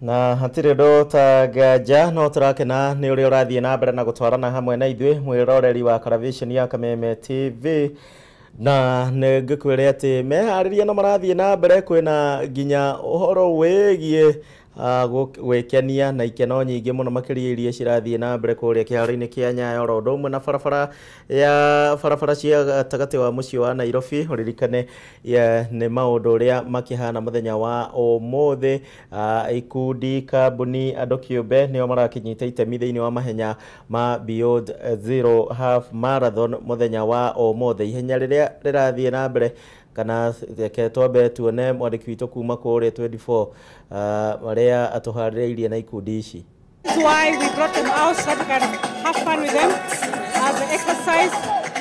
Na hatirĩ ũndũ ta nganja no tũrakena nĩ ũrĩa ũrathiĩ na mbere na gũtwarana hamwe na ithuĩ, mwĩroreri wa Karavisheni ya Kameme TV, na nĩ ngĩkwĩre atĩ meharĩria no marathiĩ na mbere. Kwĩna nginya ũhoro wĩgiĩ gwĩkenia na ikeno nyingĩ mũno makĩria iria cirathiĩ na mbere kũrĩa kĩharo-inĩ kĩa Nyayo, oro ũndũ ũmwe na barabara ya barabara cia gatagatĩ wa mũciĩ wa Nairobi. Ũririkane nĩ maũndũ ũrĩa makĩhana mũthenya wa ũmũthĩ. Ikundi, kambuni, andũ kĩũmbe nĩo marakĩnyita itemi thĩinĩ wa mahenya ma Beyond Zero Half Marathon mũthenya wa ũmũthĩ, ihenya rĩrĩa rĩrathiĩ na mbere. Kana reke twambe tuone mwandĩki witũ kuma kũrĩa 24 marĩa atũharĩrĩirie na ikundi ici. That's why we brought them out, so that we can have fun with them as they exercise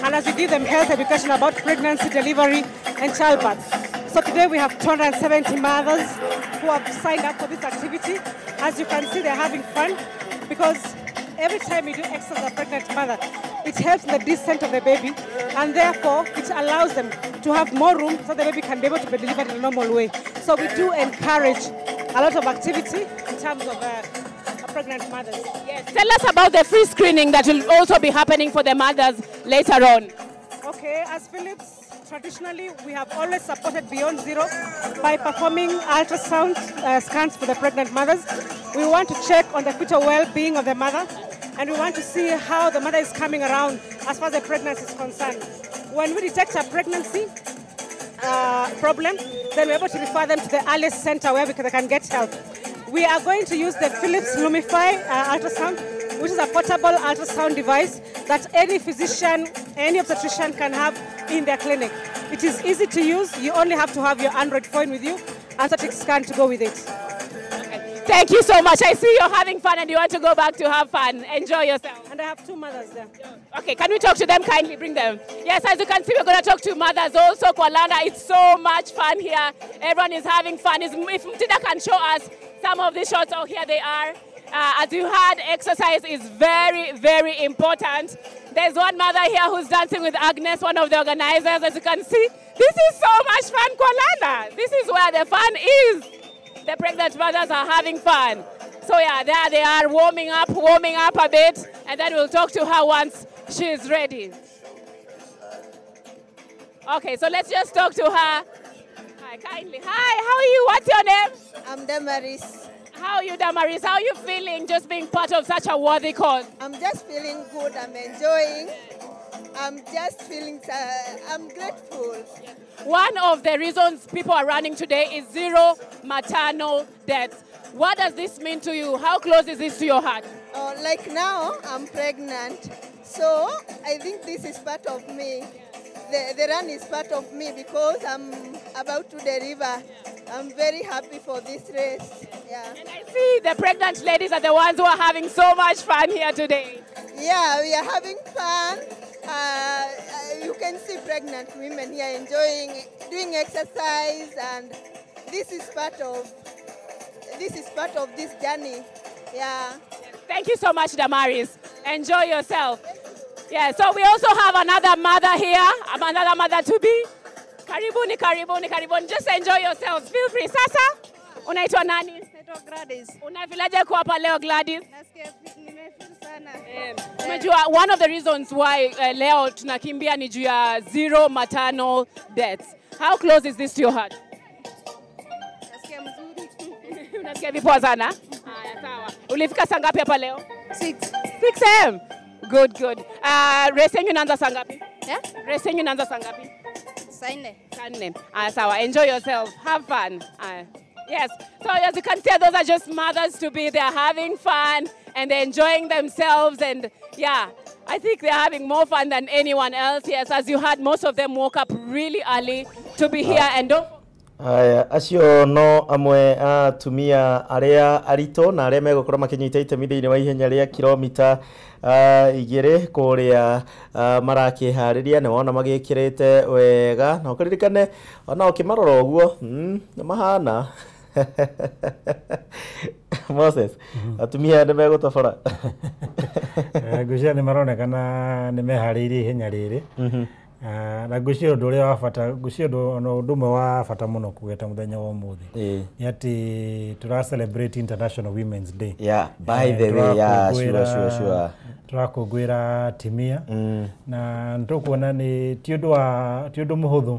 and as we give them health education about pregnancy, delivery, and childbirth. So today we have 270 mothers who have signed up for this activity. As you can see, they're having fun because every time you do exercise as a pregnant mother, it helps in the descent of the baby, and therefore it allows them to have more room so the baby can be able to be delivered in a normal way. So we do encourage a lot of activity in terms of pregnant mothers. Yes. Tell us about the free screening that will also be happening for the mothers later on. Okay, as Philips, traditionally we have always supported Beyond Zero by performing ultrasound scans for the pregnant mothers. We want to check on the fetal well-being of the mother, and we want to see how the mother is coming around as far as the pregnancy is concerned. When we detect a pregnancy problem, then we're able to refer them to the earliest center where they can get help. We are going to use the Philips Lumify ultrasound, which is a portable ultrasound device that any physician, any obstetrician can have in their clinic. It is easy to use. You only have to have your Android phone with you and static scan to go with it. Okay. Thank you so much. I see you're having fun and you want to go back to have fun. Enjoy yourself. And I have two mothers there. Okay, can we talk to them kindly? Bring them. Yes, as you can see, we're going to talk to mothers also. Kwalanda, it's so much fun here. Everyone is having fun. If Mtida can show us some of the shots, oh, here they are. As you heard, exercise is very, very important. There's one mother here who's dancing with Agnes, one of the organizers. As you can see, this is so much fun, Kwalanda. This is where the fun is. The pregnant mothers are having fun. So yeah, there they are, warming up a bit, and then we'll talk to her once she's ready. Okay, so let's just talk to her. Hi, kindly. Hi, how are you? What's your name? I'm Damaris. How are you, Damaris? How are you feeling just being part of such a worthy cause? I'm just feeling good. I'm enjoying. I'm just feeling, I'm grateful. One of the reasons people are running today is zero maternal deaths. What does this mean to you? How close is this to your heart? Like now, I'm pregnant. So I think this is part of me. The run is part of me because I'm about to deliver. I'm very happy for this race. Yeah. And I see the pregnant ladies are the ones who are having so much fun here today. Yeah, we are having fun. You can see pregnant women here enjoying, doing exercise, and this is part of this journey. Yeah. Thank you so much, Damaris. Enjoy yourself. Yeah, so we also have another mother here, another mother to be. Karibuni, karibuni, karibuni. Just enjoy yourselves. Feel free. Sasa, unaitwa nani? Naitwa Gladys. Unafilaje kuwa hapa leo, Gladys? Nasikia nimefeel sana. Umejua one of the reasons why leo tunakimbia ni juu ya zero maternal deaths. How close is this to your heart? Nasikia mzuri. Unasikia vipoa sana? Haya, sawa. Ulifika saa ngapi hapa leo? 6. 6 a.m. Good, good. Race yenyu inaanza saa ngapi? Yeah? Race yenyu inaanza saa ngapi? Saa nne. Saa nne. Sawa. Enjoy yourself. Have fun. Yes. So as you can see, those are just mothers to be. They're having fun and they're enjoying themselves. And yeah, I think they're having more fun than anyone else. Yes, as you heard, most of them woke up really early to be here and don't. Aya, acio no amwe atumia aria arito na aria megukorwo makinyita itemi thiini wa ihenya ria kilomita 2 kuria marakihariria. Ni wona magikirite wega na ukiririkane ona ukimarora uguo ni mahana Moses, atumia ni megutobora. Ngwĩciria nĩ maronekana nĩ meharĩirie ihenya rĩrĩ. Na ngwĩciria ũndũ ũrĩa wa bata, ngwĩciria ũndũ ũmwe wa bata mũno kũgeta mũthenya wa ũmũthĩ nĩ atĩ tũra celebrate International Women's Day. Yeah, by the way, yeah, sure. Tũrakũngũĩra atumia na nĩtũkuona nĩ ti ũndũ mũhũthũ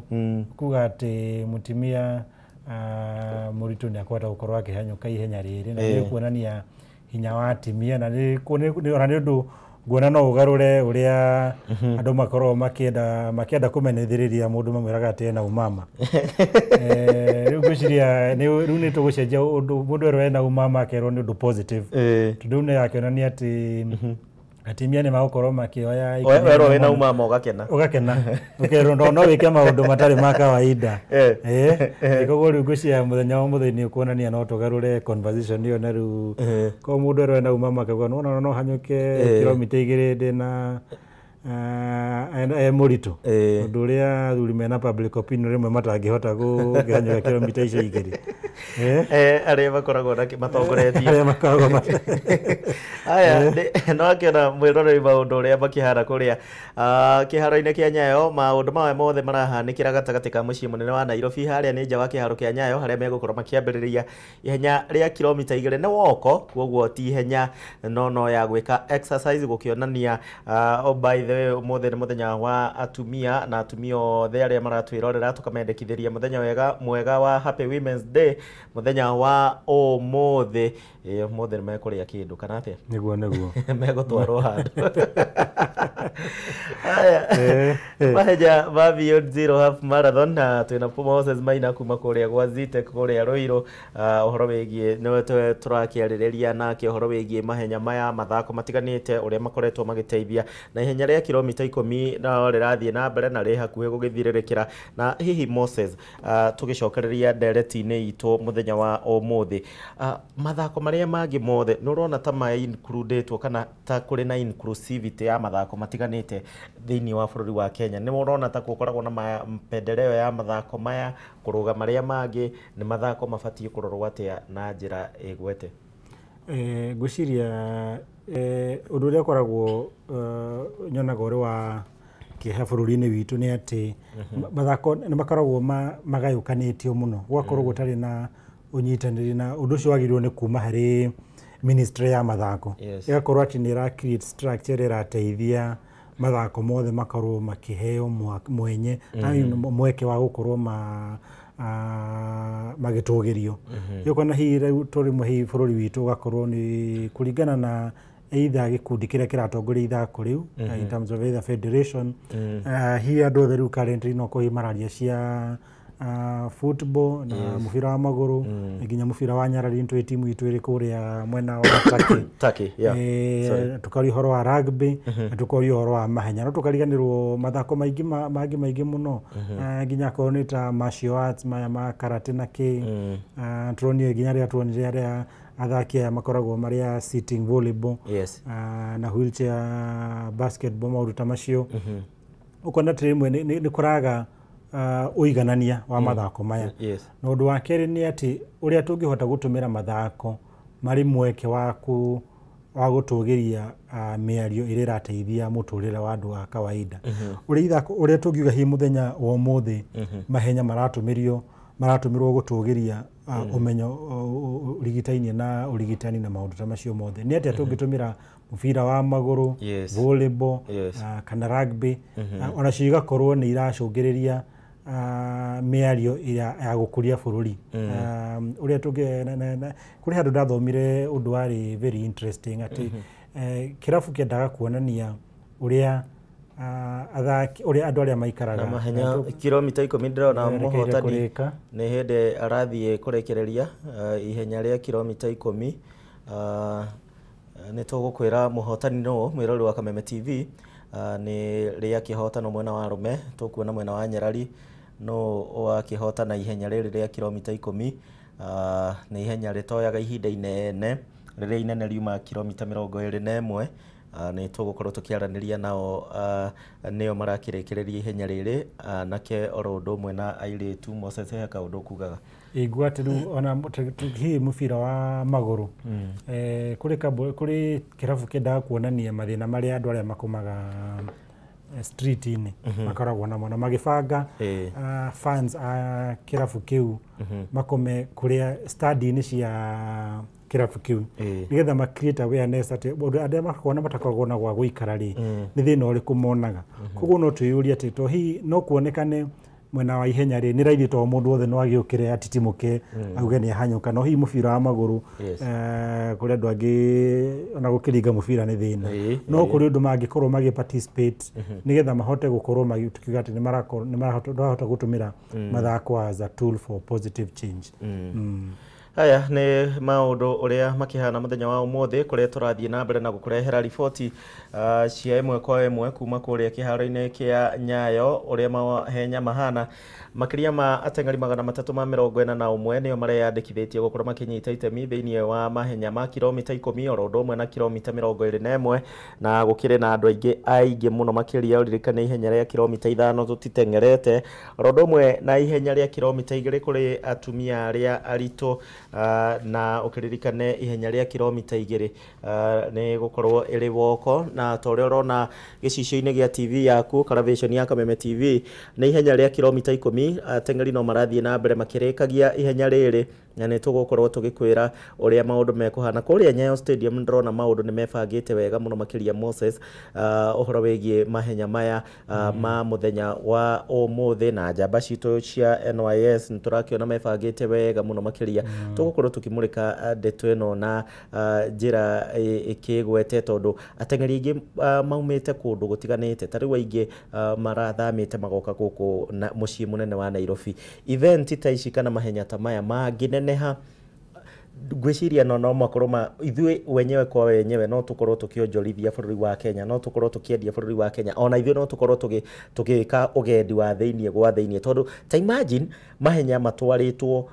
kuga atĩ mũtumia mũritũ nĩ akũhota gũkorwo akĩhanyũka ihenya rĩrĩ, na nĩ kuonania hinya wa atumia, na nĩ ona nĩ ũndũ nguona no ũgarũre ũrĩa andũ makoragwo makĩenda kũmenithĩrĩria mũndũ mamwĩraga atĩ ena umama. Rĩu ngwĩciria rĩu nĩ tũgũcenjia ũndũ mũndũ erwo ena umama akerwo nĩ ũndũ positive, tondũ rĩu nĩ akĩonania atĩ atumia nĩ magũkorwo makĩoya werwo wĩna umama ũgakena, ũgakena ũkerwo no wĩke maũndũ matarĩ ma kawaida. Koguo rĩu ngwĩciria mũthenya wa ũmũthĩ nĩ ũkuonania no tũgarũre conversation ĩyo, na rĩu ko mũndũ erwo ena umama akauga nĩwona no hanyũke kilomita 2 ndĩna e mũritũ, ũndũ ũrĩa athuri mena public opinion rĩmwe matangĩhota gũkĩhanyũka kilomita icio 2. Arĩa makoragwo na matongoretie arĩa makoragwo aya no akĩona mwĩroreri maũndũ ũrĩa makĩhana kũrĩa kĩharo-inĩ kĩa Nyayo. Maũndũ maya mothe marahanĩkĩra gatagatĩ ka mũciĩ mũnene wa Nairobi, harĩa nĩ nja wa kĩharo kĩa Nyayo, harĩa megũkorwo makĩambĩrĩria ihenya rĩa kilomita 2 nĩ woko, koguo ti ihenya no ya gwĩka exercise gũkĩonania. Oh, by the way, ũmũthĩ nĩ mũthenya wa atumia, na atumia othe arĩa maratwĩrorera tũkamendekithĩria mũthenya mwega wa Happy Women's Day, mũthenya wa ũmũthĩ. Ũmũthĩ nĩ mekũrĩa kĩndũ kana atĩa? Nĩguo megũtwarwo handũ. Aya, mahenya ma Beyond Zero Half Marathon, na twĩna Moses Maina kuma kũrĩa gwa Zetech kũrĩa Ruiru, ũhoro wĩgiĩ nĩwe tũrakĩarĩrĩria nake ũhoro wĩgiĩ mahenya maya mathako matiganĩte ũrĩa makoretwo magĩteithia, na ihenya rĩa kilomita 10 no rĩrathiĩ na mbere na rĩ hakuhĩ gũgĩthirĩrĩkĩra. Na hihi Moses, tũgĩcokereria ndereti-inĩ itũ mũthenya wa ũmũthĩ, mathako marĩa mangĩ mothe nĩ ũrona ta ma includĩtwo kana ta kũrĩ na inclusivity ya mathako matiganĩte thĩinĩ wa bũrũri wa Kenya? Nĩ ũrona ta gũkoragwo na mapendeleo ya mathako maya kũrũga marĩa mangĩ? Nĩ mathako mabatiĩ kũrorwo atĩa na njĩra ĩgwete? Ngwĩciria ũndũ ũrĩa ũkoragwo nyonaga ũrĩ wa kĩeha bũrũri-inĩ witũ nĩ atĩ mathako nĩ makoragwo magayũkanĩtio mũno, gũgakorwo gũtarĩ na ũnyitanĩri, na ũndũ ũcio wagĩrĩirwo nĩ kuma harĩ ministry ya mathako, ĩgakorwo atĩ nĩ ĩra create structure ĩrĩa ĩrateithia mathako mothe makorwo makĩheo mwenye mweke wa gũkorwo magĩtũgĩrio. Ũkona hihi rĩu tũrĩmwe hihi bũrũri witũ ũgakorwo nĩ kũringana na either gĩkundi kĩrĩa kĩratongoria ithako rĩu, in terms of either federation, hihi andũ othe rĩu currently no korwo mararia cia football na mũbira wa magũrũ, nginya mũbira wa nyarari nĩ timu itũ ĩrĩ kũrĩa mwena wa Turkey, tukaria ũhoro wa rugby, na tukaria ũhoro wa mahenya, no tukariganĩrwo mathako maingĩ mangĩ maingĩ mũno, nginya akorwo nĩ ta martial arts maya ma karate na kĩ, turonire nginya rĩrĩa tuonire arĩa athaki aya makoragwo marĩ a sitting volleyball, na wheelchair basketball, maũndũ ta macio. Ũkona atĩ rĩmwe nĩ kũraga ũiganania wa mathako maya. Na ũndũ wa kerĩ nĩ atĩ ũrĩa tũngĩhota gũtũmĩra mathako marĩ mweke wa gũtũgĩria mĩario ĩrĩa ĩrateithia mũtũrĩre wa andũ a kawaida. Ũrĩa ithako ũrĩa tũngiuga hihi mũthenya wa ũmũthĩ mahenya maratũmĩrwo gũtũgĩria ũmenyo ũrigitainie na ũrigitani na maũndũ ta macio mothe, nĩ atĩa tũngĩtũmĩra mũbira wa magũrũ, volleyball, kana rugby, onacio igakorwo nĩ iracũngĩrĩria mĩario ya gũkũria bũrũri. Ũrĩa kũrĩ handũ ndathomire ũndũ warĩ very interesting atĩ kĩrabu kĩendaga kuonania ũrĩa athaki ũrĩa andũ arĩa maikaraga na mahenya kilomita 10 ndĩrona mũhotani nĩ hĩndĩ arathiĩ kũrekereria ihenya rĩa kilomita 10. Nĩ tũgũkwĩra mũhotani nũ mwĩrori wa Kameme TV, nĩ rĩa kĩhotano mwena wa arũme, tũkuona mwena wa nyarari no wa kĩhotana ihenya rĩrĩ rĩa kilomita 10. Nĩ ihenya rĩtoyaga ihinda inene, rĩrĩa inene riuma kilomita 21. Nĩ tũgũkorwo tũkĩaranĩria nao, nĩo marakĩrĩkĩrĩria ihenya rĩrĩ, nake oro ũndũ ũmwe na airĩtu. Moses, he kaũndũ ũkugaga? Ingua atĩ rĩu ona hihi mũbira wa magũrũ, kũrĩ kĩrabu kĩendaga kuonania mathĩna marĩa andũ arĩa makomaga street-inĩ makoragwo namo na magĩbanga fans a kĩrabu kĩu makome kũrĩa stadi-inĩ cia kĩrabu kĩu, nĩgetha ma create awareness atĩ andũ arĩa makoragwo na matakoragwo na gwa gũikara rĩ, nĩ thĩna ũrĩkũ monaga. Koguo no twĩyũrie atĩ to hihi no kuonekane mwena wa ihenya rĩ, nĩ raithi to mũndũ wothe no agĩũkĩre atitimũke auge nĩ ahanyũka, no hihi mũbira wa magũrũ, kũrĩ andũ angĩ ona gũkĩringa mũbira nĩ thĩna. No kũrĩ ũndũ mangĩkorwo magĩ participate nĩgetha mahote gũkorwo tukiuga atĩ nĩ marahota gũtũmĩra mathako as a tool for positive change. Haya nĩ maũndũ ũrĩa makĩhana mũthenya wa ũmũthĩ, kũrĩa tũrathiĩ na mbere na gũkũrehera riboti cia ĩmwe kwa ĩmwe kuma kũrĩa kĩharo-inĩ kĩa Nyayo, ũrĩa mahenya mahana. Makĩria ma ateng'eri 341 nĩo mareyandĩkithĩtie gũkorwo makĩnyita itemi thĩinĩ wa mahenya ma kilomita 10 oro ũndũ ũmwe na kilomita 21, na gũkĩrĩ na andũ aingĩ aingĩ mũno makĩria. Ũririkane ihenya rĩa kilomita 5 tũtiteng'erete, oro ũndũ ũmwe na ihenya rĩa kilomita 2 kũrĩ atumia arĩa aritũ, na ũkĩririkane ihenya rĩa kilomita 2 nĩ gũkorwo ĩrĩ woko. Na ta ũrĩa ũrona gĩcicio-inĩ gĩa TV yaku, Caravision ya Kameme TV, nĩ ihenya rĩa kilomita 10. Ateng'eri no marathiĩ na mbere makĩrĩkagia ihenya rĩrĩ, na nĩ tũgũkorwo tũgĩkwĩra ũrĩa maũndũ mekũhana kũrĩa Nyayo Stadium. Ndĩrona maũndũ nĩ mebangĩte wega mũno makĩria, Moses, ũhoro wĩgiĩ mahenya maya ma mũthenya wa ũmũthĩ, na njamba citũ cia NYS nĩ tũrakĩona mebangĩte wega mũno makĩria. Tũgũkorwo tũkĩmũrĩka ndeto ĩno na njĩra ĩkĩgwete, tondũ ateng'eri aingĩ maumĩte kũndũ gũtiganĩte, ta rĩu aingĩ marathamĩte magoka gũkũ na mũciĩ mũnene wa Nairobi. Event ta ici kana mahenya ta maya mangĩneneha, ngwĩciria no makorwo ma ithuĩ wenyewe kwa wenyewe no tũkorwo tũkĩonjorithia bũrũri wa Kenya, no tũkorwo tũkĩendia bũrũri wa Kenya, ona ithuĩ no tũkorwo tũgĩka ũgendi wa thĩiniĩ gwa thĩiniĩ, tondũ ta imagine mahenya matwarĩtwo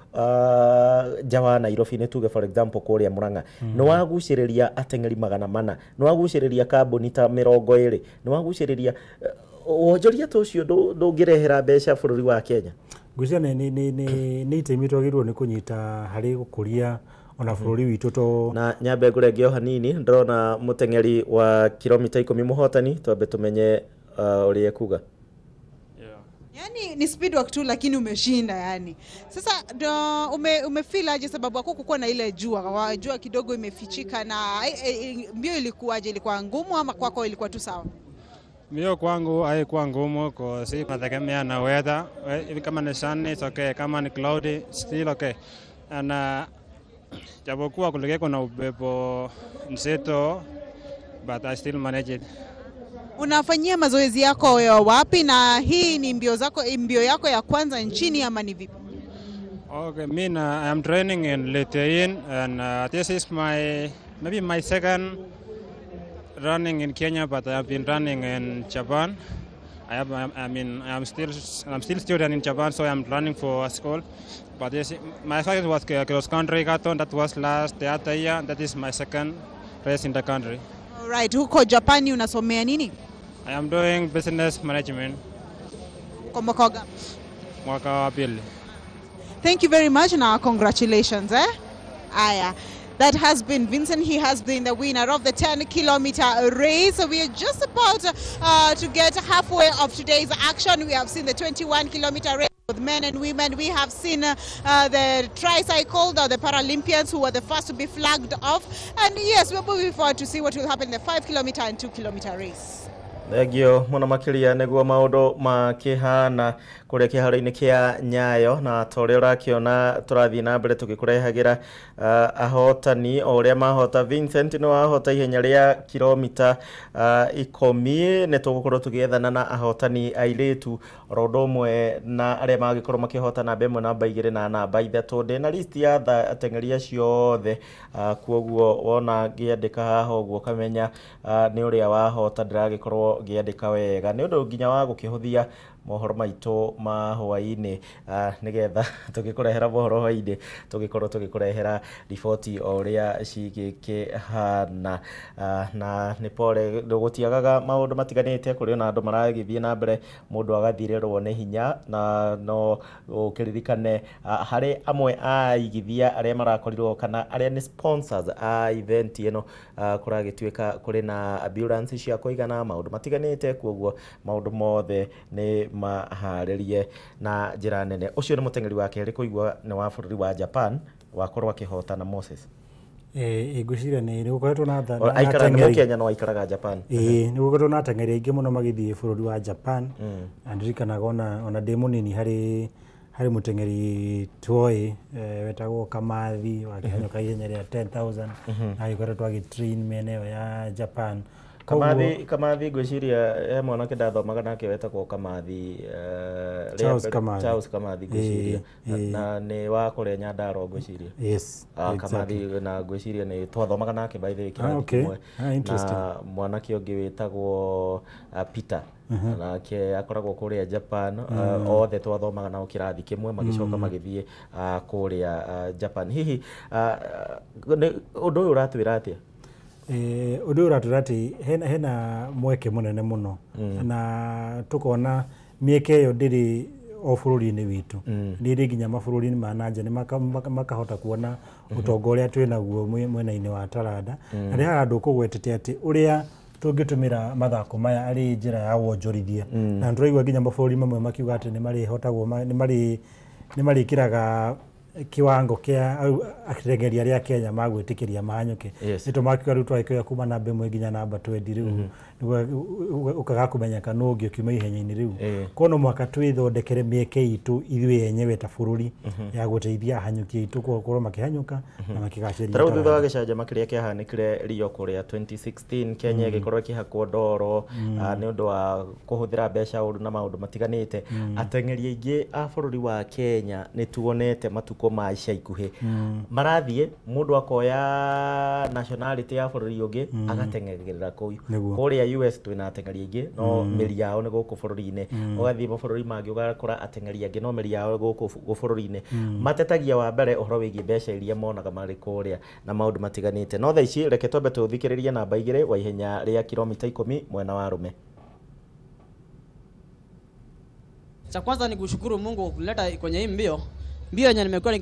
nja wa Nairobi, nĩ tuge for example kũrĩa Murang'a, nĩ wagucĩrĩria ateng'eri 400, nĩ wagucĩrĩria kambuni ta 20, nĩ wagucĩrĩria wonjoria ta ũcio ndũngĩrehera mbeca bũrũri wa Kenya. Ngwĩciria nĩ itemi twagĩrĩirwo nĩ kũnyita harĩ gũkũria ona bũrũri witũ to Na nyambe ngũrenge o hanini, ndĩrona mũteng'eri wa kilomita 10 mũhotani, twambe tũmenye ũrĩa ekuga. Yani ni speed work tu lakini umeshinda yani. Sasa ndo umefeel aje, sababu hakukuwa na ile jua, jua kidogo imefichika na mbio ilikuwaje? Ilikuwa ngumu ama kwako ilikuwa tu sawa? Mbio kwangu haikuwa ngumu kwa si nategemea na weather. Kama ni sunny it's okay, kama ni cloudy still okay. Na japokuwa kulikuwa kuna upepo mzito, but I still manage it. Unafanyia mazoezi yako ya wapi, na hii ni mbio yako ya kwanza nchini ama ni vipi? Okay, me I am training in Litein and this is my maybe my second running in Kenya, but I have been running in Japan. I have, I mean, I'm still student in Japan, so I'm running for school. But this, my first was cross country marathon. That was last the other year. That is my second race in the country. Alright, huko Japani unasomea nini? I am doing business management. Kwa mwaka gani? Mwaka wa pili. Thank you very much na congratulations, eh? Aya. That has been Vincent. He has been the winner of the 10 kilometer race. We are just about to get halfway of today's action. We have seen the 21 kilometer race with men and women. We have seen the tricycle, the Paralympians who were the first to be flagged off. And yes, we're moving forward to see what will happen in the 5 kilometer and 2 kilometer race. Thengio mũno makĩria. Nĩguo maũndũ makĩhana kũrĩa kĩharo-inĩ kĩa Nyayo, na ta ũrĩa ũrakĩona tũrathiĩ na mbere tũgĩkũrehagĩra ahotani o ũrĩa mahota. Vincent nĩ wahota ihenya rĩa kilomita 10. Nĩ tũgũkorwo tũgĩethana na ahotani airĩtu oro ũndũ ũmwe na arĩa magĩkorwo makĩhota namba 1, namba 2 na namba 3. Ndĩna list ya ateng'eri acio othe, kuoguo wona ngĩandĩka haha ũguo ũkamenya nĩ ũrĩa wahota. Ndĩragĩkorwo ngĩandĩka wega nĩ ũndũ nginya wa gũkĩhũthia. Mohoro maitũ ma hwaĩ-inĩ, nĩgetha tũgĩkũrehera mohoro hwaĩ-inĩ tũgĩkorwo tũgĩkũrehera riboti o ũrĩa cigĩkĩhana. Na nĩ pole, gũtiagaga maũndũ matiganĩte, kũrĩ ona andũ maragĩthiĩ na mbere mũndũ agathirĩrwo nĩ hinya, na no ũkĩririkane harĩ amwe a aigithia arĩa marakorirwo kana arĩa nĩ sponsors a event ĩno, kũragĩtuĩka kũrĩ na ambulance cia kũigana, maũndũ matiganĩte, kuoguo maũndũ mothe nĩ maharĩrie na njĩra nene. Ũcio nĩ mũteng'eri wa kerĩ kũigua nĩ wa bũrũri wa Japan wakorwo akĩhotana, Moses. Ngwĩciria nĩ gũkoretwo na Aikaraga nĩ Mũkenya no aikaraga Japan. Ĩĩ, nĩ gũkoretwo na ateng'eri aingĩ mũno magĩthiĩ bũrũri wa Japan. Na ndirikanaga ona ndĩ mũnini harĩ mũteng'eri tuoĩ wetagwo Kamathi wakĩhanyũka ihenya rĩa 10,000 na agĩkoretwo agĩtrain mĩena ĩyo ya Japan. Kamathi, ngwĩciria he mwanake ndathomaga nake wetagwo Kamathi, Charles Kamathi. Charles Kamathi ngwĩciria, na nĩ wa kũrĩa Nyandarua ngwĩciria. Yes. Kamathi, na ngwĩciria nĩ twathomaga nake by the way kĩrathi kĩmwe. Na mwanake ũngĩ wĩtagwo Peter, nake akoragwo kũrĩa Japan. Othe twathomaga nao kĩrathi kĩmwe, magĩcoka magĩthiĩ kũrĩa Japan. Hihi ũndũ ũyũ ũratwĩra atĩa? Ũndũ ũyũ ũratwĩra atĩ hena mweke mũnene mũno, na tũkona mĩeke ĩyo ndĩrĩ o bũrũri-inĩ witũ, nĩ ĩrĩ nginya mabũrũri-inĩ ma nanja, nĩ makahota kuona ũtonga ũrĩa twĩ naguo mwena-inĩ wa taranda. Na rĩ haha ndũkũgwetete atĩ ũrĩa tũngĩtũmĩra mathako maya arĩ njĩra ya wonjorithia, na nĩtũraigua nginya mabũrũri mamwe makiuga atĩ nĩ marĩhotagwo, nĩ marĩkĩraga kiwango kia ateng'eri arĩa Kenya magwĩtĩkĩria mahanyũke. Nĩ tũmakiuga rĩu twagĩkĩoya kuma namba 1 nginya namba 20 rĩu nĩguo ũkaga kũmenyeka nũ ũngĩ ũkiuma ihenya-inĩ rĩu. Koguo no mũhaka twĩthondekere mĩeke itũ ithuĩ enyewe ta bũrũri ya gũteithia ahanyũki aitũ gũkorwo makĩhanyũka na makĩgacĩria. Ta rĩu thutha wa gĩcanjama kĩrĩa kĩahanĩkire Rio kũrĩa 2016, Kenya ĩgĩkorwo ĩkĩhakwo ndoro nĩ ũndũ wa kũhũthĩra mbeca ũru na maũndũ matiganĩte, ateng'eri aingĩ a bũrũri wa Kenya nĩ tuonete matukũ ma ica ikuhĩ marathiĩ mũndũ akoya nationality ya bũrũri ũngĩ agateng'erera kũu. Kũrĩa US twĩna ateng'eri aingĩ no mĩri yao nĩ gũkũ bũrũri-inĩ, ũgathiĩ mabũrũri mangĩ ũgakora ateng'eri angĩ no mĩri yao gũkũ bũrũri-inĩ. Matetagia wa mbere ũhoro wĩgiĩ mbeca iria monaga marĩ kũrĩa na maũndũ matiganĩte. No thaa ici reke twambe tũthikĩrĩrie namba 2 wa ihenya rĩa kilomita 10 mwena wa arũme. Cha kwanza ni kushukuru Mungu kwa kuleta kwenye hii mbio. Mbio yenye nimekuwa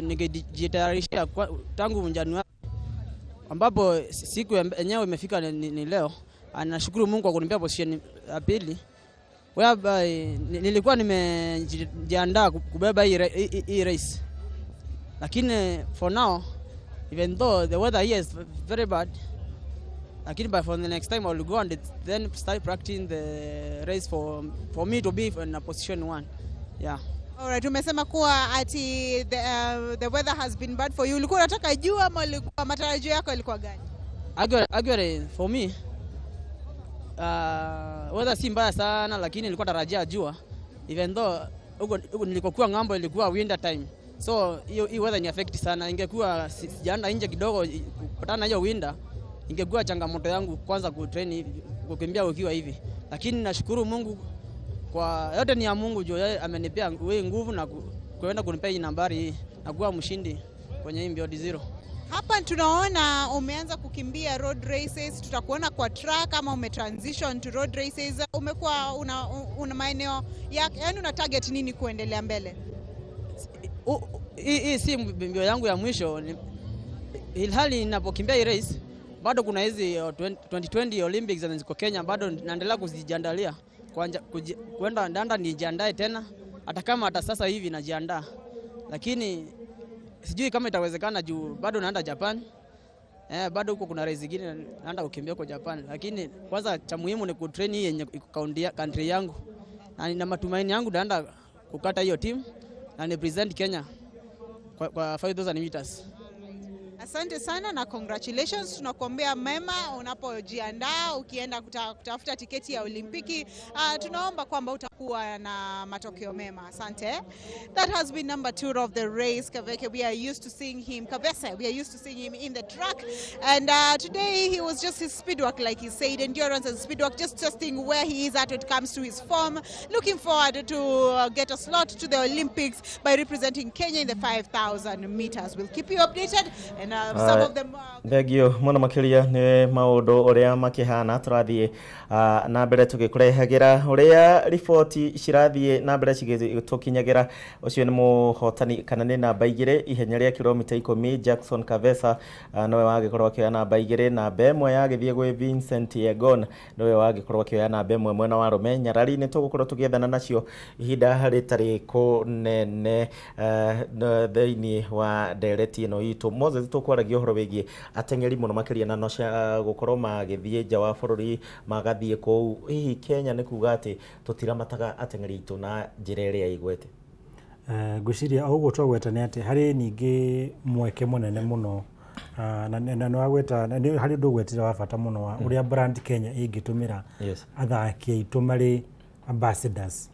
nikijitayarishia tangu Januari, ambapo siku yenyewe imefika ni leo. Nashukuru Mungu kwa kunipea position ya pili, whereby nilikuwa nimejiandaa kubeba hii race. Lakini for now, even though the weather here is very bad, lakini by for the next time I will go and then start practicing the race for me to be in a position 1. Yeah. Alright, umesema kuwa ati the weather has been bad for you. Ulikuwa unataka jua ama ulikuwa matarajio yako yalikuwa gani? Actually for me, weather si mbaya sana, lakini nilikuwa tarajia jua. Even though huko nilikokuwa ng'ambo ilikuwa winter time. So hiyo weather ni affect sana. Ingekuwa sijaenda nje kidogo kupatana na hiyo winter, ingekuwa changamoto yangu kwanza kutrain kukimbia ukiwa hivi. Lakini nashukuru Mungu kwa yote ni ya Mungu juu yeye amenipea nguvu na kuenda kunipea hii nambari hii na kuwa mshindi kwenye hii mbio zero. Hapa tunaona umeanza kukimbia road races, tutakuona kwa track ama umetransition to road races. Umekuwa una maeneo yaani una target nini kuendelea mbele? Hii si mbio yangu ya mwisho. Ilhali ninapokimbia hii race bado kuna hizi 2020 Olympics ziko Kenya, bado naendelea kuzijiandalia. Kwenda ndanda nijiandae tena, hata kama hata sasa hivi najiandaa, lakini sijui kama itawezekana juu bado naenda Japan. Bado huko kuna race zingine naenda kukimbia huko Japan, lakini kwanza cha muhimu ni kutrain hii yenye iko country yangu, na nina matumaini yangu naenda kukata hiyo team na ni present Kenya kwa 5000 meters. Asante sana na congratulations, tunakuombea mema unapojiandaa ukienda kutafuta tiketi ya Olimpiki. Tunaomba kwamba utakuwa kuwa na matokeo mema. Asante. That has been number 2 of the race, Kaveke. We are used to seeing him, Kavese, we are used to seeing him in the track. And today he was just his speed work, like he said, endurance and speed work, just testing where he is at when it comes to his form. Looking forward to get a slot to the Olympics by representing Kenya in the 5,000 meters. We'll keep you updated. And some of them... Thengio muno makiria ni maundu uria makihana turathie na mbere tugikurehagira uria riboti cirathie na mbere cigitukinyagira. Ucio ni muhotani kana ni namba 2 ihenya ria kilomita 10 Jackson Kavesa niwe wagikorwo akioya namba 2, namba 1 yagithie gwi Vincent Yegon niwe wagikorwo akioya namba 1 mwena wa rume. Nyarari ni tugukorwo tugiethana nacio ihinda ritari kunene thiini wa ndereti ino itu. Moses, tukwaragia uhoro wigie ateng'eri muno makiria na nocia gukorwo magithie nja wa bururi magathie kuu. Hihi Kenya ni kuga ati tutiramataga ateng'eri aitu na njira ĩrĩa igwete? Ngwĩciria o ũguo twagweta nĩ atĩ harĩ ningĩ mweke mũnene mũno na nĩwagweta harĩ ũndũ ũgwetire wa bata mũno wa ũrĩa brand Kenya ĩngĩtũmĩra athaki aitũ marĩ ambassadors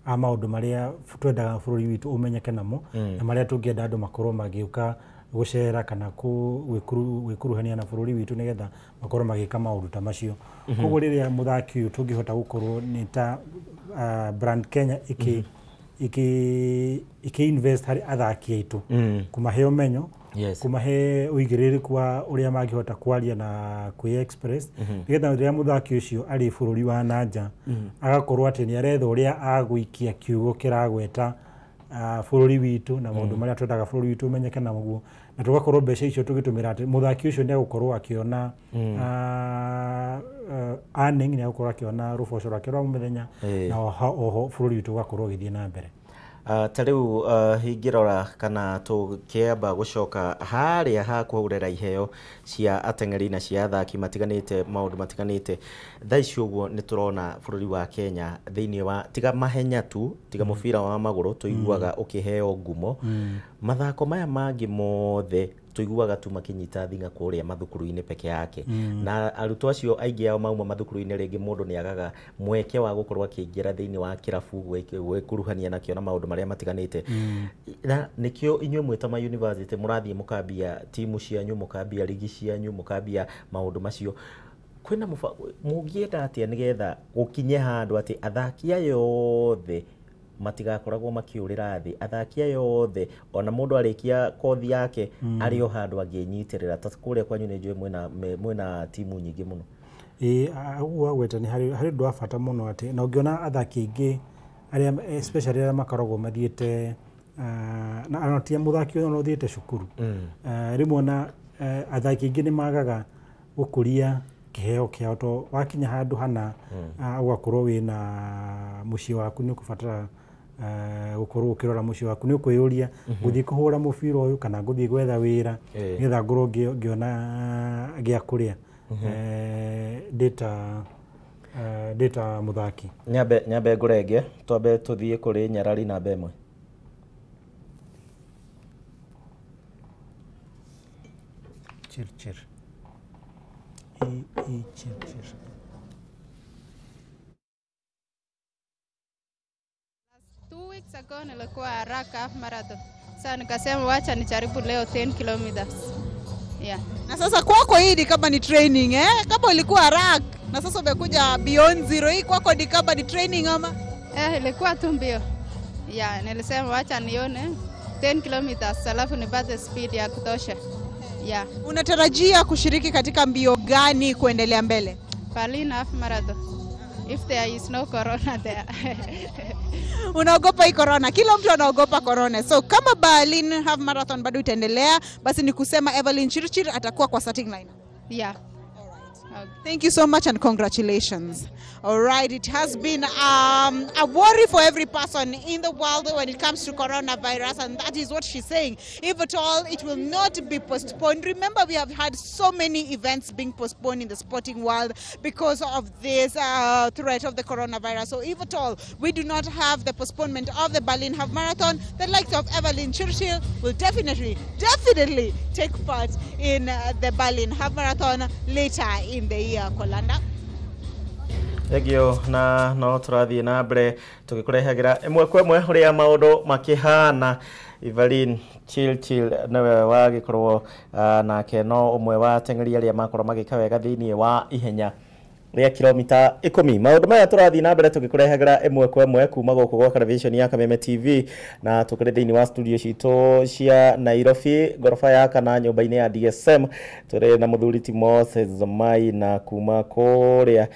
a maũndũ marĩa twendaga bũrũri witũ ũmenyeke namo na marĩa tũngĩenda andũ makorwo magĩũka gũcera kana gwĩkuruhania na bũrũri witũ nĩgetha makorwo magĩka maũndũ ta macio. Koguo rĩrĩa mũthaki ũyũ tũngĩhota gũkorwo nĩ ta brand Kenya iki invest harĩ athaki aitũ kũmahe ũmenyo, kũmahe ũigĩrĩrĩku wa ũrĩa mangĩhota kwaria na kwĩ express nĩgetha rĩrĩa mũthaki ũcio arĩ bũrũri wa nanja agakorwo atĩ nĩ aretha ũrĩa agũikia kiugo kĩragweta bũrũri witũ na maũndũ marĩa twendaga bũrũri witũ ũmenyeke naguo, na tũgakorwo mbeca icio tũgĩtũmĩra atĩ mũthaki ũcio nĩ egũkorwo akĩona earning, nĩ egũkorwo akĩona rũboco rwake rwa mũthenya na oho bũrũri witũ ũgakorwo ũgĩthiĩ na mbere. Ta rĩu ingĩrora kana tũkĩamba gũcoka harĩa ha kũhũrĩra iheo cia ateng'eri na cia athaki matiganĩte maũndũ matiganĩte, thaa ici ũguo nĩ tũrona bũrũri wa Kenya thĩinĩ wa tiga mahenya tu, tiga mũbira wa magũrũ tũiguaga ũkĩheo ngumo, mathako maya mangĩ mothe tũiguaga tu makinyita thing'a kũrĩa mathukuru-inĩ peke yake. Na arutwo acio aingĩ ao mauma mathukuru-inĩ rĩngĩ mũndũ nĩ agaga mweke wa gũkorwo akĩingĩra thĩinĩ wa kĩrabu gwĩkuruhania nakĩo na maũndũ marĩa matiganĩte. Na nĩkĩo inyuĩ mwĩ ta ma university mũrathiĩ mũkambia timu cianyu, mũkambia ligi cianyu, mũkambia maũndũ macio. Kwĩna mũngĩenda atĩa nĩgetha gũkinye handũ atĩ athaki aya othe matigakoragwo makiurira thĩ, athaki aya othe ona mũndũ arĩkia kothi yake arĩ o handũ angĩnyitĩrĩra? Ta kũrĩa kwanyu nĩ njũĩ mwĩna timu nyingĩ mũno. Ĩĩ, ũguo wagweta nĩ harĩ ũndũ wa bata mũno atĩ na ũngĩona athaki aingĩ arĩa especially arĩa makoragwo mathiĩte na ona ti mũthaki ũyũ ũthiĩte cukuru, rĩmwe ona athaki aingĩ nĩ magaga gũkũria kĩheo kĩao to wakinya handũ hana ũgakorwo wĩna mũciĩ waku nĩ ũkũbatara gũkorwo ũkĩrora mũciĩ waku, nĩ ũkwĩyũria ngũthiĩ kũhũra mũbira ũyũ kana ngũthiĩ gwetha wĩra nĩgetha ngorwo ngĩona gĩa kũrĩa ndĩ ta mũthaki. Nyambe ngũrenge twambe tũthiĩ kũrĩ nyarari namba 1. Chirchir. Chirchir. 2 weeks ago nilikuwa haraka half marathon. Sasa nikasema wacha nijaribu leo 10 kilometers. Yeah. Na sasa kwako hii ni kama ni training eh? Kama ulikuwa haraka na sasa umekuja Beyond Zero, hii kwako ni kama ni training ama? Ilikuwa tu mbio. Yeah, nilisema wacha nione 10 kilometers alafu nipate speed ya kutosha. Yeah. Unatarajia kushiriki katika mbio gani kuendelea mbele? Berlin half marathon. If there is no corona there. Unaogopa hii corona? Kila mtu anaogopa corona. So kama Berlin half marathon bado itaendelea, basi ni kusema Evelyn Chirchir atakuwa kwa starting line. Yeah. Okay. Thank you so much and congratulations. All right, it has been a worry for every person in the world when it comes to coronavirus, and that is what she's saying. If at all, it will not be postponed. Remember, we have had so many events being postponed in the sporting world because of this threat of the coronavirus. So if at all, we do not have the postponement of the Berlin Half Marathon, the likes of Evelyn Churchill will definitely take part in the Berlin Half Marathon later in the year. Kolanda. Thengio na no tũrathiĩ na mbere tũgĩkũrehagĩra ĩmwe kwa ĩmwe ũrĩa maũndũ makĩhana. Evelyn Chirchir nĩwe wagĩkorwo nake no ũmwe wa ateng'eri arĩa makorwo magĩka wega thĩinĩ wa ihenya rĩa kilomita 10. Maũndũ maya tũrathiĩ na mbere tũgĩkũrehagĩra ĩmwe kwa ĩmwe kuma gũkũ gwa television ya Kameme TV, na tũkĩrĩ thĩinĩ wa studio citũ cia Nairobi ngoroba ya kana nyũmba-inĩ ya DSM. Tũrĩ na mũthuri ti Moses Mai na kuma kũrĩa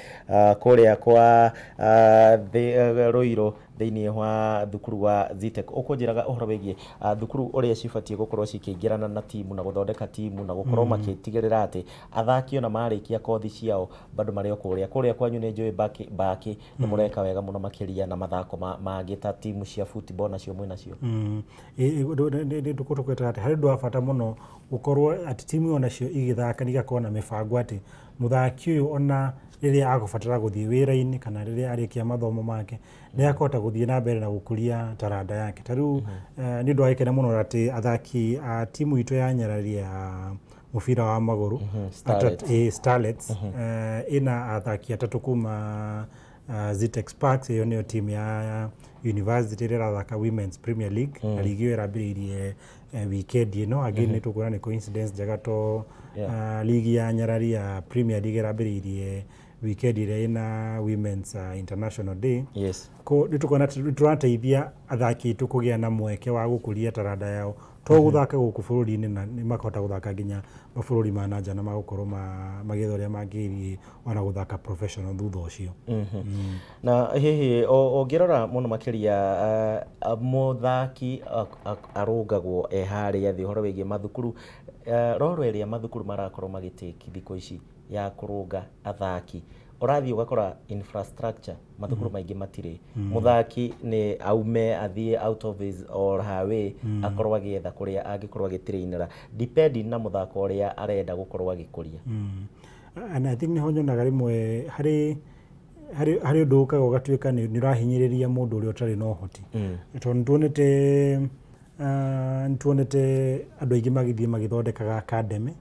kũrĩa kwa Ruiru thĩinĩ wa thukuru wa Zetech. Ũkũnjĩraga ũhoro wĩgiĩ thukuru ũrĩa cibatiĩ gũkorwo cikĩingĩrana na timu na gũthondeka timu na gũkorwo makĩtigĩrĩra atĩ athaki ona marĩkia kothi ciao bado marĩ o kũrĩa kũrĩa kwanyu. Nĩ njũĩ baki nĩ mũreka wega mũno makĩria na mathako mangĩ ta timu cia football nacio mwĩ nacio. Tũkwĩtaga atĩ harĩ ũndũ wa bata mũno gũkorwo atĩ timu onacio igĩthaka igakorwo na mĩbango atĩ mũthaki ũyũ ona rĩrĩa agũbatara gũthiĩ wĩra-inĩ kana rĩrĩa arĩkia mathomo make nĩ akũhota gũthiĩ na mbere na gũkũria taranda yake. Ta rĩu nĩ ũndũ wa gĩkeno mũno atĩ athaki a timu itũ ya Nyarari ya mũbira wa magũrũ, Starlets, ĩna athaki atatũ kuma Zetech Sparks. Ĩyo nĩyo timu ya university ĩrĩa ĩrathaka Women's Premier League, na ligi ĩyo ĩrambĩrĩirie weekend ĩno. Again, nĩ tũkuona nĩ coincidence njega to ligi ya Nyarari ya Premier League ĩrambĩrĩirie weekend ĩrĩa ĩna Women's International Day. Ko nĩ tũkuona tũrateithia athaki aitũ kũgĩa na mweke wa gũkũria taranda yao to gũthaka gũkũ bũrũri-inĩ, na nĩ makahota gũthaka nginya mabũrũri ma na nja na magũkorwo magĩetha ũrĩa mangĩthiĩ ona gũthaka professional thutha ũcio. Na hihi ũngĩrora mũno makĩria, mũthaki arũngagwo e harĩa thĩ, ũhoro wĩgiĩ mathukuru, roro ĩrĩa mathukuru marakorwo magĩtĩki thikũ ici ya kũrũnga athaki, ũrathiĩ ũgakora infrastructure mathukuru maingĩ matirĩ, mũthaki nĩ aume athiĩ out of his or her way akorwo agĩetha kũrĩa angĩkorwo agĩtrainĩra depending na mũthako ũrĩa arenda gũkorwo agĩkũria. And I think nĩho nyonaga rĩmwe harĩ ũndũ ũkaga ũgatuĩka nĩ ũrahinyĩrĩria mũndũ ũrĩa ũtarĩ na ũhoti, tondũ nĩtuonete andũ aingĩ magĩthiĩ magĩthondekaga academy,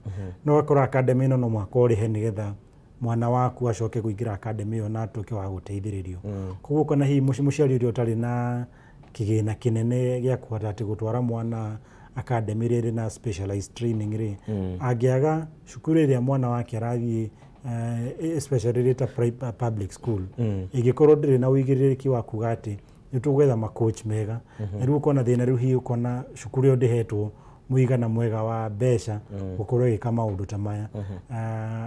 no ũgakora academy ĩno no mũhaka ũrĩhe nĩgetha mwana waku acoke kũingĩra academy ĩyo na atuĩke wa gũteithĩrĩrio. Koguo ũkona hihi mũciari ũrĩa ũtarĩ na kĩgĩna kĩnene gĩa kũhota atĩ gũtwara mwana academy ĩrĩa ĩrĩ na specialized training rĩ, angĩaga cukuru ĩrĩa mwana wake arathiĩ, especially ĩrĩ ta public school, ĩngĩkorwo ndĩrĩ na ũigĩrĩrĩki wa kuga atĩ nĩ tũgwetha macoach mega, na rĩu ũkona thĩna rĩu hihi ũkona cukuru ĩyo ndĩhetwo mũigana mwega wa mbeca gũkorwo ĩgĩka maũndũ ta maya.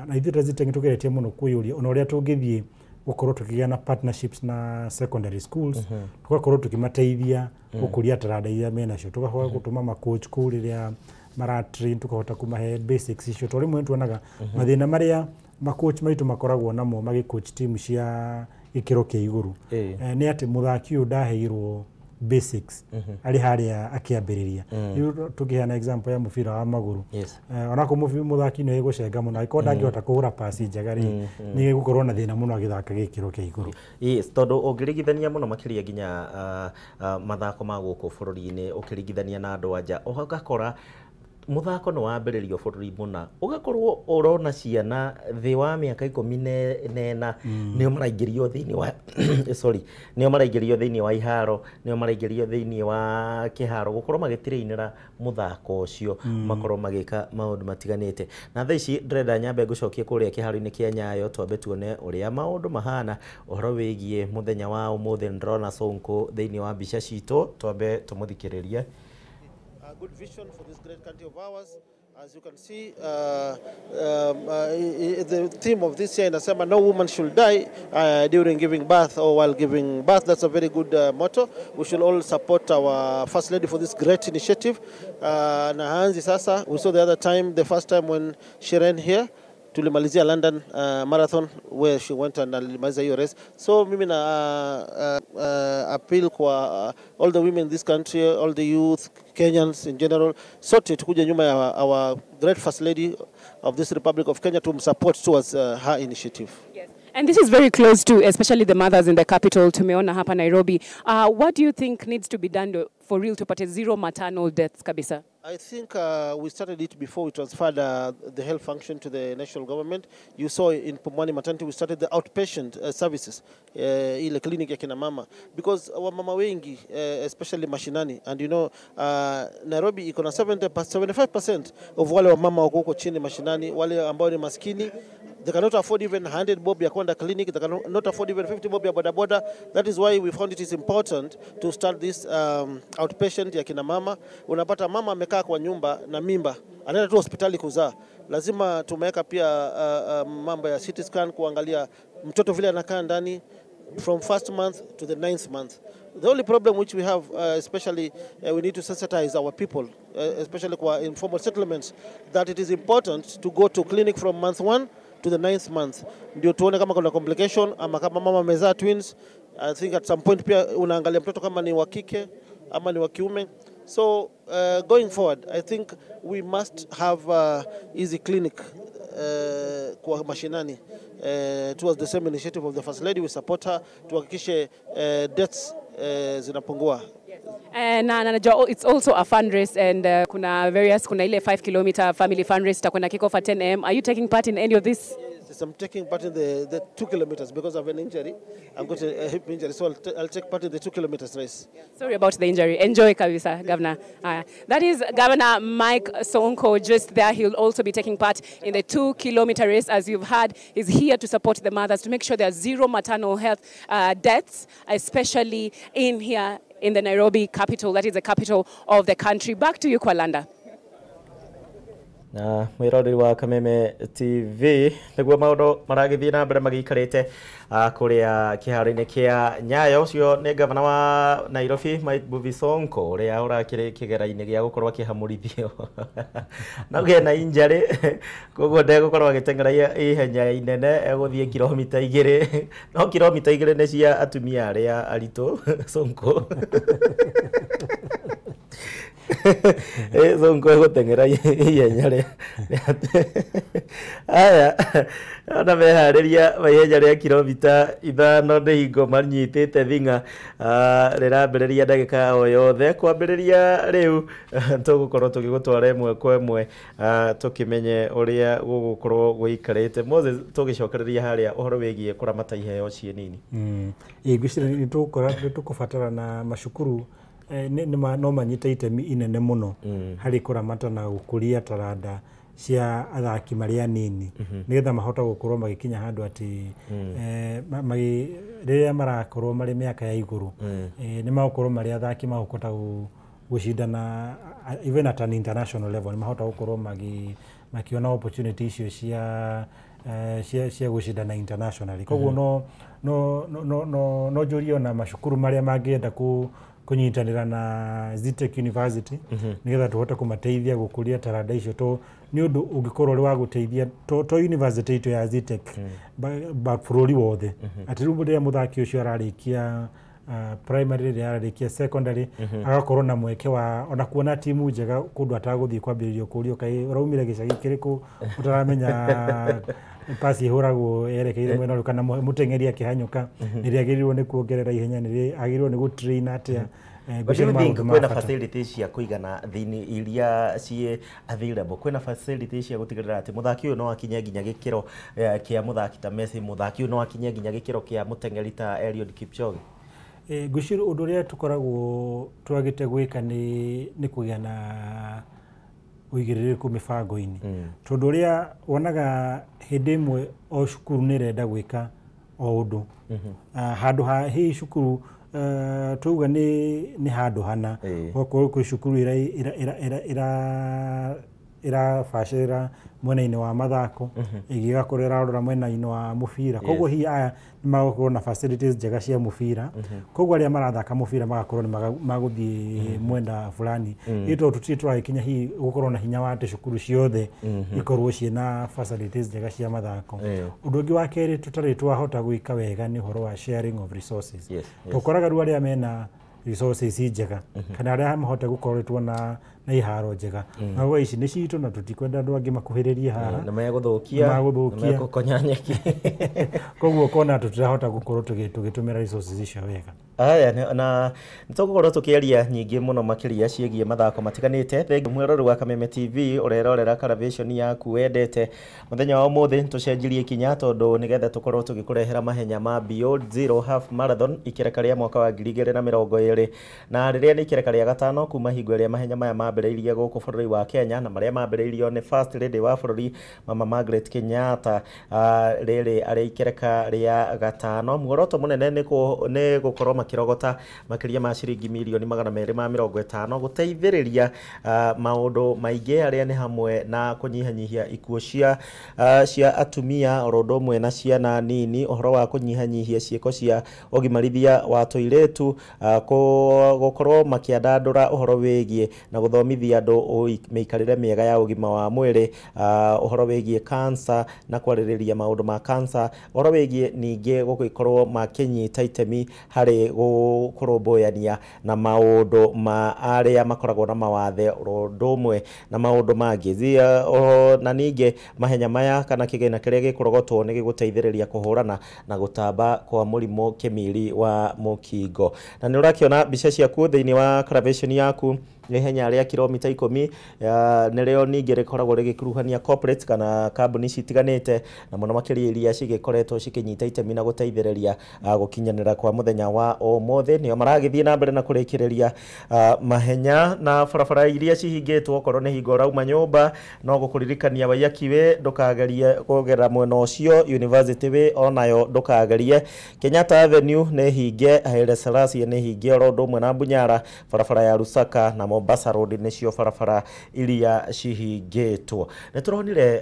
Na ithuĩ ta Zetech tũgeretie mũno kwĩyũria ona ũrĩa tũngĩthiĩ gũkorwo tũkĩgĩa na partnerships na secondary schools, tũgakorwo tũkĩmateithia gũkũria taranda iria menacio, tũkahota gũtũma macoach kũu rĩrĩa maratrain, tũkahota kũmahe basics icio, tondũ rĩmwe nĩtuonaga mathĩna marĩa macoach maitũ makoragwo namo magĩcoach timu cia gĩkĩro kĩa igũrũ, nĩ atĩ mũthaki ũyũ ndaheirwo basics arĩ harĩa akĩambĩrĩria. Rĩu tũngĩheana example ya mũbira wa magũrũ, onako mũthaki nĩ egũcenga mũno angĩkorwo ndangĩhota kũhũra pasi njega rĩ, nĩ egũkorwo na thĩna mũno agĩthaka gĩkĩro kĩa igũrũ. Yes, tondũ ũngĩringithania mũno makĩria nginya mathako ma gũkũ bũrũri-inĩ ũkĩringithania na andũ anja, ũgakora mũthako nĩ wambĩrĩrio bũrũri mũna, ũgakorwo ũrona ciana thĩ wa mĩaka 14 nĩo maraingĩrio thĩinĩ wa, sorry, nĩo maraingĩrio thĩinĩ wa iharo, nĩo maraingĩrio thĩinĩ wa kĩharo gũkorwo magĩtrainĩra mũthako ũcio, makorwo magĩka maũndũ matiganĩte. Na thaa ici ndĩrenda nyambe ngũcokie kũrĩa kĩharo-inĩ kĩa Nyayo twambe tuone ũrĩa maũndũ mahana ũhoro wĩgiĩ mũthenya wa ũmũthĩ. Ndĩrona Sonko thĩinĩ wa mbica citũ, twambe tũmũthikĩrĩrie. A good vision for this great country of ours. As you can see, the theme of this year inasema no woman should die during giving birth or while giving birth. That's a very good motto. We should all support our First Lady for this great initiative. Na haanzi sasa, we saw the other time, the first time when she ran here, tulimalizia London Marathon where she went and alimaliza hiyo race. So mimi na appeal kwa all the women in this country, all the youth, Kenyans in general, sote tukuje nyuma ya our great First Lady of this Republic of Kenya to support towards her initiative. Yes. And this is very close to, especially the mothers in the capital, tumeona hapa Nairobi. What do you think needs to be done for real tupate zero maternal deaths kabisa? I think we started it before we transferred the health function to the national government. You saw in Pumwani Maternity we started the outpatient services, ile clinic ya kina mama, because wamama wengi, especially mashinani, and you know, Nairobi iko na 75% of wale wamama wako huko chini mashinani, wale ambao ni maskini. They cannot afford even 100 bob ya kwenda clinic. They cannot afford even 50 bob ya boda boda. That is why we found it is important to start this outpatient ya kina mama. Unapata mama amekaa kwa nyumba na mimba, anaenda tu hospitali kuzaa. Lazima tumeweka pia mambo ya CT scan kuangalia mtoto vile anakaa ndani from first month to the 9th month. The only problem which we have, especially we need to sensitize our people, especially kwa informal settlements, that it is important to go to clinic from month 1 to the 9th month. Ndio tuone kama kuna complication ama kama mama amezaa twins. I think at some point pia unaangalia mtoto kama ni wa kike ama ni wa kiume. So going forward, I think we must have easy clinic kwa mashinani. Towards the same initiative of the First Lady, we support her tuhakikishe deaths zinapungua. Na najua it's also a fun race, and kuna various, kuna ile 5 kilometer family fun race itakwenda kick off at 10 a.m. Are you taking part in any of this? Yes, I'm taking part in the 2 kilometers because of an injury. I've got a hip injury, so I'll take part in the 2 kilometers race. Sorry about the injury. Enjoy kabisa, Governor. That is Governor Mike Sonko just there. He'll also be taking part in the 2 kilometer race. As you've heard, he's here to support the mothers to make sure there are zero maternal health deaths, especially in here in the Nairobi capital. That is the capital of the country. Back to you, Kwalanda. Na mwiroreri wa Kameme TV niguo maundu maragithie na mbere magiikarite kuria kiharo-ini kia Nyayo. Ucio ni gavana wa Nairobi Mike Mbuvi Sonko uria urakiri kigera-ini gia gukorwo akihamurithio na ugie na injury, koguo ndegũkorwo agĩteng'era ihenya inene, egũthiĩ kilomita 2, no kilomita 2 nĩ cia atumia arĩa aritũ. Sonko Sonko egũteng'era ihenya rĩa aya ona meharĩria ma ihenya rĩa kilomita 5 nĩ hingo manyitĩte thing'a, rĩrambĩrĩria ndagĩka o yothe. Kwambĩrĩria rĩu tũgũkorwo tũgĩgũtwara ĩmwe kwa ĩmwe, tũkĩmenye ũrĩa gũgũkorwo gũikarĩte. Moses, tũgĩcokereria harĩa ũhoro wĩgiĩ kũramata iheo ciĩ nini. Ngwĩciria nĩ tũkũbatara na macukuru no manyite itemi inene mũno harĩ kũramata na gũkũria taranda cia athaki marĩ anini, nĩgetha mahota gũkorwo magĩkinya handũ atĩ rĩrĩa marakorwo marĩ mĩaka ya igũrũ, nĩ magũkorwo marĩ athaki magũkota gũcindana even at an international level. Nĩ mahota gũkorwo makiona opportunity icio cia gũcindana internationally. Koguo no njũrie ona macukuru marĩa mangĩenda kũnyitanĩra na Zetech University, nĩgetha tũhote kũmateithia gũkũria taranda icio, to nĩ ũndũ ũngĩkorwo ũrĩ wa gũteithia to university itũ ya Zetech bũrũri wothe, atĩ rĩu rĩrĩa mũthaki ũcio ararĩkia primary, rĩrĩa ararĩkia secondary, agakorwo na mweke wa ona kuona timu njega kũndũ atagũthiĩ kwambĩrĩrio kũrio kaĩ ũraumire gĩcagi kĩrĩkũ ũtaramenya pasi ihũragwo yerekeire mwena ũrĩkũ, kana mũteng'eri akĩhanyũka nĩrĩ agĩrĩirwo nĩ kuongerera ihenya, nĩrĩ agĩrĩirwo nĩ gũtrain atĩa. But you think kwĩna facilities cia kũigana thĩinĩ iria ciĩ available, kwĩna facilities cia gũtigĩrĩra atĩ mũthaki ũyũ no akinye nginya gĩkĩro kĩa mũthaki ta Messi, mũthaki ũyũ no akinye nginya gĩkĩro kĩa mũteng'eri ta Eliud Kipchoge? Ngwĩciria ũndũ ũrĩa tũkoragwo twagĩte gwĩka nĩ kũgĩa na ũigĩrĩrĩku mĩbango-inĩ, tondũ ũrĩa wonaga hĩndĩ ĩmwe o cukuru nĩ ĩrenda gwĩka o ũndũ, handũ ha hihi cukuru tuga nĩ handũ hana, gwakorwo kwĩ cukuru ĩrabacĩrĩra mwena-inĩ wa mathako, ĩngĩ ĩgakorwo ĩrarora mwena-inĩ wa mũbira. Koguo hihi aya nĩ magũkorwo na facilities njega cia mũbira, koguo arĩa marathaka mũbira magakorwo nĩ magũthiĩ mwena fulani. Ĩ tondũ tũtirĩ tũragĩkinya hihi gũkorwo na hinya wa atĩ cukuru ciothe ikorwo ciĩna facilities njega cia mathako. Ũndũ ũngĩ wa kerĩ tũtarĩ twahota gwĩka wega nĩ ũhoro wa sharing of resources. Tũkoraga rĩu arĩa mena resources njega kana arĩa mahota gũkoretwo na na iharo njega. Na gwa ici nĩ citũ na tũtikwenda andũ angĩ makuhĩrĩrie haha. Nĩ megũthũkia, nĩ megũkonya nyeki. Koguo ũkona tũtirahota gũkorwo tũgĩtũmĩra resources icio wega. Aya, na nĩtũgũkorwo tũkĩaria nyingĩ mũno makĩria ciĩgiĩ mathako matiganĩte. Thengiũ mwĩroreri wa Kameme TV ũrerorera Karavation yaku wendete. Mũthenya wa ũmũthĩ tũcenjirie ikinya tondũ nĩgetha tũkorwo tũgĩkũrehera mahenya ma Beyond Zero Half Marathon ikereka rĩa mwaka wa 2020, na rĩrĩa nĩ ikereka rĩa gatano kuma hingo ĩrĩa mahenya maya mambĩrĩirie gũkũ bũrũri wa Kenya, na marĩa mambĩrĩirio nĩ First Lady wa bũrũri Mama Margaret Kenyatta. Rĩrĩ arĩ ikereka rĩa gatano. Muoroto mũnene nĩ gũkorwo makĩrogota makĩria ma ciringi mirioni 250 gũteithĩrĩria maũndũ maingĩ arĩa nĩ hamwe na kũnyihanyihia ikuũ cia atumia oro ũndũ ũmwe na ciana nini, ũhoro wa kũnyihanyihia ciĩko cia ũgimarithia wa tũirĩtu, gũkorwo makĩandandũra ũhoro wĩgiĩ na gũthomithia andũ mĩikarĩre mĩega ya ũgima wa mwĩrĩ, ũhoro wĩgiĩ cancer na kwarĩrĩria maũndũ ma cancer, ũhoro wĩgiĩ ningĩ gũgĩkorwo makĩnyita itemi harĩ kũrũmbũyania na maũndũ ma arĩa makoragwo na mawathe ũndũ ũmwe na maũndũ mangĩ. Na ningĩ mahenya maya kana kĩgĩna kĩrĩa gĩkũrogotwo nĩ gĩgũteithĩrĩria kũhũrana na gũtamba kwa mũrimũ kĩmiri wa mũkingo. Na nĩ ũrakĩona mbica ciaku thĩinĩ wa Karavation yaku. Nĩ ihenya rĩa kilomita 10 nĩrĩo ningĩ rĩkoragwo rĩgĩkuruhania corporate kana kambuni citiganĩte, na mũno makĩria iria cigĩkoretwo cikĩnyita itemi na gũteithĩrĩria gũkinyanĩra kwa mũthenya wa ũmũthĩ. Nĩo maragĩthiĩ na mbere na kũrĩkĩrĩria mahenya na barabara iria cihingĩtwo. Okorwo nĩ hingo ũrauma nyũmba, no gũkũririkania Waiyaki Way ndũkagerie kũgera mwena ũcio, University Way onayo ndũkagerie, Kenyatta Avenue nĩ hinge, Haile Selassie nĩ hinge, oro ũndũ ũmwe na Bunyara, barabara ya Lusaka na Mombasa Road nĩcio barabara iria cihingĩtwo. Nĩ tũronire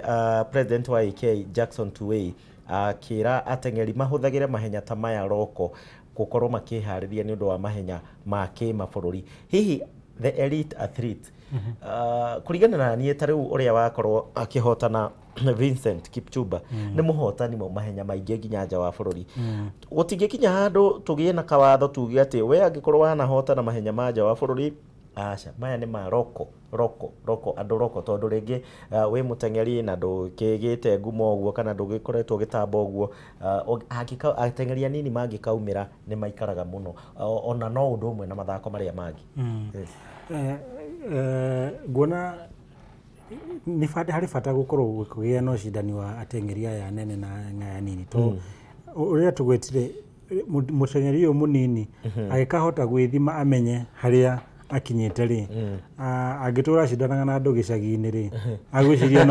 President wa AK Jackson Tuwei akĩra ateng'eri mahũthagĩre mahenya ta maya roko gũkorwo makĩharĩria nĩ ũndũ wa mahenya ma kĩmabũrũri. Hihi the elite athlete, kũringana na niĩ ta rĩu ũrĩa wakorwo akĩhotana Vincent Kipchumba nĩ mũhotani wa mahenya maingĩ nginya nja wa bũrũri, gũtingĩkinya handũ tũgĩe na kawatho tuge atĩ we angĩkorwo wanahotana mahenya ma nja wa bũrũri, aca maya nĩ ma roko roko roko andũ roko, tondũ rĩngĩ wĩ mũteng'eri na ndũkĩgĩte ngumo ũguo kana ndũgĩkoretwo ũgĩtamba ũguo, ateng'eri anini mangĩkaumĩra nĩ maikaraga mũno, ona no ũndũ ũmwe na mathako marĩa mangĩ. Nguona nĩ harĩ bata gũkorwo kũgĩa na ũcindani wa ateng'eri aya nene na aya nini, tondũ ũrĩa tũgwetire mũteng'eri ũyũ mũnini agĩkahota gwĩthima amenye harĩa akinyĩte rĩ, angĩtũra acindanaga na andũ gĩcagi-inĩ rĩ, agwĩciria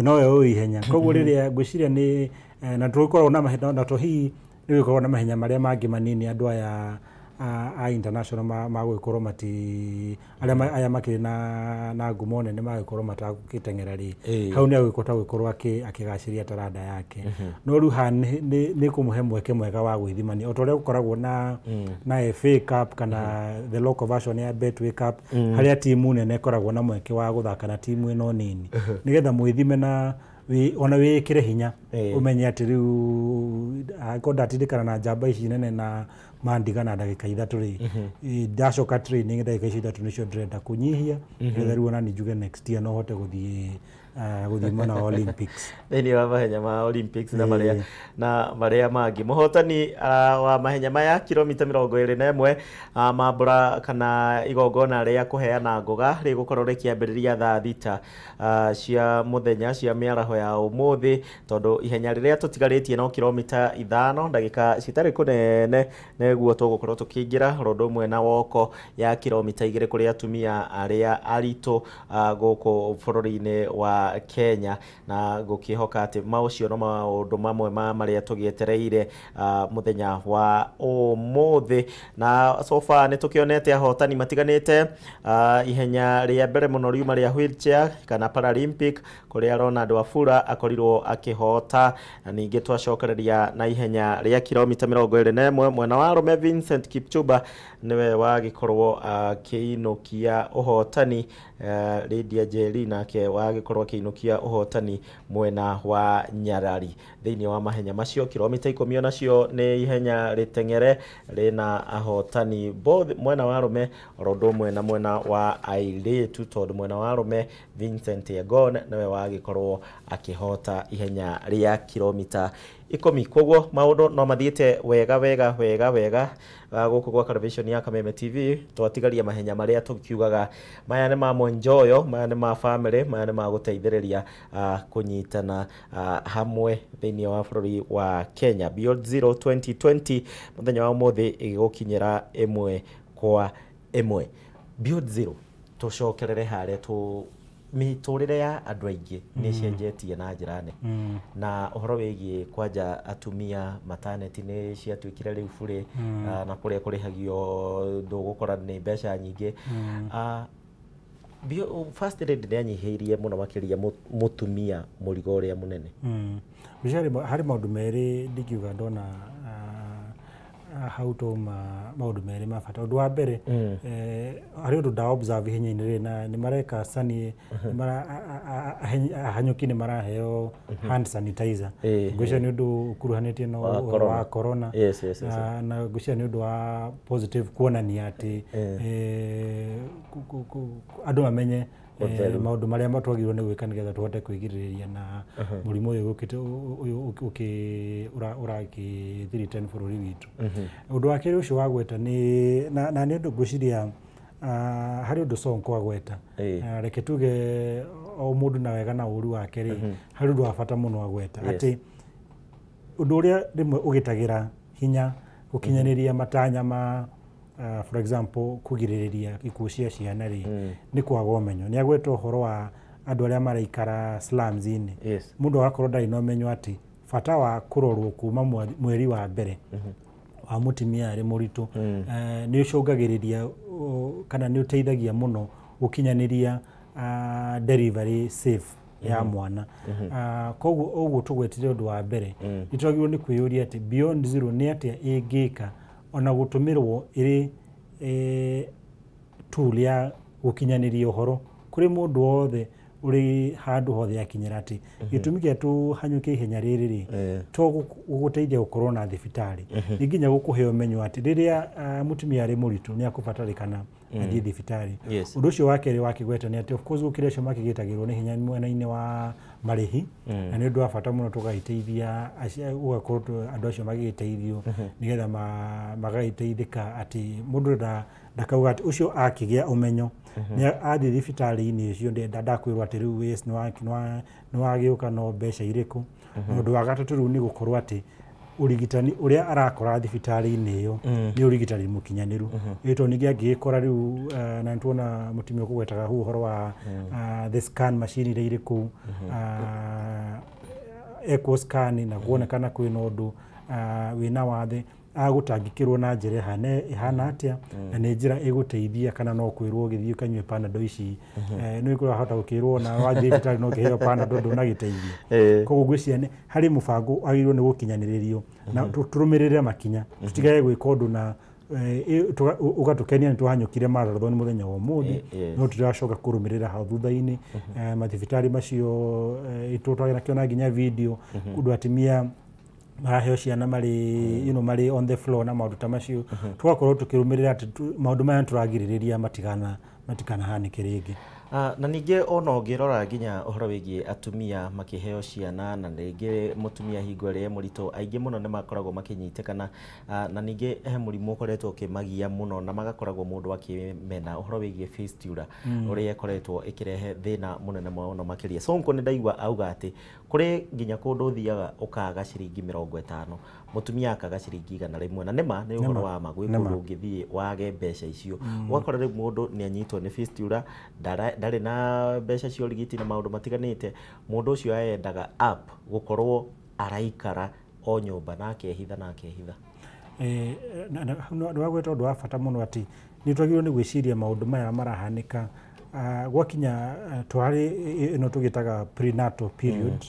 nowe ũĩ ihenya. Koguo rĩrĩa ngwĩciria nĩ na tũgĩkoragwo na mahenya, na to hihi nĩ gũkoragwo na mahenya marĩa mangĩ manini andũ aya a international magũgĩkorwo mati arĩa aya makĩrĩ na ngumo nene magũgĩkorwo matagũgĩteng'era rĩ, hau nĩ agũgĩkota gũgĩkorwo akĩgacĩria taranda yake. No rĩu haha nĩ kũmũhe mweke mwega wa gwĩthimania o ta ũrĩa gũkoragwo na FA Cup kana the local version ya Betway Cup, harĩa timu nene ĩkoragwo na mweke wa gũthaka na timu ĩno nini nĩgetha mwĩthime na ona wĩkĩre hinya ũmenye atĩ rĩu angĩkorwo ndatindĩkana na njamba ici nene na mandiga na ndagĩka 3 rĩ, ndacoka training ndagĩka ici 3 nĩcio ndĩrenda kũnyihia nĩgetha rĩu ona njuge next year no hote gũthiĩ gũthiĩ mwena wa Olympics. Thĩinĩ wa mahenya ma Olympics na marĩa na marĩa mangĩ. Mũhotani wa mahenya maya kilomita 21 mambura kana igongona rĩa kũheana ngoga rĩgũkorwo rĩkĩambĩrĩria thaa 6 cia mũthenya cia mĩaraho ya ũmũthĩ, tondũ ihenya rĩrĩa tũtigarĩtie no kilomita 5 ndagĩka citarĩ kũnene nĩguo tũgũkorwo tũkĩingĩra ũndũ ũmwe na woko ya kilomita 2 kũrĩ atumia arĩa aritũ gũkũ bũrũri-inĩ wa Kenya, na gũkĩhoka atĩ maũcio no maũndũ mamwe ma marĩa tũgĩetereire mũthenya wa ũmũthĩ. Na so far nĩ tũkĩonete ahotani matiganĩte. Ihenya rĩa mbere mũno riuma rĩa wheelchair kana Paralympic kũrĩa Ronald Wafula akorirwo akĩhota, na ningĩ twacokereria na ihenya rĩa kilomita 21 mwena wa arũme. arũme Vincent Kipchumba nĩwe wagĩkorwo akĩinũkia ũhotani. Lydia Njeri nake wagĩkorwo akĩinũkia ũhotani mwena wa Nyarari thĩinĩ wa mahenya macio. Kilomita 10 onacio nĩ ihenya rĩteng'ere rĩna ahotani both mwena wa arũme oro ũndũ ũmwe na mwena wa airĩtu, tondũ mwena wa arũme Vincent Yegon nĩwe wagĩkorwo akĩhota ihenya rĩa kilomita 10. Koguo maũndũ no mathiĩte wega wega wega wega gũkũ gwa television ya Kameme TV. Twatigaria mahenya marĩa tũkiugaga maya nĩ ma mwenjoyo, maya nĩ ma family, maya nĩ ma gũteithĩrĩria kũnyitana hamwe thĩinĩ wa bũrũri wa Kenya. Beyond Zero 2020 mũthenya wa ũmũthĩ ĩgĩgũkinyĩra 1 kwa 1. Beyond Zero tũcokerere harĩa tũ mĩtũrĩre ya andũ aingĩ nĩ ĩcenjetie na njĩra nene, na ũhoro wĩgiĩ kwanja atumia maternity nĩ ciatuĩkire rĩu burĩ, na kũrĩa kũrĩhagio ndũgũkora nĩ mbeca nyingĩ. First Lady nĩ anyihĩirie mũno makĩria mũtumia mũrigo ũrĩa mũnene. Harĩ maũndũ merĩ ndingiuga ndona hau tũma maũndũ merĩ ma bata. Ũndũ wa mbere, harĩ ũndũ nda observe ihenya-inĩ rĩrĩ na nĩ mareka sani, ahanyũki nĩ maraheo hand sanitizer. Ngwĩciria nĩ ũndũ ũkuruhanĩtie na ũhoro wa corona, na ngwĩciria nĩ ũndũ wa positive kuonania atĩ andũ mamenye maũndũ marĩa twagĩrĩirwo nĩ gwĩka nĩgetha tũhote kwĩgirĩrĩria na mũrimũ ũyũ ũkĩte ũyũ ũragĩthiriten bũrũri witũ. Ũndũ wa kerĩ ũcio wagweta nĩ na nĩ ũndũ ngwĩciria harĩ ũndũ Sonko agweta, reke tuge o mũndũ na wega na ũru wake rĩ, harĩ ũndũ wa bata mũno agweta atĩ ũndũ ũrĩa rĩmwe ũgĩtagĩra hinya gũkinyanĩria matanya ma for example kũgirĩrĩria ikuũ cia ciana rĩ, nĩ kwaga ũmenyo. Nĩ agweta ũhoro wa andũ arĩa maraikara slums-inĩ, mũndũ agakorwo ndarĩ na ũmenyo atĩ bata wa kũrorwo kuma mweri wa mbere wa mũtumia arĩ mũritũ nĩ ũcũngagĩrĩria kana nĩ ũteithagia mũno gũkinyanĩria delivery safe ya mwana. Koguo ũguo tũgwetire ũndũ wa mbere, nĩ twagĩrĩirwo nĩ kwĩyũria atĩ Beyond Zero nĩ atĩa ĩngĩka ona gũtũmĩrwo ĩrĩ tool ya gũkinyanĩria ũhoro kũrĩ mũndũ wothe ũrĩ handũ hothe akinyĩra atĩ gĩtũmi kĩa tũhanyũke ihenya rĩrĩ rĩ to gũgũteithia gũkorwo na thibitarĩ, nĩ nginya gũkũhe ũmenyo atĩ rĩrĩa mũtumia arĩ mũritũ nĩ akũbatarĩkana athiĩ thibitarĩ. Ũndũ ũcio wa kerĩ wakĩgweta nĩ atĩ of course gũkĩrĩ acio makĩgĩtagĩrwo nĩ hinya mwena-inĩ wa marĩhi, na nĩ ũndũ wa bata mũno tũgagĩteithia ũgakorwo andũ acio magĩgĩteithio nĩgetha magagĩteithĩka atĩ mũndũ ndakauga atĩ ũcio akĩgĩa ũmenyo nĩ athiĩ thibitarĩ-inĩ ũcio ndakwĩrwo atĩ rĩu yes nĩ wagĩũka no mbeca irĩkũ. Ũndũ wa gatatũ rĩu nĩ gũkorwo atĩ ũrigitani ũrĩa arakora thibitarĩ-inĩ ĩyo nĩ ũrigitani mũkinyanĩru, ĩtondũ ningĩ angĩgĩkora rĩu na nĩtuona mũtumia ũkũgwetaga hau ũhoro wa the scan machine iria irĩ kũu, echo scan na kuonekana kwĩna ũndũ wĩna wathe agũtangĩkĩrwo na njĩra ĩhana atĩa, na nĩ njĩra ĩgũteithia kana no kwĩrwo ũgĩthiĩ ũkanyue Panadol ici, nĩ ũkũhota gũkĩrwo na wathiĩ thibitarĩ no ũkĩheo Panadol ndũnagĩteithia. Koguo ngwĩciria harĩ mũbango wagĩrĩirwo nĩ gũkinyanĩrĩrio na tũrũmĩrĩre makinya, tũtigage gwĩka ũndũ na ũgatũkenia nĩ twahanyũkire marathon mũthenya wa ũmũthĩ, no tũtiracoka kũrũmĩrĩra hau thutha-inĩ. Mathibitarĩ macio twakĩona nginya video ũndũ atumia maraheo ciana marĩ you know marĩ on the floor na maũndũ ta macio, tũgakorwo tũkĩrũmĩrĩra atĩ maũndũ maya nĩtũragirĩrĩria matikanahanĩke rĩngĩ. Na ningĩ ona ũngĩrora nginya ũhoro wĩgiĩ atumia makĩheo ciana, na rĩngĩ mũtumia hingo ĩrĩa e mũritũ aingĩ mũno nĩ makoragwo makĩnyitĩkana, na ningĩ he mũrimũ ũkoretwo ũkĩmagia mũno na magakoragwo mũndũ akĩmena ũhoro wĩgiĩ fistula ũrĩa ĩkoretwo ĩkĩrehe thĩna mũnene mũno makĩria. Sonko nĩ ndaigua auga atĩ kũrĩ nginya kũndũ ũthiaga ũkaga ciringi 50, mũtumia akaga ciringi 100, na nĩma nĩ ũhoro wa ma gwĩ kũndũ ũngĩthiĩ wage mbeca icio, ũgakora rĩu mũndũ nĩ anyitwo nĩ fistula, ndarĩ na mbeca cia ũrigiti na maũndũ matiganĩte, mũndũ ũcio aendaga up gũkorwo araikara o nyũmba na akehitha na akehitha. Nĩ wagweta ũndũ wa bata mũno atĩ nĩ twagĩrĩirwo nĩ gwĩciria maũndũ maya marahanĩka Gwakinya twarĩ ĩno tũgĩtaga prenatal period,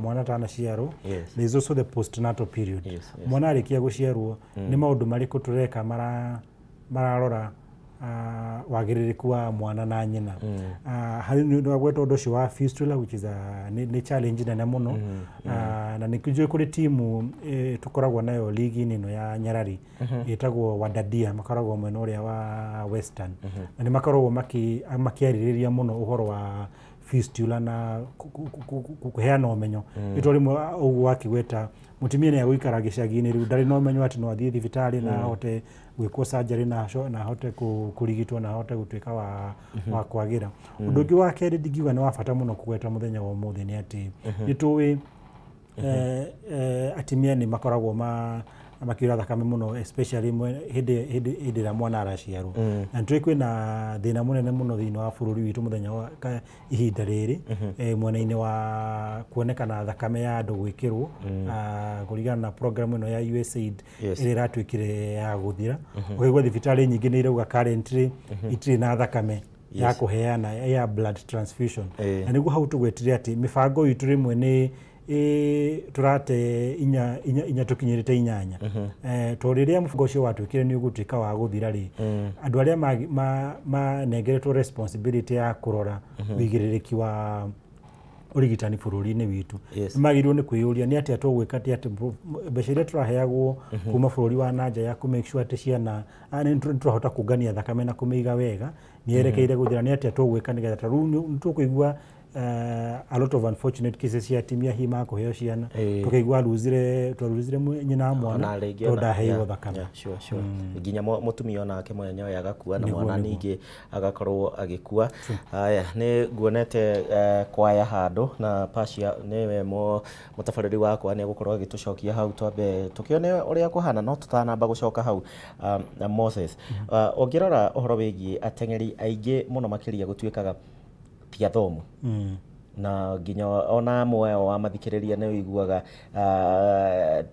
mwana atanaciarwo. There is also the postnatal period. Mwana arĩkia gũciarwo, nĩ maũndũ marĩkũ tũreka mararora wagĩrĩrĩku wa mwana na nyina? Harĩ nĩ wagweta ũndũ ũcio wa fistula, which is nĩ challenge nene mũno. Na nĩ njũĩ kũrĩ timu tũkoragwo nayo ligi-inĩ ĩno ya Nyarari ĩtagwo Wadadia, makoragwo mwena ũrĩa wa Western, na nĩ makoragwo makĩarĩrĩria mũno ũhoro wa fistula na kũheana ũmenyo, nĩ tondũ rĩmwe ũguo wakĩgweta mũtumia nĩ agũikara gĩcagi-inĩ, rĩu ndarĩ na ũmenyo atĩ no athiĩ thibitarĩ na ahote gwĩkwo surgery na ahote kũrigitwo na ahote gũtuĩka wa kwagĩra. Ũndũ ũngĩ wa kerĩ ndingiuga nĩ wa bata mũno kũgweta mũthenya wa ũmũthĩ nĩ atĩ nĩ tũĩ atumia nĩ makoragwo makiura thakame mũno, especially hĩndĩ ĩrĩa mwana araciarwo, na nĩ tũĩ kwĩna thĩna mũnene mũno thĩinĩ wa bũrũri witũ mũthenya wa ihinda rĩrĩ, mwena-inĩ wa kuonekana thakame ya andũ gwĩkĩrwo, kũringana na program ĩno ya USAID ĩrĩa ĩratuĩkire ya gũthira. Ũkaigua thibitarĩ nyingĩ nĩ irauga currently itirĩ na thakame ya kũheana ya blood transfusion. Na nĩguo hau tũgwetire atĩ mĩbango itũ rĩmwe nĩ tũrate inya inya, inya tũkinyĩrĩte inyanya, tondũ rĩrĩa mũbango ũcio watuĩkire nĩ ũgũtuĩka wa gũthira rĩ, andũ arĩa manengeretwo responsibility ya kũrora ũigĩrĩrĩki wa ũrigitani bũrũri-inĩ witũ nĩ magĩrĩirwo nĩ kwĩyũria nĩ atĩa tũgwĩka atĩ mbeca iria tũraheagwo kuma bũrũri wa nanja ya kũ make sure atĩ ciana nĩ tũrahota kũngania thakame na kũmĩiga wega nĩ yerekeire gũthira, nĩ atĩa tũgwĩka nĩgetha ta rĩu nĩ tũkũigua a lot of unfortunate cases cia atumia hihi makũheo ciana, tũkaigua ruzire twaruzire nyina wa mwana ona rĩngĩ tondũ ndaheirwo thakame. Yeah, sure. Nginya mũtumia onake mwenyewe agakua na mwana ningĩ agakorwo agĩkua. Haya, nĩ nguonete kwaya handũ na Pacia nĩwe mũtabarĩri wakwa, nĩ egũkorwo agĩtũcokia hau twambe tũkĩone ũrĩa kũhana. No tũtanamba gũcoka hau, na Moses, ũngĩrora ũhoro wĩgiĩ ateng'eri aingĩ mũno makĩria gũtuĩkaga ti athomu, na nginya ona amwe ao wamathikĩrĩria nĩ ũiguaga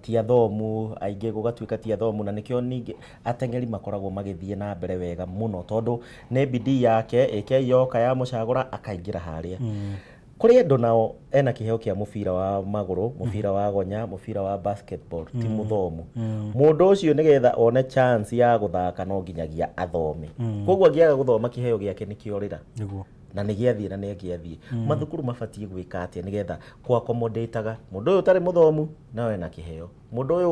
ti athomu aingĩ, gũgatuĩka ti athomu, na nĩkĩo ningĩ ateng'eri makoragwo magĩthiĩ na mbere wega mũno, tondũ nĩ bidii yake ĩke yoka yamũcagũra akaingĩra harĩa. Kũrĩ andũ nao ena kĩheo kĩa mũbira wa magũrũ, mũbira wa gonya, mũbira wa basketball, ti mũthomu. Mũndũ ũcio nĩgetha one chance ya gũthaka no nginyagia athome. Koguo angĩaga gũthoma, kĩheo gĩake nĩkĩorĩra na nĩ gĩathiĩ na nĩ gĩathiĩ. Mathukuru mabatiĩ gwĩka atĩa nĩgetha kũ-accommodate-aga mũndũ ũyũ ũtarĩ mũthomu no ena kĩheo, mũndũ ũyũ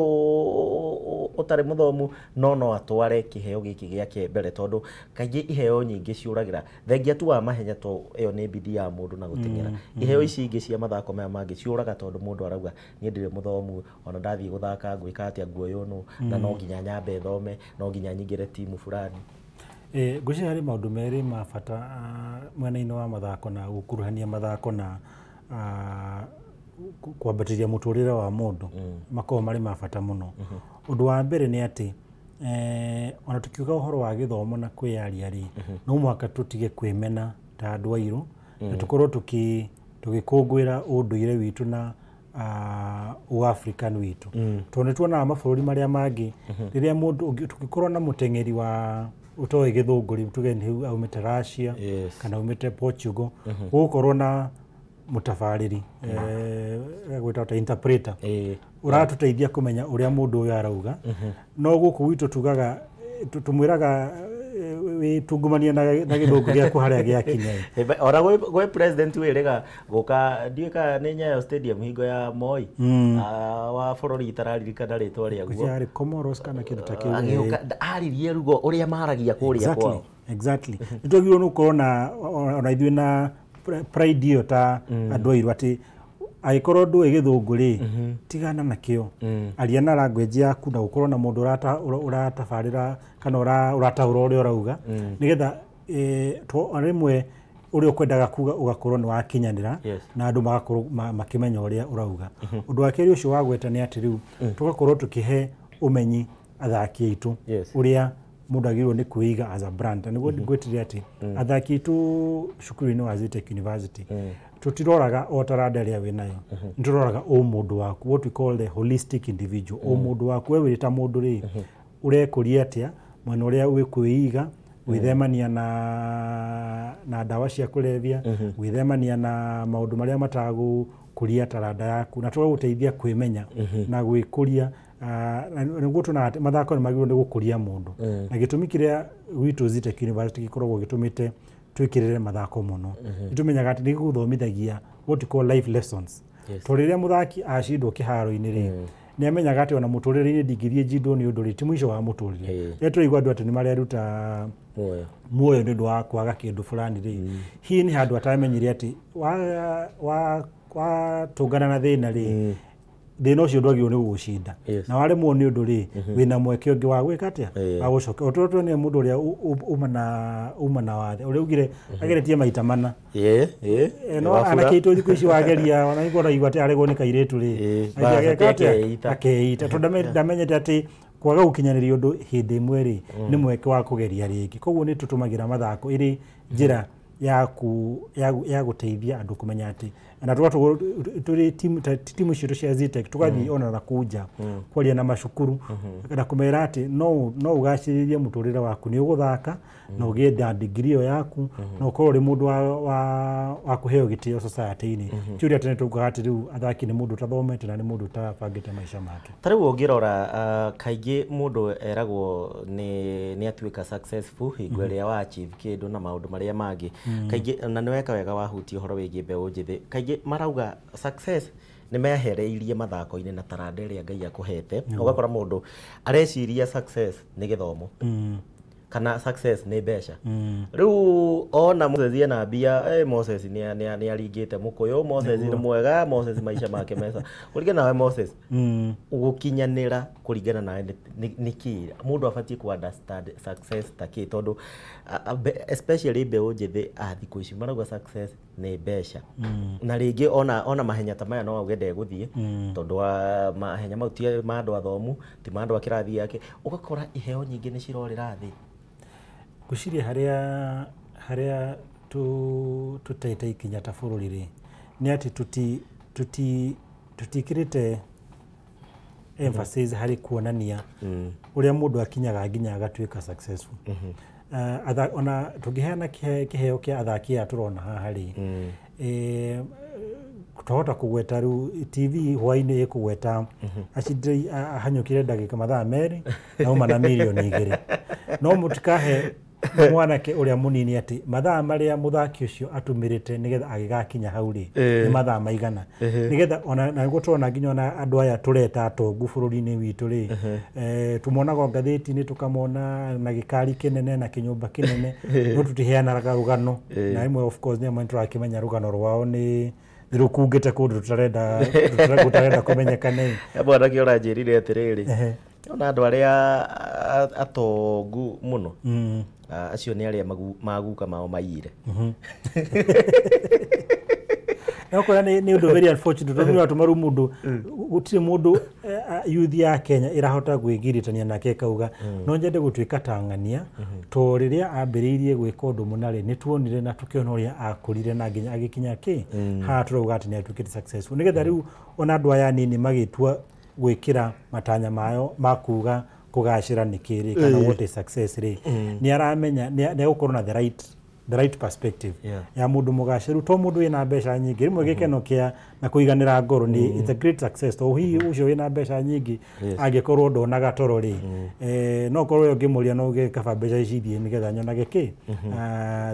ũtarĩ mũthomu no atware kĩheo gĩkĩ gĩake mbere? Tondũ kaingĩ iheo nyingĩ ciũragĩra thengia tu wa mahenya, to ĩyo nĩ bidii ya mũndũ na gũteng'era. Iheo ici ingĩ cia mathako maya mangĩ ciũraga tondũ mũndũ arauga, "Niĩ ndirĩ mũthomu, ona ndathiĩ gũthaka ngwĩka atĩa, nguoywo nũ, na no nginya nyambe thome, no nginya nyingĩre timu fulani." Ngwĩciria harĩ maũndũ merĩ ma bata mwena-inĩ wa mathako na gũkuruhania mathako na kwambatĩria mũtũrĩre wa mũndũ makoragwo marĩ ma bata mũno. Ũndũ wa mbere nĩ atĩ ona tukiuga ũhoro wa gĩthomo na kwĩyaria rĩ, no mũhaka tũtige kwĩmena ta andũ airũ na tũkorwo tũgĩkũngũĩra ũndũire witũ na ũafrican witũ, tondũ nĩ tuonaga mabũrũri marĩa mangĩ rĩrĩa mũndũ tũngĩkorwo na mũteng'eri wa ũtoĩ gĩthũngũ rĩ, tuge nĩ aumĩte Russia kana aumĩte Portugal, gũgũkorwo na mũtabarĩri gwĩtagwo ta interpreter ũratũteithia kũmenya ũrĩa mũndũ ũyũ arauga. No gũkũ gwitũ tugaga tũmwĩraga wĩtungumanie na gĩthũngũ gĩaku harĩa gĩakinya. Ona gwĩ president wĩrĩga gũka, ndiũĩ kana nĩ Nyayo Stadium hingo ya Moi, wa bũrũri itararirikana rĩtwa rĩaguo. Ngwĩciria yarĩ Comoros kana kĩndũ ta kĩu. Agĩũka aririe rugo ũrĩa maragia kũrĩa kwao. Exactly, nĩ twagĩrĩirwo nĩ gũkorwo na ona ithuĩ na pride ĩyo ta andũ airũ, atĩ angĩkorwo ndũĩ gĩthũngũ rĩ, tigana nakĩo, aria na language yaku na gũkorwo na mũndũ ũratabarĩra kana ũrataũra ũrĩa ũrauga, nĩgetha rĩmwe ũrĩa ũkwendaga kuga ũgakorwo nĩ wakinyanĩra na andũ magakorwo makĩmenya ũrĩa ũrauga. Ũndũ wa kerĩ ũcio wagweta nĩ atĩ rĩu tũgakorwo tũkĩhe ũmenyi athaki aitũ ũrĩa mũndũ agĩrĩirwo nĩ kwĩiga as a brand. Na nĩguo ngwĩtire atĩ athaki aitũ cukuru-inĩ wa Zetech University tũtiroraga o taranda ĩrĩa wĩnayo, nĩ tũroraga ũmũndũ waku, what we call the holistic individual, ũmũndũ waku we wĩ ta mũndũ rĩ, ũrekũria atĩa mwena ũrĩa wĩ kwĩiga. Gwĩthemania na ndawa cia kũrebia, gwĩthemania na maũndũ marĩa matagũkũria taranda yaku, na tũgagũteithia kwĩmenya na gwĩkũria. Na nĩguo tuonaga atĩ mathako nĩ magĩrĩirwo nĩ gũkũria mũndũ, na gĩtũmi kĩrĩa gwitũ Zetech University gĩkoragwo gĩtũmĩte twĩkĩrĩre mathako mũno, nĩ tũmenyaga atĩ nĩ gĩgũthomithagia what you call life lessons. Tondũ rĩrĩa mũthaki acindwo kĩharo-inĩ rĩ, nĩ amenyaga atĩ ona mũtũrĩre-inĩ ndingĩthiĩ njindwo nĩ ũndũ rĩ, ti mũico wa mũtũrĩre. Rĩrĩa tũraigua andũ atĩ nĩ mareruta muoyo muoyo nĩ ũndũ wa kwaga kĩndũ fulani rĩ, hihi nĩ handũ atamenyire atĩ watũngana na thĩna rĩ, thĩna ũcio ndwagĩrĩirwo nĩ gũgũcinda, na waremwo nĩ ũndũ rĩ, wĩna mweke ũngĩ wa gwĩka atĩa, wa gũcoka. O tũrĩa tuonire mũndũ ũrĩa uma na wathe, ũrĩa ugire ageretie maita mana. Ĩĩ ĩĩ No Wabura. anake aitũ thikũ ici wageria ona nĩguo ũraigua atĩ aregwo nĩ kairĩtu rĩ, Bas, ageka atĩa? akeita. Akeita, tondũ ndamenyete atĩ kwaga gũkinyanĩria ũndũ hĩndĩ ĩmwe rĩ, nĩ mweke wa kũgeria rĩngĩ. Koguo nĩ tũtũmagĩra mathako ĩrĩ njĩra ya gũteithia andũ kũmenya atĩ na tũgatũgwo tũrĩ timu ta timu citũ cia Zetech, tũgathiĩ ona na kũu nja kwaria na macukuru na kũmera atĩ no ũgacĩrithie mũtũrĩre waku nĩ ũgũthaka na ũgĩe na degree ĩyo yaku na ũkorwo ũrĩ mũndũ wa kũheo gĩtĩo society-inĩ. Ti ũrĩa tene taugaga atĩ rĩu athaki nĩ mũndũ ũtathomete na nĩ mũndũ ũtabangĩte maica make. Ta rĩu ũngĩrora, kaingĩ mũndũ eragwo nĩ atuĩka successful hingo ĩrĩa wa achieve kĩndũ na maũndũ marĩa mangĩ. Kaingĩ na nĩ weka wega wahutia ũhoro wĩgiĩ mbeũ njĩthĩ, kaingĩ marauga success nĩ mehereirie mathako-inĩ na taranda ĩrĩa Ngai akũhete. Ũgakora mũndũ areciria success nĩ gĩthomo kana success nĩ mbeca. Rĩu ona Moses ena mbia, Moses nĩ aringĩte mũkũyũ, Moses nĩ mwega, Moses maica make mesa. Kũringana nawe Moses, gũkinyanĩra kũringana nawe nĩ kĩ? Mũndũ abatiĩ ku understand success ta kĩ? Tondũ especially mbeũ njĩthĩ a thikũ ici marauga success nĩ mbeca, na rĩngĩ ona mahenya ta maya no auge ndegũthiĩ tondũ wa mahenya mau ti ma andũ athomu, ti ma andũ a kĩrathi gĩake. Ũgakora iheo nyingĩ nĩ cirorĩra thĩ. Ngwĩciria harĩa tũtete ikinya ta bũrũri rĩ, nĩ atĩ tũtikĩrĩte emphasis harĩ kuonania ũrĩa mũndũ akinyaga nginya agatuĩka successful. Ona tũngĩheana kĩheo kĩa athaki aya tũrona haha rĩ, twahota kũgweta rĩu TV hwainĩ ĩkũgweta acindire ahanyũkire ndagĩka mathaa 2 na uma na mirioni 2, no mũtikahe mwanake ũrĩa mũnini atĩ mathaa marĩa mũthaki ũcio atũmĩrĩte nĩgetha agĩgakinya hau rĩ, nĩ mathaa maigana, nĩgetha ona na nĩguo tũrona nginya ona andũ aya tũreta atongu bũrũri-inĩ witũ rĩ, tumonaga o ngathĩti-inĩ, tũkamona na gĩkari kĩnene na kĩnyũmba kĩnene, no tũtiheanaga rũgano. Na ĩmwe of course nĩ amwe nĩtũrakĩmenya rũgano rwao nĩ rũkungĩte kũndũ tũtarenda kũmenyekane. Mwanake ũranjĩrire atĩrĩrĩ, ona andũ arĩa atongu mũno, acio nĩ arĩa maguka mao maiyire. Nokora nĩ ũndũ very unfortunate, tondũ nĩ watũma rĩu mũndũ gũtirĩ mũndũ, youth ya Kenya ĩrahota gwĩgiritania nake ĩkauga no nyende gũtuĩka ta ng'ania, to rĩrĩa ambĩrĩirie gwĩka ũndũ mũna rĩ, nĩ tuonire na tũkĩona ũrĩa akũrire na nginya agĩkinya kĩ haha tũrauga atĩ nĩ atuĩkĩte successful, nĩgetha rĩu ona andũ aya anini magĩtua gwĩkĩra matanya mayo ma kuga kũgacĩra nĩ kĩ rĩ, kana what is success rĩ, nĩ aramenya nĩ egũkorwo na the right perspective ya mũndũ mũgacĩru, to mũndũ wĩna mbeca nyingĩ. Rĩmwe gĩkeno kĩa na kũiganĩra ngoro nĩ it's a great success, to hihi ũcio wĩna mbeca nyingĩ angĩkorwo ndonaga toro rĩ, no korwo we ũngĩmũria no uge kaba mbeca ici ithiĩ nĩgetha nyonage kĩ,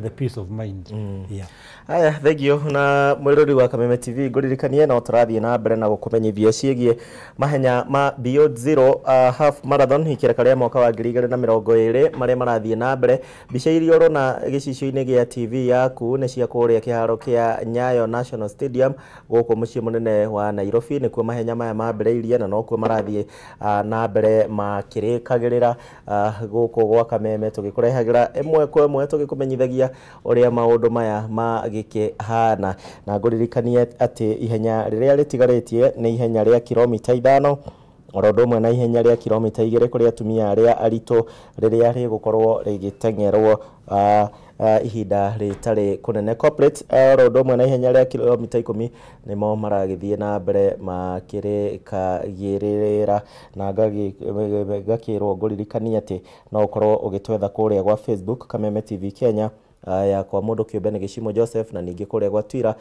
the peace of mind, yeah. Aya, thengio. Na mwĩrori wa Kameme TV, ngũririkanie no tũrathiĩ na mbere na gũkũmenyithia ciĩgiĩ mahenya ma Beyond Zero Half Marathon ikereka rĩa mwaka wa 2020 marĩa marathiĩ na mbere. Mbica iria ũrona gĩcicio-inĩ gĩa TV yaku nĩ cia kũrĩa kĩharo kĩa Nyayo National Stadium gũkũ mũciĩ mũnene wa Nairobi. Nĩkuo mahenya maya mambĩrĩirie na nokuo marathiĩ na mbere makĩrĩkagĩrĩra, gũkũ gwa Kameme tũgĩkũrehagĩra ĩmwe kwa ĩmwe, tũgĩkũmenyithagia ũrĩa maũndũ maya magĩkĩhana. Na ngũririkanie atĩ ihenya rĩrĩa rĩtigarĩtie nĩ ihenya rĩa kilomita 5, oro ũndũ ũmwe na ihenya rĩa kilomita 2 kũrĩ atumia arĩa aritũ rĩrĩa rĩgũkorwo rĩgĩteng'erwo. Ihinda rĩtarĩ kũnene corporate oro ũndũ ũmwe na ihenya rĩa kilomita 10 nĩmo maragĩthiĩ na mbere makĩrĩkagĩrĩra na ngakĩrwo ngũririkanie atĩ no ũkorwo ũgĩtwetha kũrĩa gwa Facebook Kameme TV Kenya ya kwa mũndũ kĩũmbe nĩ Gĩcimo Joseph na ningĩ kũrĩa gwa Twitter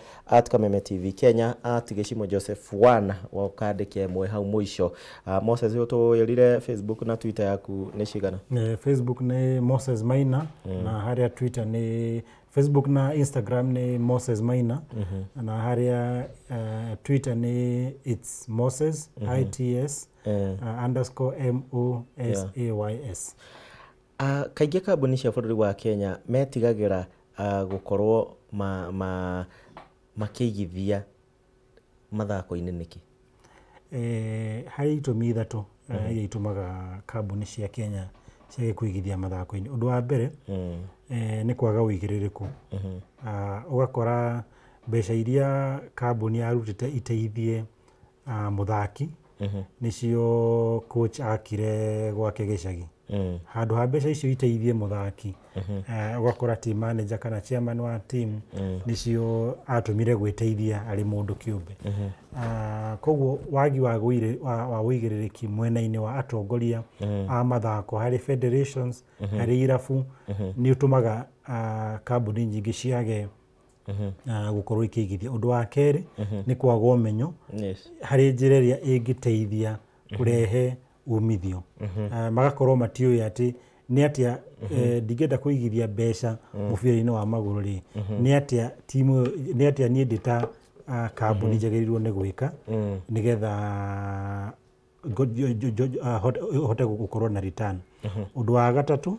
@Kameme TV Kenya @Gĩcimo Joseph 1 ũkandĩke ĩmwe hau mũico. Moses ũtũĩrire Facebook na Twitter yaku nĩ cigana? Facebook nĩ Moses Maina na harĩa Twitter nĩ Facebook na Instagram nĩ Moses Maina na harĩa Twitter nĩ it's Moses ITS underscore MOSAYS. Kaingĩ kambuni cia bũrũri wa Kenya metigagĩra gũkorwo makĩigithia mathako-inĩ nĩkĩ? Harĩ itũmi ithatũ iria itũmaga kambuni cia Kenya ciage kũigithia mathako-inĩ. Ũndũ wa mbere nĩ kwaga ũigĩrĩrĩku. Ũgakora mbeca iria kambuni yarutĩte iteithie mũthaki nĩcio coach akire gwake gĩcagi. Handũ ha mbeca icio iteithie mũthaki, ũgakora team manager kana chairman wa team nĩcio atũmire gwĩteithia arĩ mũndũ kĩũmbe. Koguo wagi wa ũigĩrĩrĩki mwena-inĩ wa atongoria a mathako harĩ federations, harĩ irabu, nĩ ũtũmaga kambuni nyingĩ ciage gũkorwo ikĩigithia. Ũndũ wa kerĩ nĩ kwaga ũmenyo harĩ njĩra ĩrĩa ĩngĩteithia kũrehe umithio. Magakorwo matiũĩ atĩ nĩ atĩa ndingĩenda kũigithia mbeca mũbira-inĩ wa magũrũ rĩ, nĩ atĩa timu, nĩ atĩa niĩ ndĩ ta kambuni njagĩrĩirwo nĩ gwĩka nĩgetha hote gũkorwo na return. Ũndũ wa gatatũ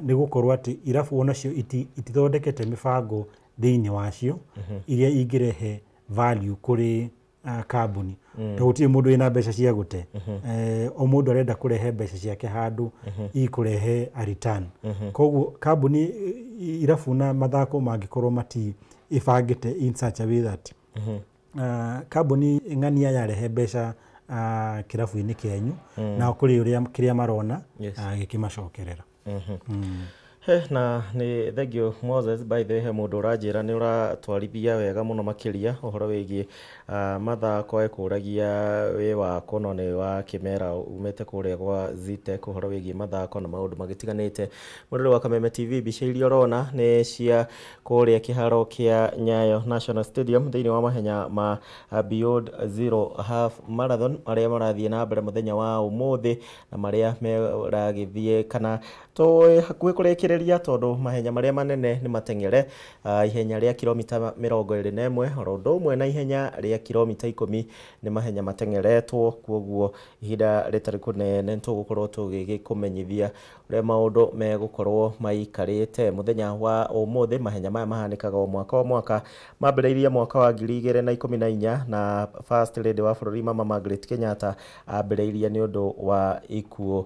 nĩ gũkorwo atĩ irabu onacio itithondekete mĩbango thĩinĩ wacio iria ingĩrehe value kũrĩ kambuni. Tondũ gũtirĩ mũndũ wĩna mbeca cia gũte. O mũndũ arenda kũrehe mbeca ciake handũ ikũrehe a return. Koguo kambuni irabu na mathako mangĩkorwo mati ibangĩte in such a way that kambuni ng'ania yarehe mbeca kĩrabu-inĩ kĩanyu na kũrĩ ũrĩa kĩrĩa marona gĩkĩmacokerera. Na nĩ thengio Moses, by the way he mũndũ ũranjĩra nĩ ũratwarithia wega mũno makĩria ũhoro wĩgiĩ mathako, ekũragia wĩ wakũ no nĩ wa kĩmera umĩte kũrĩa gwa Zetech ũhoro wĩgiĩ mathako na maũndũ magĩtiganĩte. Mũrori wa Kameme TV, mbica iria ũrona nĩ cia kũrĩa kĩharo kĩa Nyayo National Stadium thĩinĩ wa mahenya ma Beyond Zero Half Marathon marĩa marathiĩ na mbere mũthenya wa ũmũthĩ na marĩa meragĩthiĩ kana tũĩ hakuhĩ kũrĩkĩrĩria tondũ mahenya marĩa manene nĩ mateng'ere ihenya rĩa kilomita 21 oro ũndũ ũmwe na ihenya rĩa kilomita 10 nĩ mahenya mateng'eretwo, kwoguo ihinda rĩtarĩ kũnene tũgũkorwo tũgĩkũmenyithia ũrĩa maũndũ megũkorwo maikarĩte mũthenya wa ũmũthĩ. Mahenya maya mahanĩkaga o mwaka o mwaka, mambĩrĩirie mwaka wa 2014 na First Lady wa bũrũri Mama Margaret Kenyatta ambĩrĩirie nĩ ũndũ wa ikuũ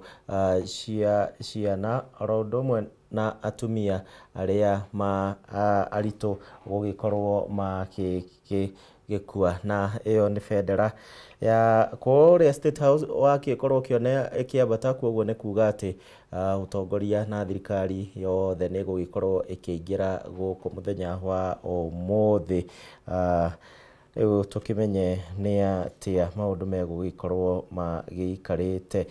cia ciana oro ũndũ ũmwe na atumia arĩa ma aritũ gũgĩkorwo makĩgĩkua. Na ĩyo nĩ bendera ya kũrĩa State House wakĩkorwo ũkĩona ĩkĩambata, kwoguo nĩ kuga atĩ ũtongoria na thirikari yothe nĩ ĩgũgĩkorwo ĩkĩingĩra gũkũ mũthenya wa ũmũthĩ. Rĩu tũkĩmenye nĩ atĩa maũndũ megũgĩkorwo magĩikarĩte.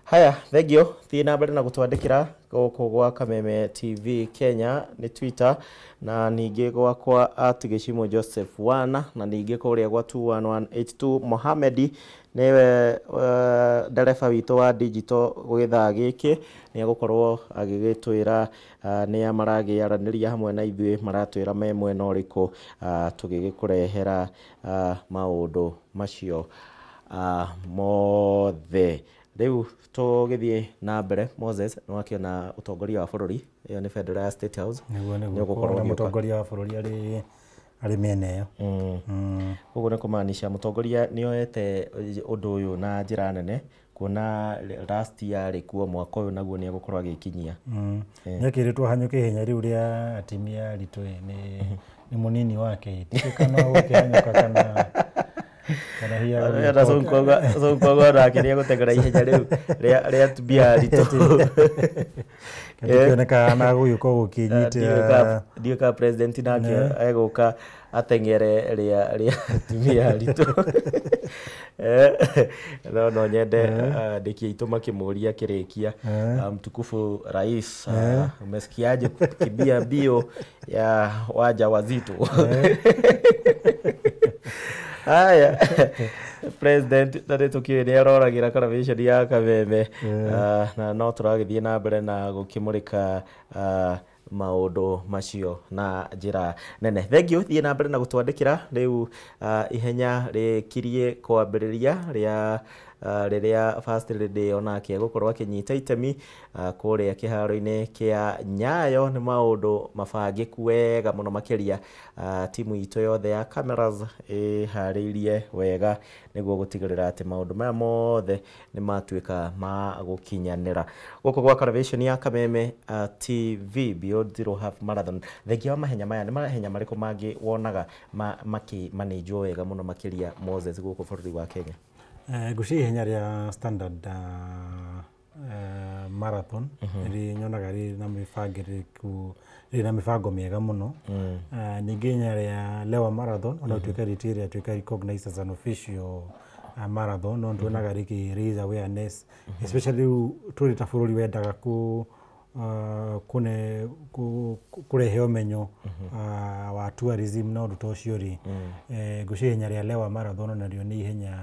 Haya, thengio, thiĩ na mbere na gũtwandĩkĩra gũkũ gwa Kameme TV Kenya nĩ Twitter na ningĩ gwakwa @Gĩcimo Joseph 1 na ningĩ kũrĩa gwa 21182 Mohamedi nĩwe ndereba witũ wa digital gĩthaa gĩkĩ nĩ egũkorwo agĩgĩtwĩra nĩa maragĩaranĩria hamwe na ithuĩ, maratwĩra me mwena ũrĩkũ tũgĩgĩkũrehera maũndũ macio mothe. Rĩu tũgĩthiĩ na mbere, Moses nĩ wakĩona ũtongoria wa bũrũri, ĩyo nĩ bendera ya State House, nĩ ũgũkorwo mũtongoria wa bũrũri arĩ mĩena ĩyo. Koguo nĩ kũmaanisha mũtongoria nĩ oete ũndũ ũyũ na njĩra nene, kuona last year arĩ kuo, mwaka ũyũ naguo nĩ egũkorwo agĩkinyia. Nĩ akĩrĩtwo hanyũke ihenya rĩu rĩa atumia aritũ nĩ mũnini wake, kana gũkĩhanyũka kana Sonko nake nĩ egũteng'era ihenya rĩu rĩa atumia aritũ. Ndikĩoneka na gũgĩũka gũkĩnyita. Ndiũĩ ka president nake egũka ateng'ere rĩa atumia aritũ. No nyende andĩki aitũ makĩmũria kĩrĩkia, mtukufu rais, umesikiaje kukimbia mbio ya waja wazito? Haya, president na nĩ tũkĩũĩ nĩ aroragĩra karaviceni ya Kameme, na no tũragĩthiĩ na mbere na gũkĩmũrĩka maũndũ macio na njĩra nene. Thank you, thiĩ na mbere na gũtwandĩkĩra rĩu. Ihenya rĩkirie kwambĩrĩria rĩa rĩrĩa First Lady onake egũkorwo akĩnyita itemi kũrĩa kĩharo-inĩ kĩa Nyayo. Nĩ maũndũ mabangĩku wega mũno makĩria. Timu itũ yothe ya cameras ĩharĩirie wega nĩguo gũtigĩrĩra atĩ maũndũ maya mothe nĩ matuĩka ma gũkinyanĩra gũkũ gwa Karavation ya Kameme TV. Beyond Zero Half Marathon, thengia wa mahenya maya, nĩ mahenya marĩkũ mangĩ wonaga makĩmanĩnjwo wega mũno makĩria, Moses, gũkũ bũrũri wa Kenya? Ngwĩciria ihenya rĩa Standard Marathon rĩ nyonaga rĩ na mĩbangĩrĩku, rĩ na mĩbango mĩega mũno. Ningĩ ihenya rĩa Lewa Marathon, ona gũtuĩka rĩtirĩ rĩatuĩka recognized as an official marathon, no tuonaga rĩkĩ raise awareness, especially rĩu tũrĩ ta bũrũri wendaga kũ kune kũrehe ũmenyo wa tourism na ũndũ ta ũcio rĩ. Ngwĩciria ihenya rĩa Lewa Marathon onarĩo nĩ ihenya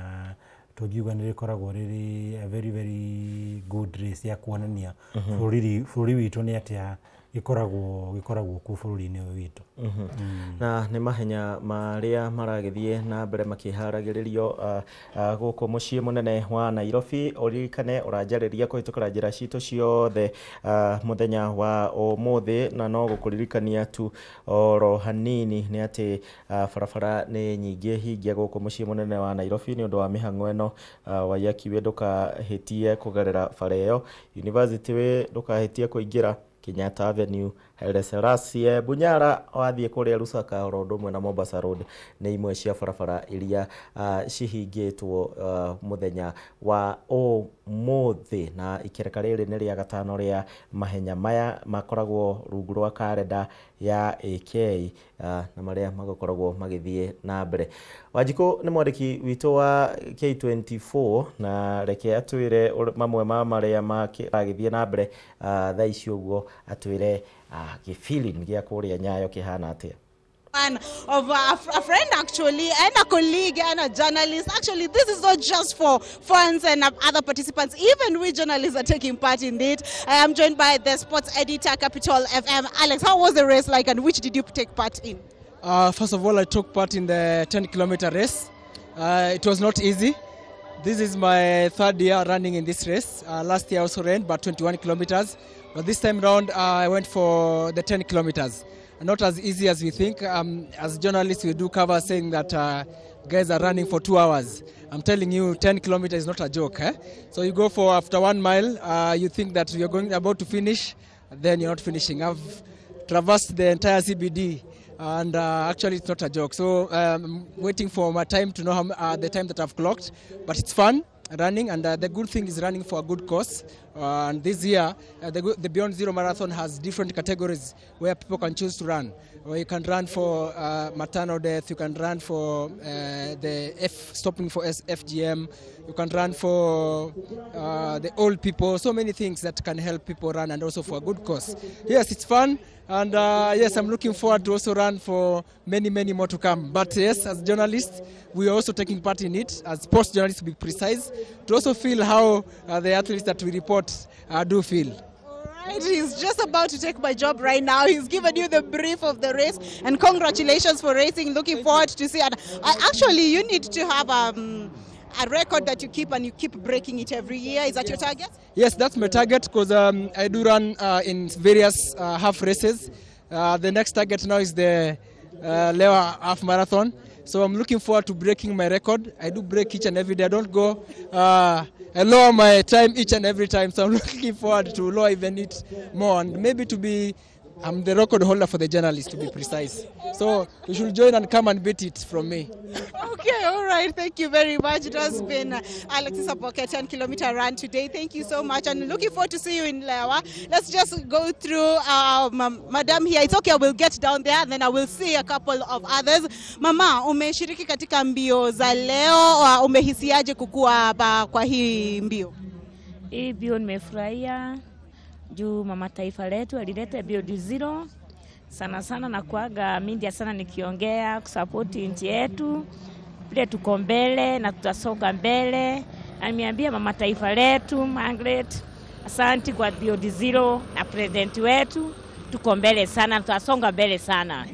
tũngiuga nĩ rĩkoragwo rĩrĩ a very very good race ya kuonania bũrũri witũ nĩ atĩa gĩkoragwo kũu bũrũri-inĩ ũyũ witũ. Na nĩ mahenya marĩa maragĩthiĩ na mbere makĩharagĩrĩrio gũkũ mũciĩ mũnene wa Nairobi. Ũririkane ũranjarĩria kũhĩtũkĩra njĩra citũ ciothe mũthenya wa ũmũthĩ, na no gũkũririkania tu oro hanini nĩ atĩ barabara nĩ nyingĩ hingia gũkũ mũciĩ mũnene wa Nairobi nĩ ũndũ wa mĩhang'o ĩno. Waiyaki Way ndũkahĩtie kũgerera bara ĩyo, University Way ndũkahĩtie kũingĩra, Kenyatta Avenue, Haile Selassie, Bunyara wathiĩ kũrĩa Lusaka, oro ũndũ ũmwe na Mombasa Road nĩ imwe cia barabara iria cihingĩtwo mũthenya wa ũmũthĩ. Na ikereka rĩrĩ nĩ rĩa gatano rĩa mahenya maya makoragwo rungu rwa karenda ya AK, na marĩa magũkoragwo magĩthiĩ na mbere. Wanjikũ nĩ mwandĩki witũ wa K24, na reke atwĩre mamwe ma marĩa maragĩthiĩ na mbere thaa ici ũguo, atwĩre gĩfeeling gĩa kũrĩa Nyayo kĩhana atĩa. One of a friend actually, and a colleague and a journalist. Actually, this is not just for fans and other participants. Even we journalists are taking part in it. I am joined by the sports editor, Capital FM. Alex, how was the race like and which did you take part in? First of all, I took part in the 10-kilometer race. It was not easy. This is my third year running in this race. Last year I also ran, but 21 kilometers. But this time round, I went for the 10 kilometers. Not as easy as we think. As journalists, we do cover saying that guys are running for 2 hours. I'm telling you, 10 kilometers is not a joke. Eh? So you go for after 1 mile, you think that you're going about to finish, then you're not finishing. I've traversed the entire CBD, and actually it's not a joke. So I'm waiting for my time to know how, the time that I've clocked, but it's fun running, and the good thing is running for a good cause. And this year, the Beyond Zero Marathon has different categories where people can choose to run. Where you can run for maternal death, you can run for the F, stopping for FGM, you can run for the old people, so many things that can help people run, and also for a good cause. Yes, it's fun, and yes, I'm looking forward to also run for many, many more to come. But yes, as journalists, we are also taking part in it, as sports journalists to be precise, to also feel how the athletes that we report do feel. Right, he's just about to take my job right now. He's given you the brief of the race, and congratulations for racing. Looking forward to see. And actually, you need to have a record that you keep, and you keep breaking it every year. Is that your target? Yes, that's my target, because I do run in various half races. The next target now is the Lewa Half Marathon. So I'm looking forward to breaking my record. I do break each and every day. I don't go, I lower my time each and every time. So I'm looking forward to lower even it more, and maybe to be I'm the record holder for the journalists, to be precise. So you should join and come and beat it from me. Okay, all right. Thank you very much. It has been Alexis Apoke 10 kilometer run today. Thank you so much, and looking forward to see you in Lewa. Let's just go through Madam here. It's okay, we'll get down there and then I will see a couple of others. Mama, umeshiriki katika mbio za leo, umehisiaje kukua hapa kwa hii mbio? Hii mbio nimefurahia juu mama taifa letu alileta Beyond Zero. Sana sana na kuaga media sana nikiongea kusapoti nchi yetu. Vile tuko mbele na tutasonga mbele. Ameambia mama taifa letu Margaret, asante kwa Beyond Zero na president wetu. Tuko mbele sana, tutasonga mbele sana.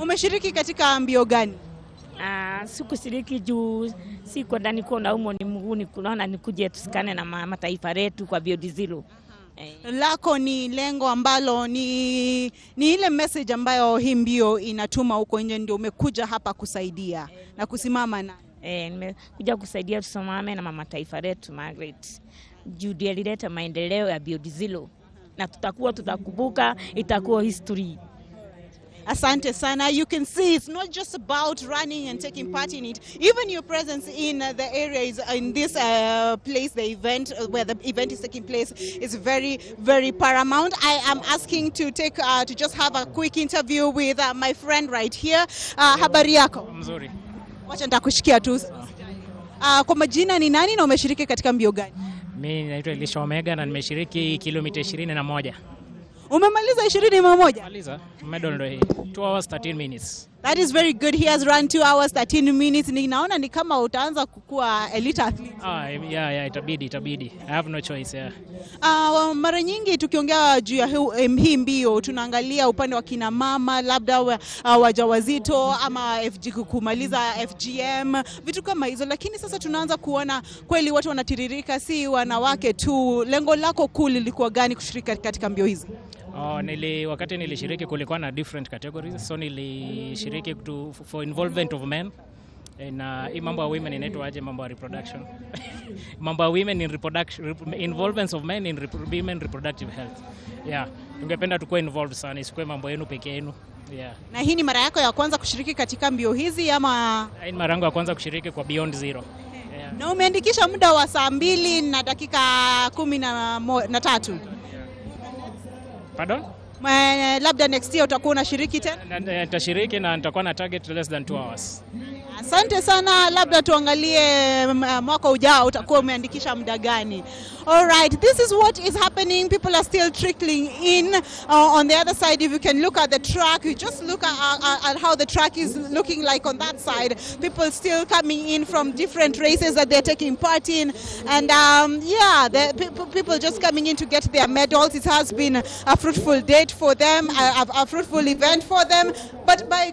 Umeshiriki katika mbio gani? Sikushiriki juu siko ndani kuona umo ni mguu, kunaona nikuje tusikane na mama taifa letu kwa Beyond Zero. Lako ni lengo ambalo ni ile message ambayo hii mbio inatuma huko nje, ndio umekuja hapa kusaidia na kusimama na. Nimekuja kusaidia tusimame na mama taifa letu Margaret. Juu alileta maendeleo ya Beyond Zero na tutakuwa tutakumbuka, itakuwa history. Asante sana. You can see it's not just about running and taking part in it. Even your presence in the area is in this place, the event where the event is taking place is very, very paramount. I am asking to take to just have a quick interview with my friend right here. Habari yako? Mzuri. Wacha nitakushikia tu. Kwa majina ni nani na umeshiriki katika mbio gani? Mimi naitwa Elisha Omega na nimeshiriki kilomita 21. Umemaliza 21? Maliza, medal ndo hii. 2 hours 13 minutes. That is very good. He has run 2 hours 13 minutes. Ninaona ni kama utaanza kukua elite athlete. Yeah, itabidi. I have no choice, yeah. Mara nyingi tukiongea juu ya hii mbio tunaangalia upande wa kina mama, labda wajawazito ama FG kumaliza FGM, vitu kama hizo, lakini sasa tunaanza kuona kweli watu wanatiririka, si wanawake tu. Lengo lako kuu lilikuwa gani kushiriki katika mbio hizi? Wakati nilishiriki kulikuwa na different categories, so nilishiriki for involvement of men na hii mambo ya women inaitwa aje, mambo ya reproduction mambo ya women in reproduction, involvement of men in women reproductive health. Yeah, tungependa tukue involved sana, isikuwe mambo yenu peke yenu. Yeah. Na hii ni mara yako ya kwanza kushiriki katika mbio hizi ama? Hii ni mara yangu ya kwanza kushiriki kwa Beyond Zero. Yeah. Na umeandikisha muda wa saa 2 na dakika 13. Pardon? Labda next year utakuwa unashiriki tena? Nitashiriki na nitakuwa na target less than 2 hours. Asante sana, labda tuangalie mwaka ujao utakuwa umeandikisha muda gani. All right, this is what is happening. People are still trickling in. On the other side, if you can look at the track, you just look at how the track is looking like on that side. People still coming in from different races that they're taking part in. And yeah, the people just coming in to get their medals. It has been a fruitful date for them, a fruitful event for them. But by...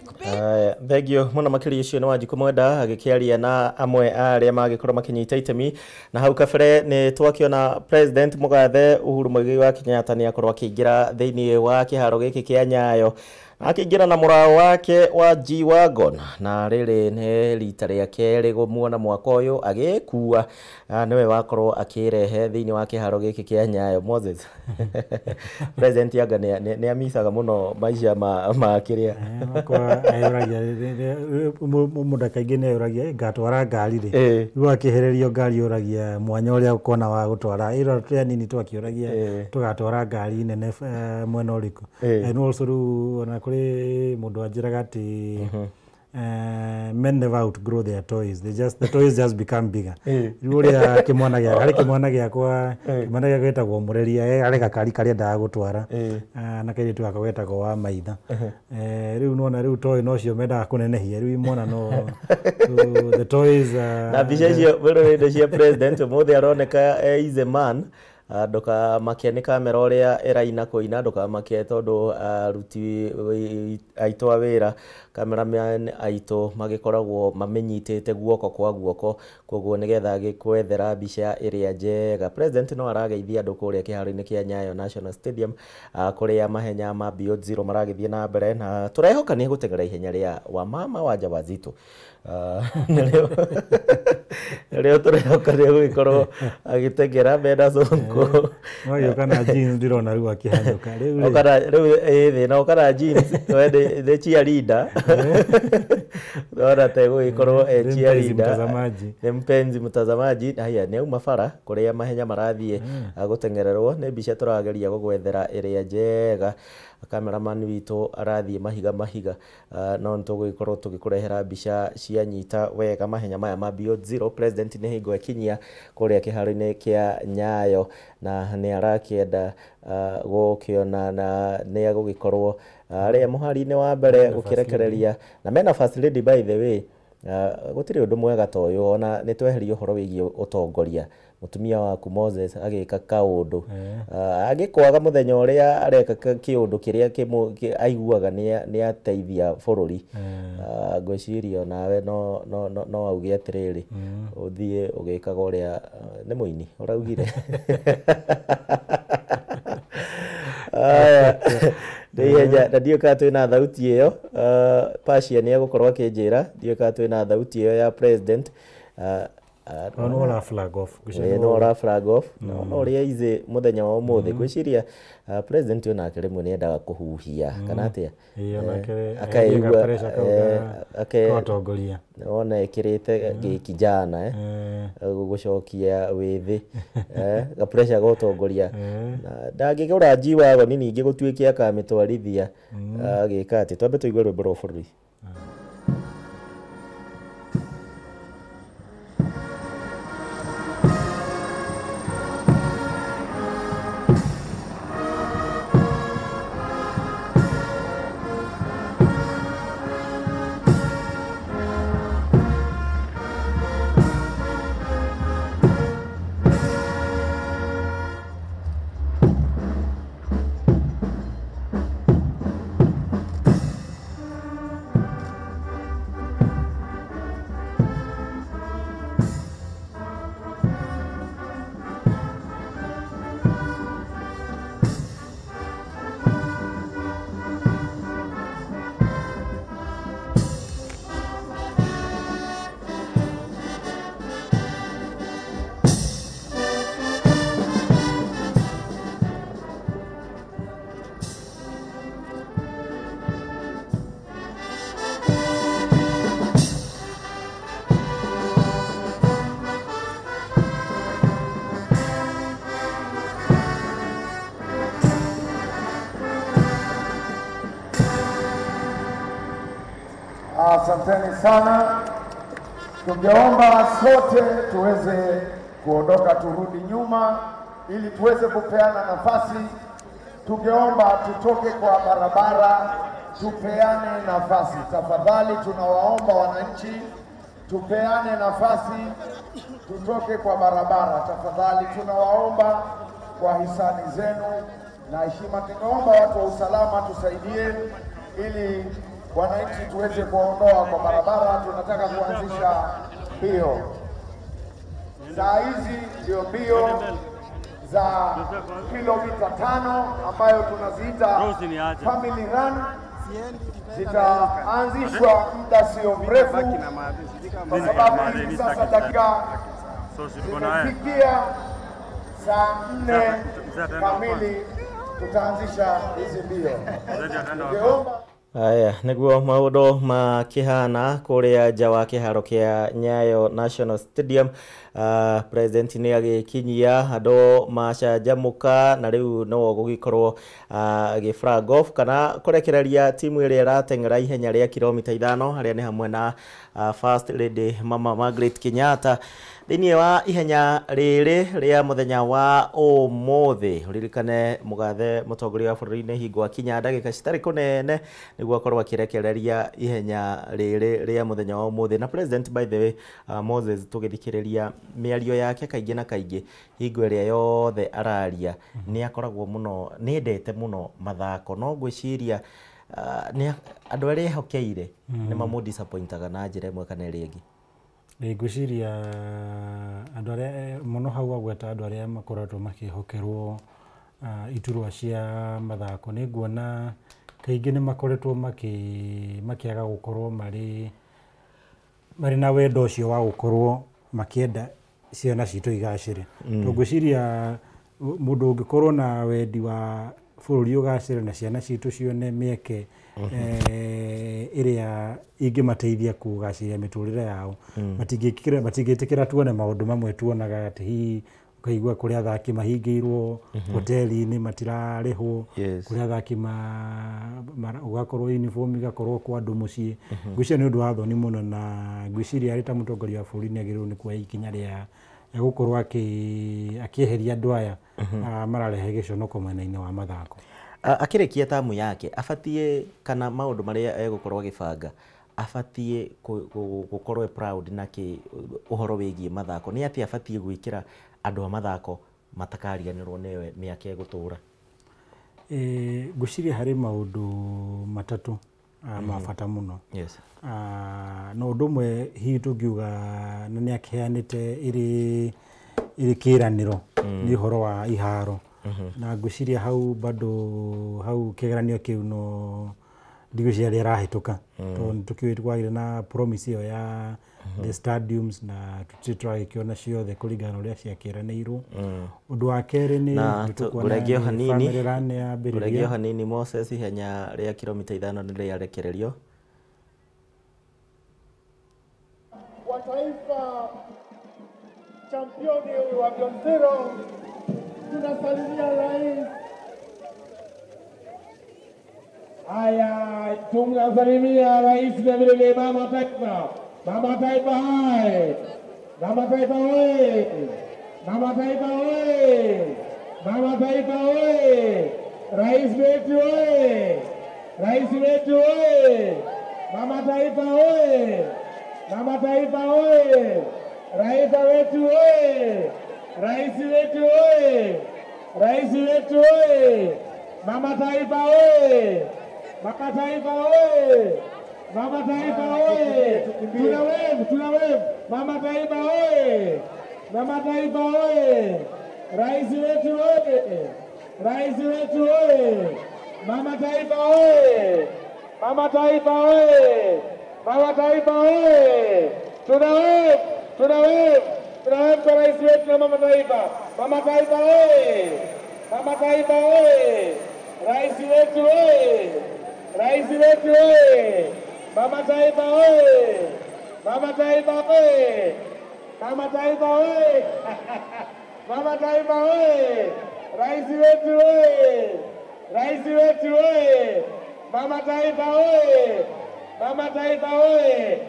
Thank you. Mwana makili icio ni Wanjiku Mwenda agikiaria na amwe aria magikorwo makinyita itemi na hau kabere ni twakiona President Mugathe Uhuru Muigai wa Kenyatta ni akorwo akiingira thiini wa kiharo giki kia Nyayo akiingira na murao wake wa G-Wagon na riri ni rita ria keri gumuona mwaka uyu agikua niwe wakorwo akirehe thiini wa kiharo giki kia Nyayo. Moses President yanga ni amicaga muno maisha ma kiria makwa ayuragia mundu kaingi ni ayuragia ngatwara ngari ri riu akihererio ngari uragia mwanya uria ukona wa gutwara ira tria nini twakiuragia tugatwara ngari nene mwena uriku. And also riu ona kuri mundu anjiraga ati men never outgrow their toys. The toys just become bigger. Riu uria kimwana gĩa harĩ kimwana gĩakwa kimwana gĩakwa gĩtagwo Mũreria arĩ gakari karĩa endaga gũtwara na kairĩtu gakwa getagwo wa Maitha. Rĩu nona rĩu toy nocio mendaga kũnenehia rĩu imwana no the toys na mbica icio wĩrorere cia president ũmũthĩ aroneka is a man. Ndukamake nĩ kamera ũrĩa ĩraina kũina, ndukamake tondũ aruti aitũ a wĩra cameraman aitũ magĩkoragwo mamenyitĩte guoko kwa guoko, koguo nĩgetha gĩkwethera mbica ĩrĩa njega. President no arageithia andũ kũrĩa kĩharo-inĩ kĩa Nyayo National Stadium kũrĩa mahenya ma Beyond Zero maragĩthiĩ na mbere na tũrehoka nĩ egũteng'era ihenya rĩa wamama wajawazito. Nĩrĩo tũrehoka nĩ egũgĩkorwo agĩteng'era mena Sonko. Gũkũ Magĩũka na jeans, ndĩrona rĩu akĩhanyũka rĩu rĩ. Okana rĩu ĩ thĩna okana jeans we nĩ cheerleader, ndona ta egũgĩkorwo e Nĩ mpenzi cheerleader. Mtazamaji. Nĩ mpenzi mtazamaji. Haya, nĩ auma bara kũrĩa mahenya marathiĩ gũteng'ererwo. Nĩ mbica tũrageria gũgwethera ĩrĩa njega. Cameraman witũ arathiĩ mahiga mahiga. No nĩtũgũgĩkorwo tũgĩkũrehera mbica cianyita wega mahenya maya ma Beyond Zero. President nĩ hingo ekinyia kũrĩa kĩharo-inĩ kĩa Nyayo na nĩ arakĩenda gũkĩona na nĩ egũgĩkorwo arĩa mũhari-inĩ wa mbere Mena first gũkĩrekereria na mena first lady. By the way, gũtirĩ ũndũ mwega ta ũyũ, ona nĩ tweherie ũhoro wĩgiĩ ũtongoria, mũtumia waku Moses agĩka kaũndũ, angĩkwaga mũthenya ũrĩa areka kĩũndũ kĩrĩa aiguaga nĩ ateithia bũrũri. Ngwĩciria onawe no auge atĩrĩrĩ, ũthiĩ ũgĩkaga ũrĩa nĩ mũini ũraugire. Aya, nĩ ihenya na ndiũĩ kana twĩna thauti ĩyo. Pacia nĩ egũkorwo akĩnjĩra, ndiũĩ kana twĩna thauti ĩyo ya president. No nĩ ũra flag off. Ngwĩciria Ĩĩ, no ũra flag off. No ũrĩa easy mũthenya wa ũmũthĩ. Ngwĩciria president onake rĩmwe nĩ endaga kũhuhia kana atĩa? Ĩĩ, onake akaigua aigua pressure kau ka ũtongoria. Wona ĩkĩrĩte gĩkijana gũcokia wĩthĩ, ga pressure ga ũtongoria. Na ndangĩgũra G-Wagon ningĩ gũtuĩke akamĩtwarithia agĩka atĩ. Twambe tũigue rwĩmbo rwa bũrũri. Asanteni sana. Tungeomba sote tuweze kuondoka turudi nyuma ili tuweze kupeana nafasi. Tungeomba tutoke kwa barabara tupeane nafasi. Tafadhali tunawaomba wananchi tupeane nafasi, tutoke kwa barabara. Tafadhali tunawaomba kwa hisani zenu na heshima. Tungeomba watu wa usalama tusaidie ili wananchi tuweze kuwaondoa kwa barabara. Tunataka kuanzisha mbio. Saa hizi ndio mbio za kilomita 5 ambayo tunaziita family run zitaanzishwa muda sio mrefu, kwa sababu hivi sasa dakika zimefikia saa 4 kamili, tutaanzisha hizi mbio. Ningeomba Aya, nĩguo maũndũ makĩhana kũrĩa nja wa kĩharo kĩa Nyayo National Stadium. President nĩ agĩkinyia, andũ macanjamũka, na rĩu no gũgĩkorwo agĩ flag off kana kũrekereria timu ĩrĩa ĩrateng'era ihenya rĩa kilomita 5, harĩa nĩ hamwe na First Lady Mama Margaret Kenyatta thĩinĩ wa ihenya rĩrĩ rĩa mũthenya wa ũmũthĩ. Ũririkane mũgathe mũtongoria wa bũrũri nĩ hingo akinya ndagĩka citarĩ kũnene nĩguo akorwo akĩrekereria ihenya rĩrĩ rĩa mũthenya wa ũmũthĩ. Na president, by the way, Moses, tũgĩthikĩrĩria mĩario yake kaingĩ na kaingĩ, hingo ĩrĩa yothe araria nĩ akoragwo mũno, nĩ endete mũno mathako, no ngwĩciria nĩ andũ arĩa ehokeire nĩ mamũ disappointaga na njĩra ĩmwe kana ĩrĩa ĩngĩ. Ĩ, ngwĩciria andũ arĩa mũno hau agweta andũ arĩa makoretwo makĩhokerwo iturwa cia mathako, nĩ nguona kaingĩ nĩ makoretwo makĩaga gũkorwo marĩ na wendo ũcio wa gũkorwo makĩenda ciana citũ igacĩre. Tondũ ngwĩciria Mũndũ ũngĩkorwo na wendi wa bũrũri ũgacĩre na ciana citũ cione mĩeke ĩrĩa ingĩmateithia kũgacĩria mĩtũrĩre yao, matingĩtĩkĩra tuone maũndũ mamwe tuonaga atĩ hihi ũkaigua kũrĩ athaki mahingĩirwo hoteli-inĩ matirarĩhwo, kũrĩ athaki ũgakorwo uniform igakorwo kwa andũ mũciĩ. Ngwĩciria nĩ ũndũ wa thoni mũno, na ngwĩciria arĩ ta mũtongoria wa bũrũri nĩ agĩrĩirwo nĩ kuoya ikinya rĩa gũkorwo akĩeheria andũ aya mararehe gĩconoko mwena-inĩ wa mathako. Akĩrĩkia tamu yake abatiĩ, kana maũndũ marĩa egũkorwo agĩbanga, abatiĩ gũkorwo e proud na kĩ ũhoro wĩgiĩ mathako? Nĩ atĩa abatiĩ gwĩkĩra andũ a mathako matakariganĩrwo nĩwe mĩaka ĩgũtũra? Ngwĩciria harĩ maũndũ matatũ ma bata mũno. Na ũndũ ũmwe hihi tũngiuga na nĩ akĩheanĩte ĩrĩ kĩĩranĩro nĩ ũhoro wa iharo. Na ngwĩciria hau bado hau kĩgeranio kĩu no ndigwĩciria rĩ arahĩtũka, tondũ nĩ tũkĩũĩ kwagĩire na promise ĩyo ya the stadiums na tũtirĩ tũragĩkĩona ciothe kũringana na ũrĩa ciakĩranĩirwo. Ũndũ wa kerĩ nĩ ngũrengio hanini, ngũrengio hanini Moses, ihenya rĩa kilomita 5 nĩ rĩarekererio. Wa taifa championi wa Beyond Zero, tunasalimia rais. Haya, tunasalimia rais na vile vile mama taifa. Mama taifa hai. Mama taifa oye. Mama taifa oye. Mama taifa oye. Rais wetu oye. Rais wetu oye. Mama taifa oye. Mama taifa oye. Rais wetu oye. Rais wetu oye. Rais wetu oye. Mama taifa oye. Mama taifa oye. Mama taifa oye. Tuna wave, tuna wave. Mama taifa oye. Mama taifa oye. Rais wetu oye. Rais wetu oye. Mama taifa oye. Mama taifa oye. Mama taifa oye. Tuna wave, tuna wave. Tuna wave kwa rais wetu na mama taifa. Mama taifa oye. Mama taifa oye. Rais wetu oye. Rais wetu oye. Mama taifa oye. Mama taifa oye. Mama taifa oye. Mama taifa oye. Rais wetu oye. Rais wetu oye. Mama taifa oye. Mama taifa oye.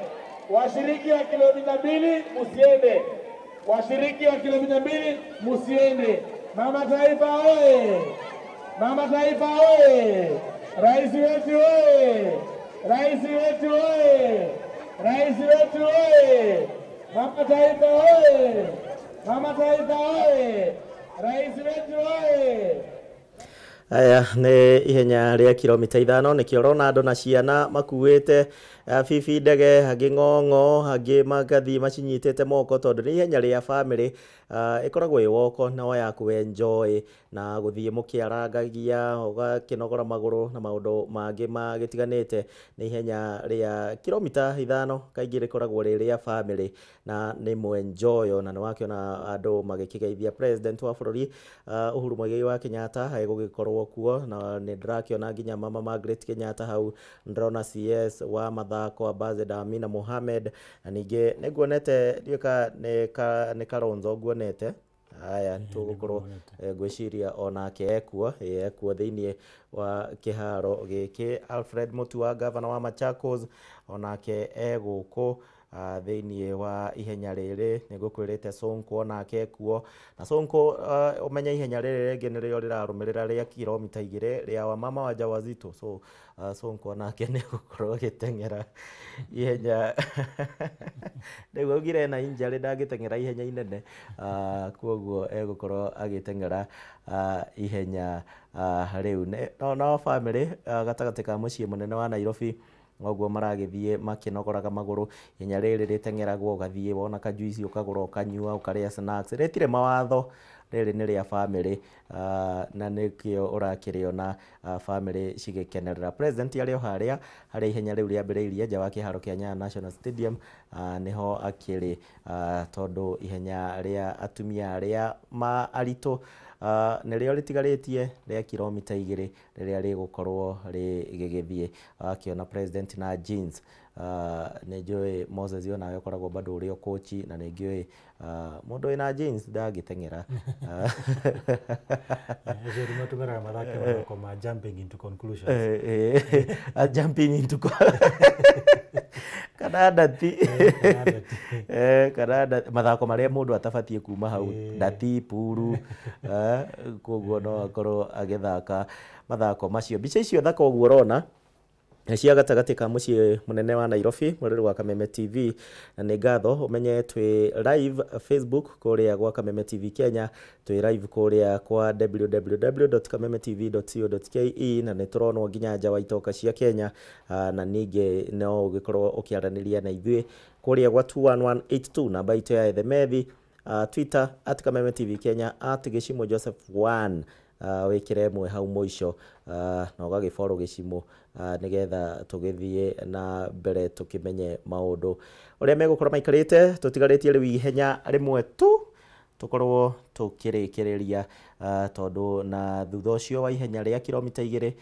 Washiriki wa kilomita 2 msiende. Washiriki wa kilomita 2 msiende. Mama taifa oye. Mama taifa oye. Rais wetu oye. Rais wetu oye. Rais wetu oye. Mama taifa oye. Mama taifa oye. Rais wetu oye. Aya nĩ ihenya rĩa kilomita 5, nĩkĩo ũrona andũ na ciana makuĩte bibi ndege, angĩ ng'ong'o, angĩ magathiĩ macinyitĩte moko, tondũ nĩ ihenya rĩa bamĩrĩ. Ĩkoragwo ĩ woko no ya kũ-enjoy na gũthiĩ mũkĩarangagia, ũgakĩnogora magũrũ na maũndũ mangĩ magĩtiganĩte. Nĩ ihenya rĩa kilomita 5, kaingĩ rĩkoragwo rĩ rĩa bamĩrĩ na nĩ mwenjoyo, na nĩ wakĩona andũ magĩkĩgeithia president wa bũrũri Uhuru Muigai wa Kenyatta egũgĩkorwo kuo, na nĩ ndĩrakĩona nginya mama Margaret Kenyatta hau, ndĩrona CS wa mathako Ambassador Amina Mohamed, na ningĩ nĩ nguonete ndiũĩ nĩ Kalonzo nguonete. Haya, tũgũkorwo ngwĩciria onake ekuo ekuo thĩinĩ wa kĩharo gĩkĩ. Alfred Mutua, gavana wa Machakos, onake egũkũ thĩinĩ wa ihenya rĩrĩ. Nĩ ngũkwĩrĩte Sonko onake ekuo, na Sonko ũmenye ihenya rĩrĩ rĩngĩ nĩrĩo rĩrarũmĩrĩra rĩa kilomita 2 rĩa wamama wajawazito. So Sonko onake nĩ egũkorwo agĩteng'era ihenya nĩguo augire ena injury ndangĩteng'era ihenya inene, koguo egũkorwo agĩteng'era ihenya rĩu. No bamĩrĩ gatagatĩ ka mũciĩ mũnene wa Nairobi ũguo maragĩthiĩ makĩnogoraga magũrũ. Ihenya rĩrĩ rĩteng'eragwo, ũgathiĩ wona kajuici ũkagũra ũkanyua, ũkarĩa snacks, rĩtirĩ mawatho, rĩrĩ nĩ rĩa bamĩrĩ, na nĩkĩo ũrakĩrĩona bamĩrĩ cigĩkenerera. President arĩ o harĩa harĩa ihenya rĩu rĩambĩrĩirie nja wa kĩharo kĩa Nyayo National Stadium, nĩho akĩrĩ, tondũ ihenya rĩa atumia arĩa ma aritũ Nĩrĩo rĩtigarĩtie rĩa kilomita 2 rĩrĩa rĩgũkorwo rĩgĩgĩthiĩ. Akĩona president na jeans. Nĩ njũĩ Moses onawe ũkoragwo bado ũrĩ o coach, na nĩ ngĩũĩ mũndũ wĩna jeans ndangĩteng'era. Acio nĩ matũmĩraga mathake mathako ma jumping into conclusions. Jumping into kana ndati. Kana mathako marĩa mũndũ atabatiĩ kuma hau, ndati puru, koguo no akorwo agĩthaka mathako macio. Mbica icio thaka ũguo ũrona cia gatagatĩ ka mũciĩ mũnene wa Nairobi, mwĩrĩri wa Kameme TV, na nĩ ngatho ũmenye twĩ live Facebook kũrĩa gwa Kameme TV Kenya, twĩ live kũrĩa kwa www.kamemetv.co.ke, na nĩ tũronwo nginya nja wa itoka cia Kenya. Na ningĩ no ũgĩkorwo ũkĩaranĩria na ithuĩ kũrĩa gwa 21182 namba itũ ya ethemethi, Twitter at Kameme TV Kenya, at Gĩcimo Joseph 1, wĩkĩre ĩmwe hau mũico, na ũgagĩfollow Gĩcimo, nĩgetha tũgĩthiĩ na mbere tũkĩmenye maũndũ ũrĩa megũkorwo maikarĩte. Tũtigarĩtie rĩu ihenya rĩmwe tu tũkorwo tũkĩrĩkĩrĩria, tondũ na thutha ũcio wa ihenya rĩa kilomita 2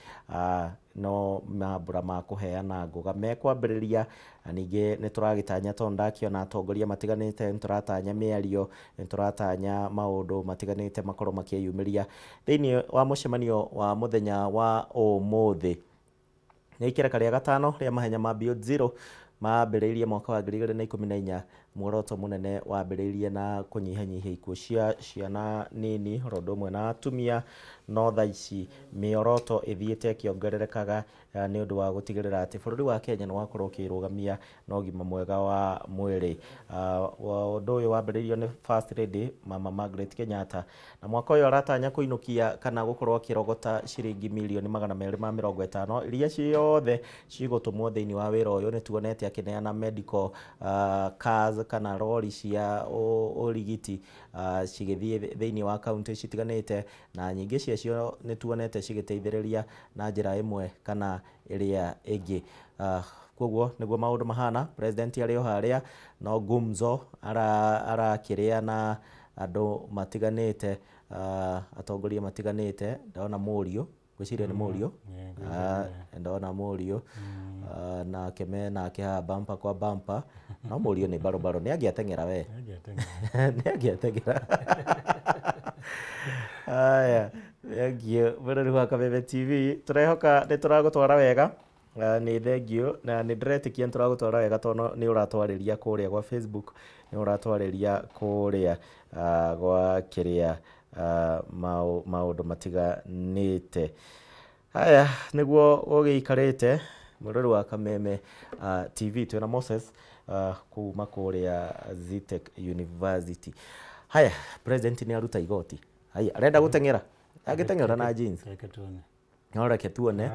no mambura ma kũheana ngũga mekwambĩrĩria. Na ningĩ nĩ tũragĩtanya, tondũ ndakĩona atongoria matiganĩte, nĩ tũratanya mĩario, nĩ tũratanya maũndũ matiganĩte makorwo makĩyumĩria thĩinĩ wa mũcemanio wa mũthenya wa ũmũthĩ. Nĩ ikereka rĩa gatano rĩa mahenya ma Beyond Zero mambĩrĩirie mwaka wa 2014. Muoroto mũnene wambĩrĩirie na kũnyihanyihia ikuũ cia ciana nini oro ũndũ ũmwe na atumia, no thaa ici mĩoroto ĩthiĩte ĩkĩongererekaga, nĩ ũndũ wa gũtigĩrĩra atĩ bũrũri wa Kenya nĩ wakorwo ũkĩrũgamia na ũgima mwega wa mwĩrĩ. Ũndũ ũyũ wambĩrĩirio nĩ First Lady Mama Margaret Kenyatta, na mwaka ũyũ aratanya kũinũkia kana gũkorwo akĩrogota ciringi mirioni 250 iria ciothe cigũtũmwo thĩinĩ wa wĩra ũyũ. Nĩ tuonete akĩneana medical cars kana rori cia ũrigiti cigĩthiĩ thĩinĩ wa kaunti citiganĩte, na nyingĩ ciacio nĩ tuonete cigĩteithĩrĩria na njĩra ĩmwe kana ĩrĩa ĩngĩ. Koguo nĩguo maũndũ mahana. President arĩ o harĩa no gumzo arakĩrĩa na andũ matiganĩte, atongoria matiganĩte. Ndona mũriũ, ngwĩciria nĩ mũriũ, ndona mũriũ nake me nake haha bampa kwa bampa, no mũriũ nĩ barobaro, nĩ angĩateng'era we, nĩ angĩateng'era. Aya, thengiũ mwĩrori wa Kameme TV, tũrehoka nĩ tũragũtwara wega. Nĩ thengiũ na nĩ ndĩretĩkia nĩ tũragũtwara wega, tondũ nĩ ũratwarĩria kũrĩa gwa Facebook, nĩ ũratwarĩria kũrĩa gwa kĩrĩa maũndũ matiganĩte. Haya nĩguo gũgĩikarĩte mwĩrori wa Kameme TV. Twĩna Moses kuma kũrĩa Zetech University. Haya, president nĩ aruta igoti. Haya, arenda gũteng'era, angĩteng'era na jeans? No reke tuone.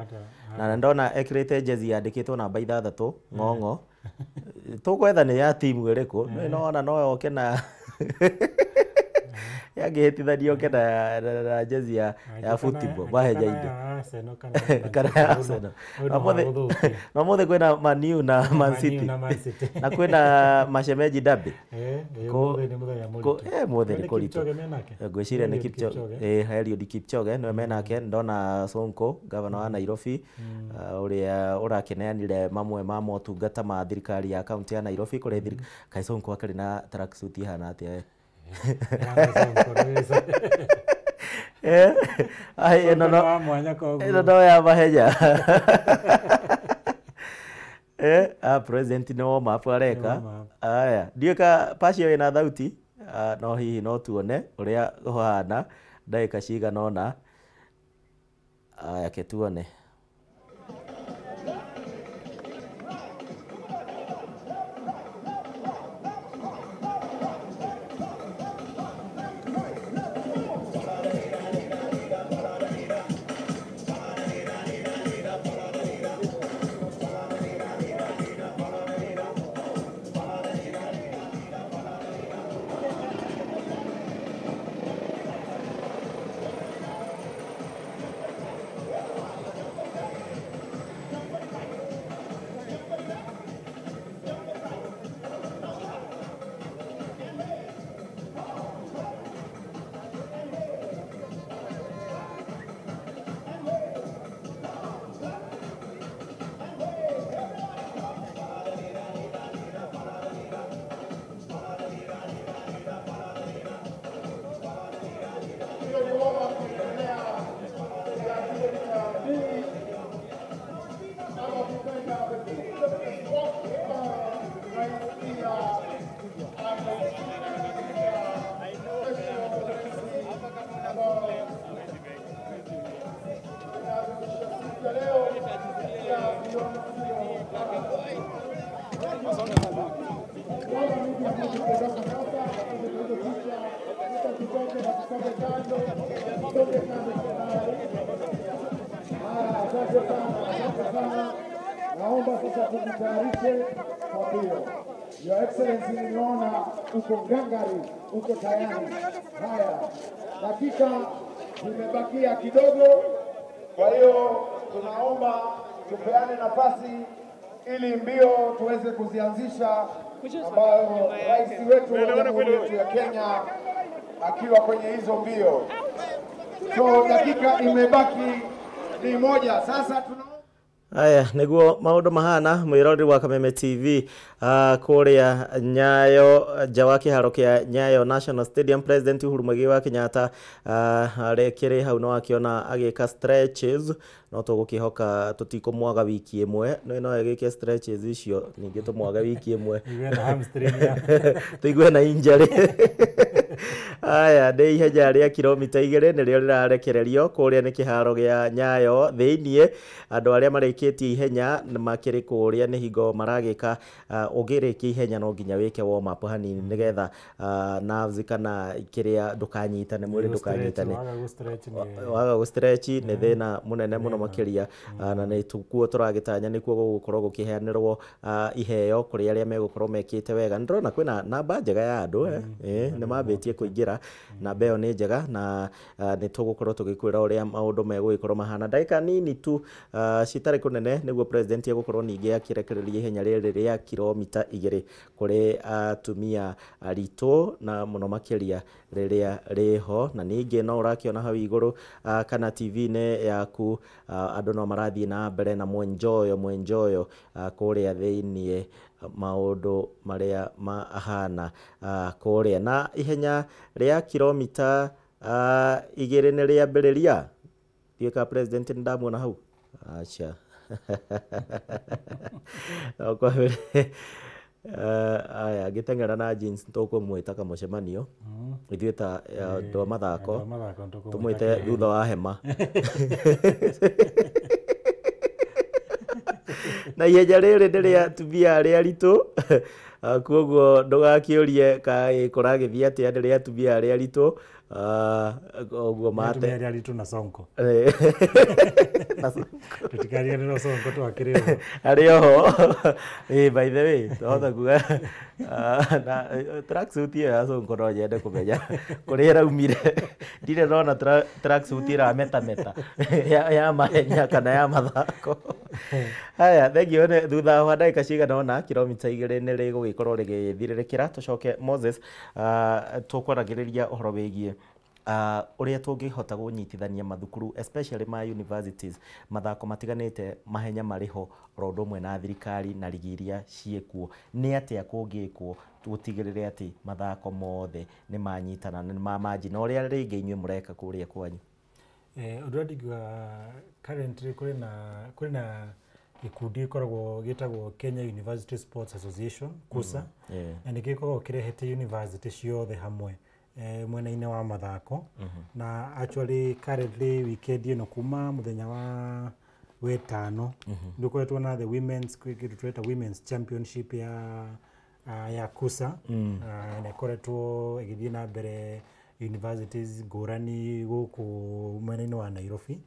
Na ndona ekĩrĩte jezi yandĩkĩtwo namba 6 ng'ong'o, tũgwetha nĩ ya timu ĩrĩkũ. No ona no yoke na yangĩhĩtithania oke na jezi ya football mahenya-inĩ kana ya Arsenal. Na ũmũthĩ kwĩna Man U na Man City, na kwĩna mashemeji derby. Mũthĩ nĩ kũritũ, ngwĩciria nĩ Kipchoge, Eliud Kipchoge nĩwe menake. Ndona Sonko, gavana wa Nairobi, ũrĩa ũrakĩneanire mamwe ma motungata ma thirikari ya kaunti ya Nairobi kũrĩ thirikari. Kaĩ Sonko akĩrĩ na tracksuit ihana atĩa we? Ĩno no ya mahenya. President nĩ warm up areka. Aya, ndiũĩ ka pacio ĩna thauti, no hihi no tuone ũrĩa ũhana ndagĩka cigana ũna. Aya, ke tuone. Tutoke na tutoke kando, tutoke kando tafadhali. Haya, asante sana, asante sana. Naomba sasa tujitayarishe kwa mbio. Your Excellency, nimeona uko ngangari, uko tayari. Haya, dakika zimebakia kidogo, kwa hiyo tunaomba tupeane nafasi ili mbio tuweze kuzianzisha, ambayo rais wetu wa Jamhuri yetu ya Kenya akiwa kwenye hizo mbio. So dakika imebaki ni moja. Sasa tuna Aya, niguo maundu mahana mwiroreri wa Kameme TV kuria Nyayo nja wa kiharo kia Nyayo National Stadium. President Uhuru Muigai wa Kenyatta arekire hau no akiona agika stretches, no tugukihoka tutikumwaga wiki imwe no no agike stretches icio ningi tumwaga wiki imwe Igue na hamstring ya. Tuigue na injury. Aya, nĩ ihenya rĩa kilomita 2 nĩrĩo rĩrarekererio kũrĩa nĩ kĩharo gĩa Nyayo thĩiniĩ. Andũ arĩa marĩkĩtie ihenya makĩrĩ kũrĩa nĩ hingo maragĩka. Ũngĩrĩkia ihenya no nginya wĩke warm up hanini nĩgetha nerves kana kĩrĩa ndũkanyitane mwĩrĩ ndũkanyitane. Waga gũ-stretch nĩ Waga gũ-stretch nĩ thĩna mũnene mũno makĩria, na nĩ kuo tũragĩtanya nĩkuo gũgũkorwo gũkĩheanĩrwo iheo kũrĩ arĩa megũkorwo mekĩte wega. Nĩ ndĩrona kwĩna namba njega ya andũ, nĩ mambĩtie kũingĩra, namba ĩyo nĩ njega na nĩ tũgũkorwo tũgĩkwĩra ũrĩa maũndũ megũgĩkorwo mahana ndagĩka nini tu citarĩ kũnene nĩguo president egũkorwo ningĩ akĩrekereria ihenya rĩrĩ rĩa kilomita 2 kũrĩ atumia aritũ na mũno makĩria rĩrĩa rĩho. Na ningĩ no ũrakĩona hau igũrũ kana TV-inĩ yaku andũ no marathiĩ na mbere na mwenjoyo kũrĩa thĩiniĩ maũndũ marĩa mahana kũrĩa. Na ihenya rĩa kilomita 2 nĩ rĩambĩrĩria. Ndiũĩ kana president nĩ ndamuona hau, acha. Aya, ngĩteng'era na jeans tũkũmwĩta kamũcemanio ithuĩ ta andũ a mathako tũmwĩte thutha wa hema. Na ihenya rĩrĩ nĩ rĩa atumia arĩa aritũ, koguo ndũgakĩũrie kaĩ kũragĩthiĩ atĩa, nĩ rĩa atumia arĩa aritũ ũguo mate atumia arĩa aritũ na sonko tũtikariganĩrwo sonko twakĩrĩ arĩ oho. By the way, twahota kuga na tracksuit ĩyo ya sonko no nyende kũmenya kũrĩa ĩraumire. Ndirĩ ndona tracksuit ĩrametameta ya mahenya kana ya mathako. Haya, thengiũ. Nĩ thutha wa ndagĩka cigana ũna kilomita 2 nĩ rĩgũgĩkorwo rĩgĩthirĩrĩkĩra. Tũcoke Moses, tũkwaragĩrĩria ũhoro wĩgiĩ ũrĩa tũngĩhota kũnyitithania mathukuru especially ma universities mathako matiganĩte mahenya marĩ ho oro ũndũ ũmwe na thirikari na rigi iria ciĩkuo. Nĩ atĩa kũngĩkwo gũtigĩrĩre atĩ mathako mothe nĩ manyitana na nĩ mamanji na ũrĩa rĩngĩ inyuĩ mũreka kũrĩa kwanyu? Ũndũ ũrĩa ndingiuga currently kũrĩ na gĩkundi gĩkoragwo gĩtagwo Kenya University Sports Association, KUSA, na nĩ gĩkoragwo kĩrehete university ciothe hamwe mwena-inĩ wa mathako. Na actually currently weekend ĩno kuma mũthenya wa wetano nĩ ũkoretwo na the women's, kĩndũ tũreta women's championship ya KUSA, na ĩkoretwo ĩgĩthiĩ na mbere universities ngũrani gũkũ mwena-inĩ wa Nairobi.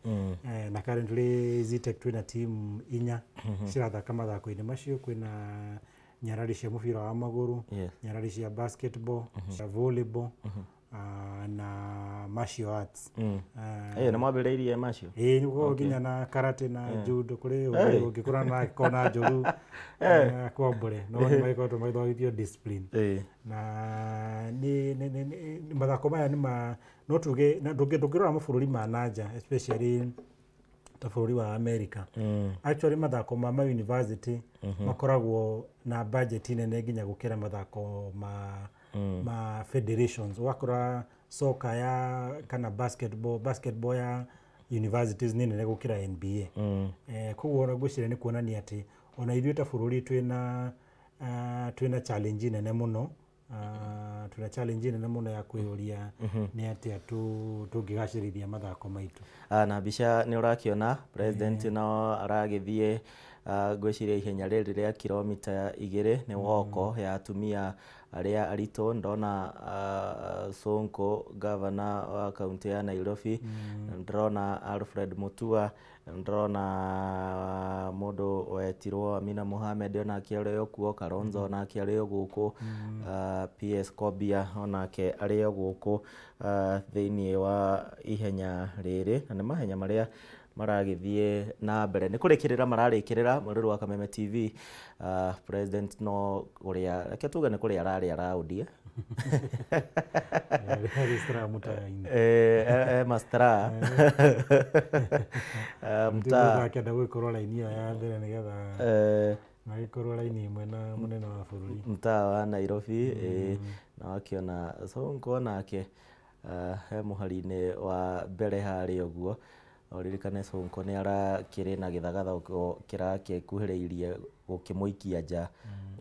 Na currently Zetech twĩna team 4 cirathaka mathako-inĩ macio. Kwĩna nyarari cia mũbira wa magũrũ, nyarari cia basketball, cia volleyball, na martial arts. Nĩ mwambĩrĩirie macio? Ĩĩ, nĩ gũkoragwo nginya na karate na judo. Kũrĩ ũngĩkora na kona njũru kwambũre, no nĩ magĩkoretwo magĩthomithio discipline. Na nĩ mathako maya nĩ ma no tuge ndũngĩrora mabũrũri ma nanja, especially ta bũrũri wa America. Actually mathako ma university makoragwo na budget nene nginya gũkĩra mathako ma federations. Ũgakora soka ya kana basketball ya universities nĩ nene gũkĩra NBA. Koguo ona ngwĩciria nĩ kuonania atĩ ona ithuĩ ta bũrũri twĩna challenge nene mũno, twĩna challenge nene mũno ya kwĩyũria nĩ atĩa tũngĩgacĩrithia mathako maitũ. Na mbica nĩ ũrakĩona president no aragĩthiĩ Ngwĩciria ihenya rĩrĩ rĩa kilomita 2 nĩ woko ya atumia arĩa aritũ. Ndona Sonko, gavana wa kaunti ya Nairobi, ndĩrona Alfred Mutua, ndĩrona mũndũ wetirwo Amina Mohamed onake arĩ o kuo, Kalonzo onake arĩ o gũkũ, PS Kobia onake arĩ o gũkũ thĩinĩ wa ihenya rĩrĩ, na nĩ mahenya marĩa maragĩthiĩ na mbere nĩ kũrĩkĩrĩra mararĩkĩrĩra. Mwĩrori wa Kameme TV, president no kũrĩa, reke tuge nĩ kũrĩa ararĩa raũndi. Mastara. Mtaa akĩenda gũgĩkorwo raini ĩyo ya mbere nĩgetha magĩkorwo raini ĩmwe na mũnene wa bũrũri. Mtaa wa Nairobi, na wakiona Sonko nake he mũhari-inĩ wa mbere harĩa ũguo. Ũririkane Sonko nĩ arakĩrĩ na gĩthagathako kĩrakĩkuhĩrĩirie gũkĩmũikia nja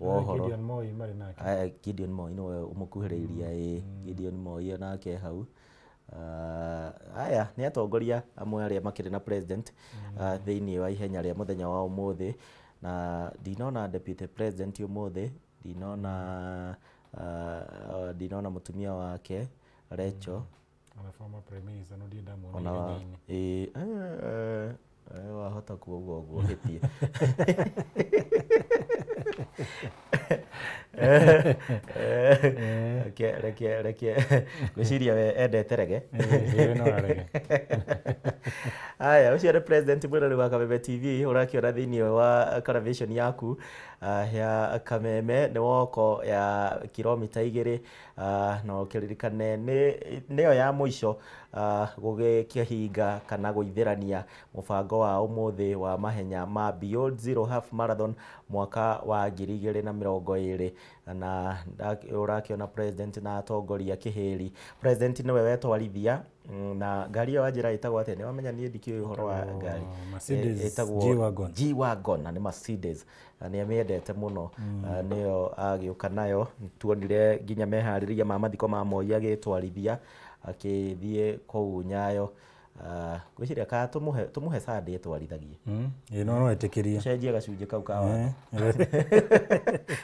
wa ũhoro. Gideon Moi marĩ nake. Gideon Moi nĩwe ũmũkuhĩrĩirie, ĩĩ, Gideon Moi onake hau. Aya nĩ atongoria amwe arĩa makĩrĩ na president thĩinĩ wa ihenya rĩa mũthenya wa ũmũthĩ, na ndinona deputy president ũmũthĩ, ndinona mũtumia wake Rachel. Ona former prime minister no ndienda muona ona ihenya-inĩ. Ĩĩ, wahota kuuga ũguo hĩtie. Reke reke reke ngwĩciria we endete rege. Ĩĩ, no arege. Aya, ũcio nĩ president mwĩrori wa Kameme TV ũrakĩona thĩinĩ wa television yaku ya Kameme, nĩ woko ya kilomita 2, na ũkĩririkane nĩyo ya mũico gũgĩkĩhinga kana gũithĩrania mũbango wa ũmũthĩ wa mahenya ma Beyond Zero Half Marathon mwaka wa 2020, na ũrakĩona president na atongoria kĩhĩri. President nĩwe wetwarithia na ngari ĩyo wanjĩra ĩtagwo atĩa? Nĩ wamenya niĩ ndikĩũĩ ũhoro wa ngari. Mercedes. Ĩtagwo G-Wagon. G-Wagon, na nĩ Mercedes, na nĩ amĩendete mũno. Nĩyo agĩũka nayo, tuonire nginya meharĩria ma mathiko ma Moi agĩtwarithia akĩthiĩ kũu Nyayo. Ngwĩciria kana tũmũhe Sunday ĩtwarithagie. Ĩĩ, no etĩkĩrie. Cenjie gacunjĩ kau ka watho,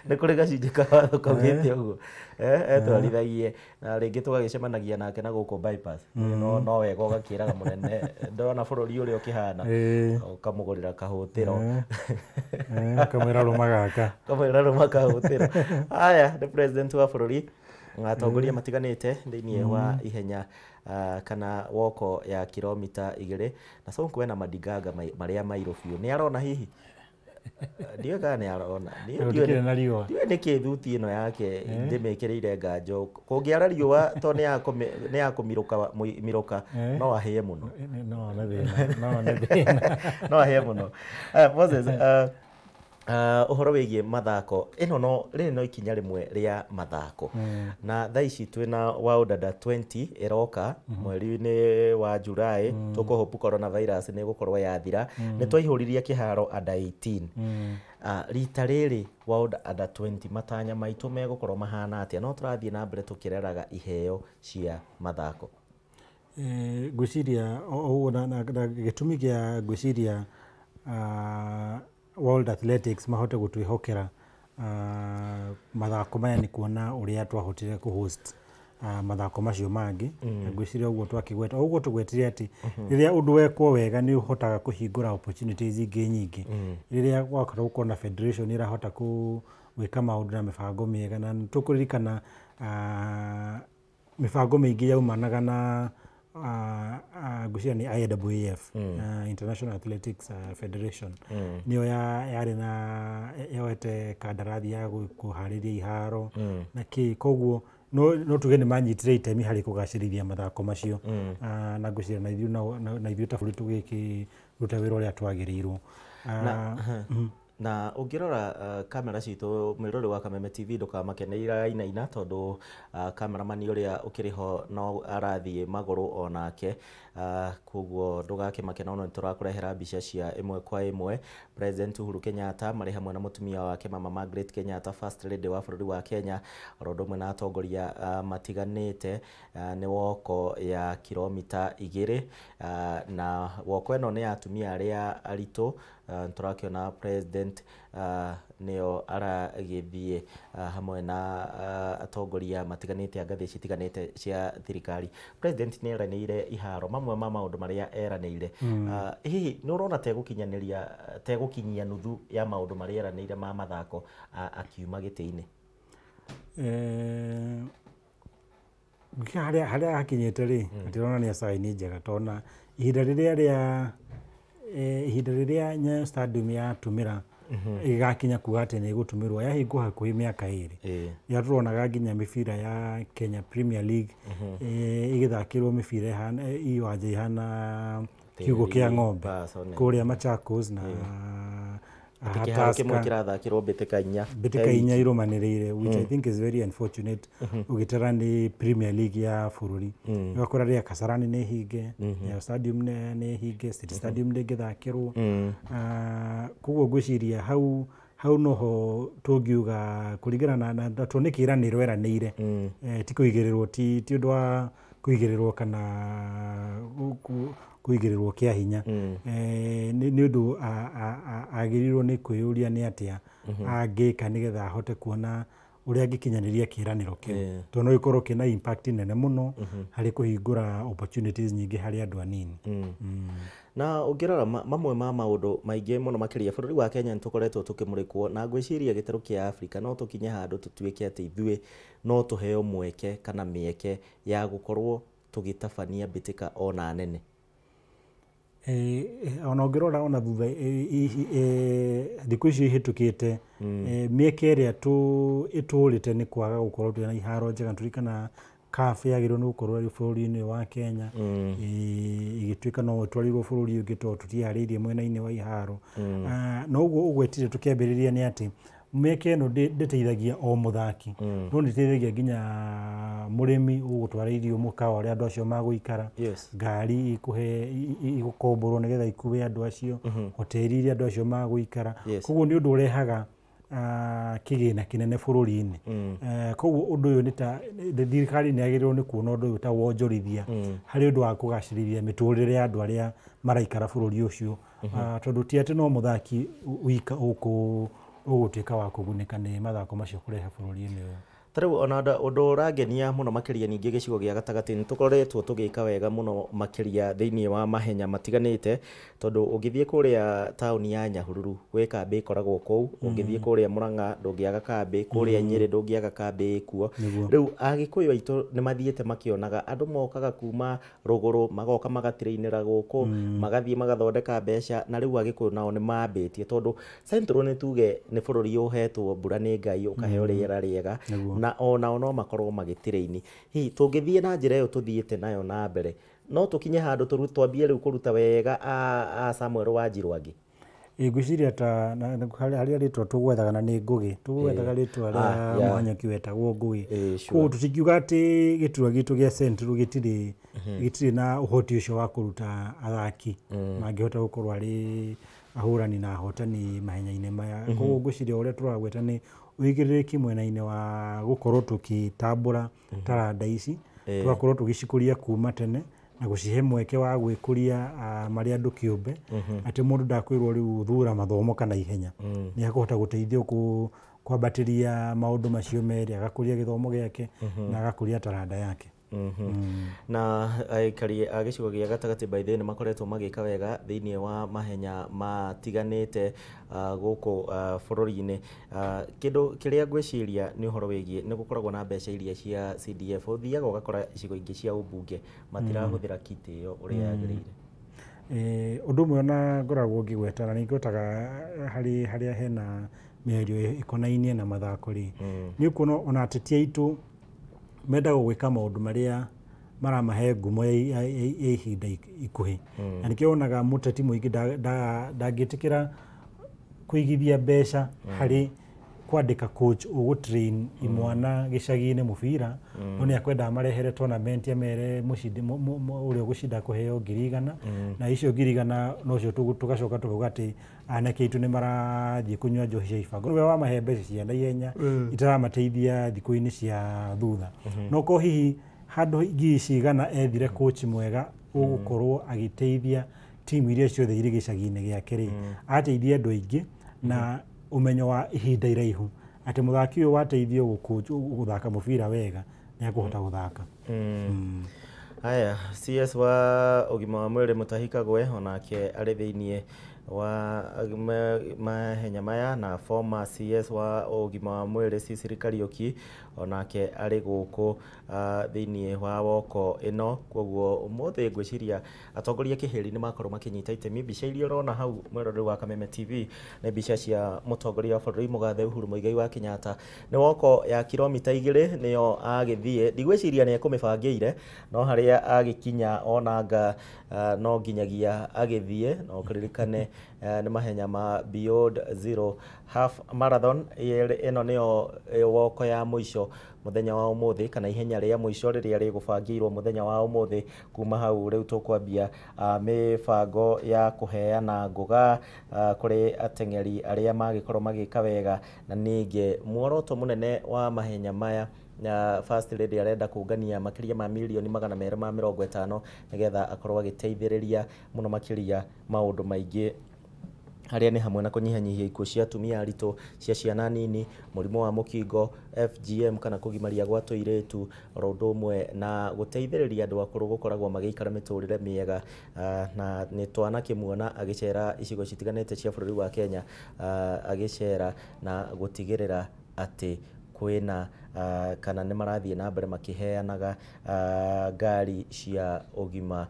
nĩ kũrĩ gacunjĩ ka watho kaugĩte ũguo etwarithagie, na rĩngĩ tũgagĩcemanagia nake na gũkũ bypass. No wega ũgakĩraga mũnene ndona bũrũri ũrĩa ũkĩhana, ũkamũgũrĩra kahũtĩro. Ũkamwĩra rũma gaka. Kamwĩra rũma kahũtĩro. Aya nĩ president wa bũrũri, atongoria matiganĩte thĩinĩ wa ihenya kana woko ya kilomita 2, na Sonko ena madiganga marĩa mairũ biũ. Nĩ arona hihi, ndiũĩ kana nĩ arona. Gũtikĩrĩ na riũa. Ndiũĩ nĩkĩ thuti ĩno yake ndĩmĩkĩrĩire nganjo, kũngĩara riũa to nĩ ya kũmirũka mirũka, no ahĩe mũno. No one thĩna, no one thĩna. No ahĩe mũno. Moses, ũhoro wĩgiĩ mathako ĩno, no rĩrĩ no ikinya rĩmwe rĩa mathako, na thaa ici twĩna World Under 20 ĩroka mweri-inĩ wa July, tũkũhope coronavirus nĩ ĩgũkorwo yathira. Nĩ twaihũririe kĩharo under 18. Rita rĩrĩ World Under 20 matanya maitũ megũkorwo mahana atĩa? No tũrathiĩ na mbere tũkĩreraga iheo cia mathako. Ngwĩciria ũguo na gĩtũmi kĩa ngwĩciria World Athletics mahote gũtwĩhokera mathako maya nĩ kuona ũrĩa twahotire kũ-host mathako macio mangĩ. Ngwĩciria ũguo twakĩgweta, o ũguo tũgwetire atĩ rĩrĩa ũndũ wekwo wega nĩ ũhotaga kũhingũra opportunities ingĩ nyingĩ, rĩrĩa gwakorwo gũkorwo na federation ĩrahota gwĩka maũndũ na mĩbango mĩega, na nĩ tũkũririkana mĩbango mĩingĩ yaumanaga na ngwĩciria nĩ IAAF, International Athletics Federation, nĩyo yarĩ na yoete kandarathi ya kũharĩria iharo na kĩ, koguo no tuge nĩ manyitire itemi harĩ kũgacĩrithia mathako macio. Na ngwĩciria na ithuĩ na ithuĩ ta bũrũri tũgĩkĩruta wĩra ũrĩa twagĩrĩirwo. Na ũngĩrora kamera citũ, mwĩrori wa Kameme TV, ndũkamake nĩ irainaina tondũ cameraman ũrĩa ũkĩrĩ ho no arathiĩ magũrũ onake, koguo ndũgakĩmake, no nĩ tũrakũrehera mbica cia ĩmwe kwa ĩmwe. President Uhuru Kenyatta marĩ hamwe na mũtumia wake Mama Margaret Kenyatta, First Lady wa bũrũri wa Kenya, oro ũndũ ũmwe na atongoria matiganĩte, nĩ woko ya kilomita 2, na woko ĩno nĩ ya atumia arĩa aritũ. Tũrakĩona president nĩo aragĩthiĩ hamwe na atongoria matiganĩte a ngathĩ citiganĩte cia thirikari. President nĩ eranĩire iharo, mamwe ma maũndũ marĩa eranĩire, hihi nĩ ũrona tegũkinyanĩria, tegũkinyia nuthu ya maũndũ marĩa eranĩire ma mathako akiuma gĩtĩ-inĩ? Harĩa hakinyĩte rĩ, ndĩrona nĩ sign njega, tondũ ihinda rĩrĩa rĩa ihinda rĩrĩa Nyayo Stadium yatũmĩra ĩgakinya kuga atĩ nĩ ĩgũtũmĩrwo, yahingwo hakuhĩ mĩaka 2, rĩrĩa tũronaga nginya mĩbira ya Kenya Premier League ĩgĩthakĩrwo mĩbira ĩhana iwanja ihana kiugũ kĩa ng'ombe kũrĩa Machakos na Atĩ kĩharo kĩmwe kĩrathakĩrwo mbĩtĩka 4 mbĩtĩka 4 irũmanĩrĩire, which I think is very unfortunate ũgĩtara nĩ Premier League ya bũrũri. Ũgakora rĩa Kasarani nĩ hinge, Nyayo Stadium nĩ hinge, City Stadium ndĩngĩthakĩrwo. Koguo ngwĩciria hau noho tũngiuga kũringana na tondũ nĩ kĩĩranĩro eranĩire, ti kũigĩrĩrwo, ti ũndũ wa kũigĩrĩrwo kana kũigĩrĩrwo kĩa hinya. Nĩ ũndũ agĩrĩirwo nĩ kwĩyũria nĩ atĩa angĩka nĩgetha ahote kuona ũrĩa angĩkinyanĩria kĩĩranĩro kĩu, tondũ no gĩkorwo kĩna impact nene mũno harĩ kũhingũra opportunities nyingĩ harĩ andũ anini. Na ũngĩrora mamwe ma maũndũ maingĩ mũno makĩria bũrũri wa Kenya nĩ tũkoretwo tũkĩmũrĩkwo, na ngwĩciria gĩtarũ kĩa Afrika no tũkinye handũ tũtuĩke atĩ ithuĩ no tũheo mweke kana mĩeke ya gũkorwo tũgĩtabania mbĩtĩka ona nene. Ona ũngĩrora ona thutha thikũ icio ihĩtũkĩte, mĩeke ĩrĩa ĩtũrĩte nĩ kwaga gũkorwo twĩna iharo njega. Tũririkana CAF yagĩrĩirwo nĩ gũkorwo ĩrĩ bũrũri-inĩ wa Kenya, ĩgĩtuĩka no ĩtwarirwo bũrũri ũngĩ tondũ tũtiharĩirie mwena-inĩ wa iharo. Na ũguo ũgwetire tũkĩambĩrĩria nĩ atĩ mĩeke ĩno ndĩteithagia o mũthaki, no nĩteithagia nginya mũrĩmi ũgũtwara irio mũkawa ũrĩa andũ acio magũikara, ngari ikũhe igũkomborwo nĩgetha ikue andũ acio, hoteli iria andũ acio magũikara. Koguo nĩ ũndũ ũrehaga kĩgĩna kĩnene bũrũri-inĩ. Koguo ũndũ ũyũ nĩ ta thirikari nĩ yagĩrĩirwo nĩ kuona ũndũ ũyũ ta wonjorithia harĩ ũndũ wa kũgacĩrithia mĩtũrĩre ya andũ arĩa maraikara bũrũri ũcio, tondũ ti atĩ no mũthaki wika ũgũtuĩka wa kũgunĩka nĩ mathako macio kũrehe bũrũri-inĩ ũyũ. Ta rĩu ona ũndũ ũrangenia mũno makĩria ningĩ gĩcigo gĩa gatagatĩ nĩ tũkoretwo tũgĩka wega mũno makĩria thĩinĩ wa mahenya matiganĩte, tondũ ũngĩthiĩ kũrĩa taũni ya Nyahururu gwĩ kambĩ ĩkoragwo kũu, ũngĩthiĩ kũrĩa Murang'a ndũngĩaga kambĩ, kũrĩa Nyĩrĩ ndũngĩaga kambĩ ĩkuo. Rĩu Agĩkũyũ aitũ nĩ mathiĩte makĩonaga andũ mokaga kuma rũgũrũ magoka magatirĩinĩra gũkũ, magathiĩ magathondeka mbeca, na rĩu Agĩkũyũ nao nĩ mambĩtie, tondũ Central nĩ tuge nĩ bũrũri ũhetwo mbura nĩ Ngai, ũkaheo rĩera rĩega, na onao no makorwo magĩtĩrĩini. Hihi tũngĩthiĩ na njĩra ĩyo tũthiĩte nayo na mbere, no tũkinye handũ twambie rĩu kũruta wega a Samuel Wanjiru angĩ? Ngwĩciria ta harĩa rĩtwa tũgwethaga na nĩ Ngũgĩ, tũgwethaga rĩtwa rĩa mũhanyũki wetagwo Ngũgĩ. Koguo tũtingiuga atĩ gĩturwa gitũ gĩa Central gĩtirĩ na ũhoti ũcio wa kũruta athaki mangĩhota gũkorwo arĩ ahũrani na ahotani mahenya-inĩ maya. Koguo ngwĩciria ũrĩa tũragweta nĩ ũigĩrĩrĩki mwena-inĩ wa gũkorwo tũkĩtambũra taranda ici, tũgakorwo tũgĩcikũria kuma tene na gũcihe mweke wa gwĩkũria marĩ andũ kĩũmbe, atĩ mũndũ ndakwĩrwo rĩu thura mathomo kana ihenya, nĩ akũhota gũteithio kwambatĩria maũndũ macio merĩ, agakũria gĩthomo gĩake na agakũria taranda yake. Na aikari a gĩcigo gĩa gatagatĩ by the way nĩ makoretwo magĩka wega thĩinĩ wa mahenya matiganĩte gũkũ bũrũri-inĩ. Kĩndũ kĩrĩa ngwĩciria nĩ ũhoro wĩgiĩ nĩ gũkoragwo na mbeca iria cia CDF, ũthiaga ũgakora icigo ingĩ cia ũmbunge matirahũthĩra kiti ĩyo ũrĩa yagĩrĩire. Ũndũ ũmwe ona ngoragwo ngĩgweta na nĩ ngwetaga harĩ harĩa hena mĩario ĩkonainie na mathako rĩ, nĩ ũkuona ona ateti aitũ mendaga gwĩka maũndũ marĩa maramahe ngumo ya ihinda ikuhĩ, na nĩkĩo wonaga mũteti mũingĩ ndangĩtĩkĩra kũigithia mbeca harĩ kwandĩka coach ũgũtrain imwana gĩcagi-inĩ mũbira, no nĩ akwendaga marehere tournament amere ũrĩa ũgũcinda kũheo 100,000, na icio 100,000 nocio tũgacoka tũkauga atĩ anake aitũ nĩ marathiĩ kũnyua njohi cia ibango. Nĩwe wamahe mbeca cia naihenya itaramateithia thikũ-inĩ cia thutha. No ko hihi handũ 100,000 ethire coach mwega ũgũkorwo agĩteithia timu iria ciothe irĩ gĩcagi-inĩ gĩake rĩ, ateithia andũ aingĩ na ũmenyo wa ihinda iraihu atĩ mũthaki ũyũ wateithio gũthaka mũbira wega nĩ akũhota gũthaka. Haya, CS wa ũgima wa mwĩrĩ Mutahi Kagwe onake arĩ thĩiniĩ wa mahenya maya, na former CS wa ũgima wa mwĩrĩ Sicily Kariũki onake arĩ gũkũ thĩiniĩ wa woko ĩno. Koguo ũmũthĩ ngwĩciria atongoria kĩhĩri nĩ makorwo makĩnyita itemi. Mbica iria ũrona hau mwĩroreri wa Kameme TV nĩ mbica cia mũtongoria wa bũrũri mũgathe Uhuru Muigai wa Kenyatta. Nĩ woko ya kilomita 2 nĩyo agĩthiĩ, ndigwĩciria nĩ ekũmĩbangĩire, no harĩa agĩkinya onanga no nginyagia agĩthiĩ. No kũririkane nĩ mahenya ma Beyond Zero Half Marathon, ĩno nĩyo woko ya mũico mũthenya wa ũmũthĩ, kana ihenya rĩa mũico rĩrĩa rĩgũbangĩirwo mũthenya wa ũmũthĩ. Kuma hau rĩu tũkwambia mĩbango ya kũheana ngũga kũrĩ ateng'eri arĩa magĩkorwo magĩka wega, na ningĩ muoroto mũnene wa mahenya maya na First Lady arenda kũngania makĩria ma mirioni 250 nĩgetha akorwo agĩteithĩrĩria mũno makĩria maũndũ maingĩ harĩa nĩ hamwe na kũnyihanyihia ikuũ cia atumia aritũ, cia ciana nini, mũrimũ wa mũkingo, FGM kana kũgimaria gwa tũirĩtu, oro ũndũ ũmwe na gũteithĩrĩria andũ akũrũ gũkoragwo magĩikara mĩtũrĩre mĩega. Na nĩ twanakĩmuona agĩcera icigo citiganĩte cia bũrũri wa Kenya, agĩcera na gũtigĩrĩra atĩ kwĩna kana nĩ marathiĩ na mbere makĩheanaga ngari cia ũgima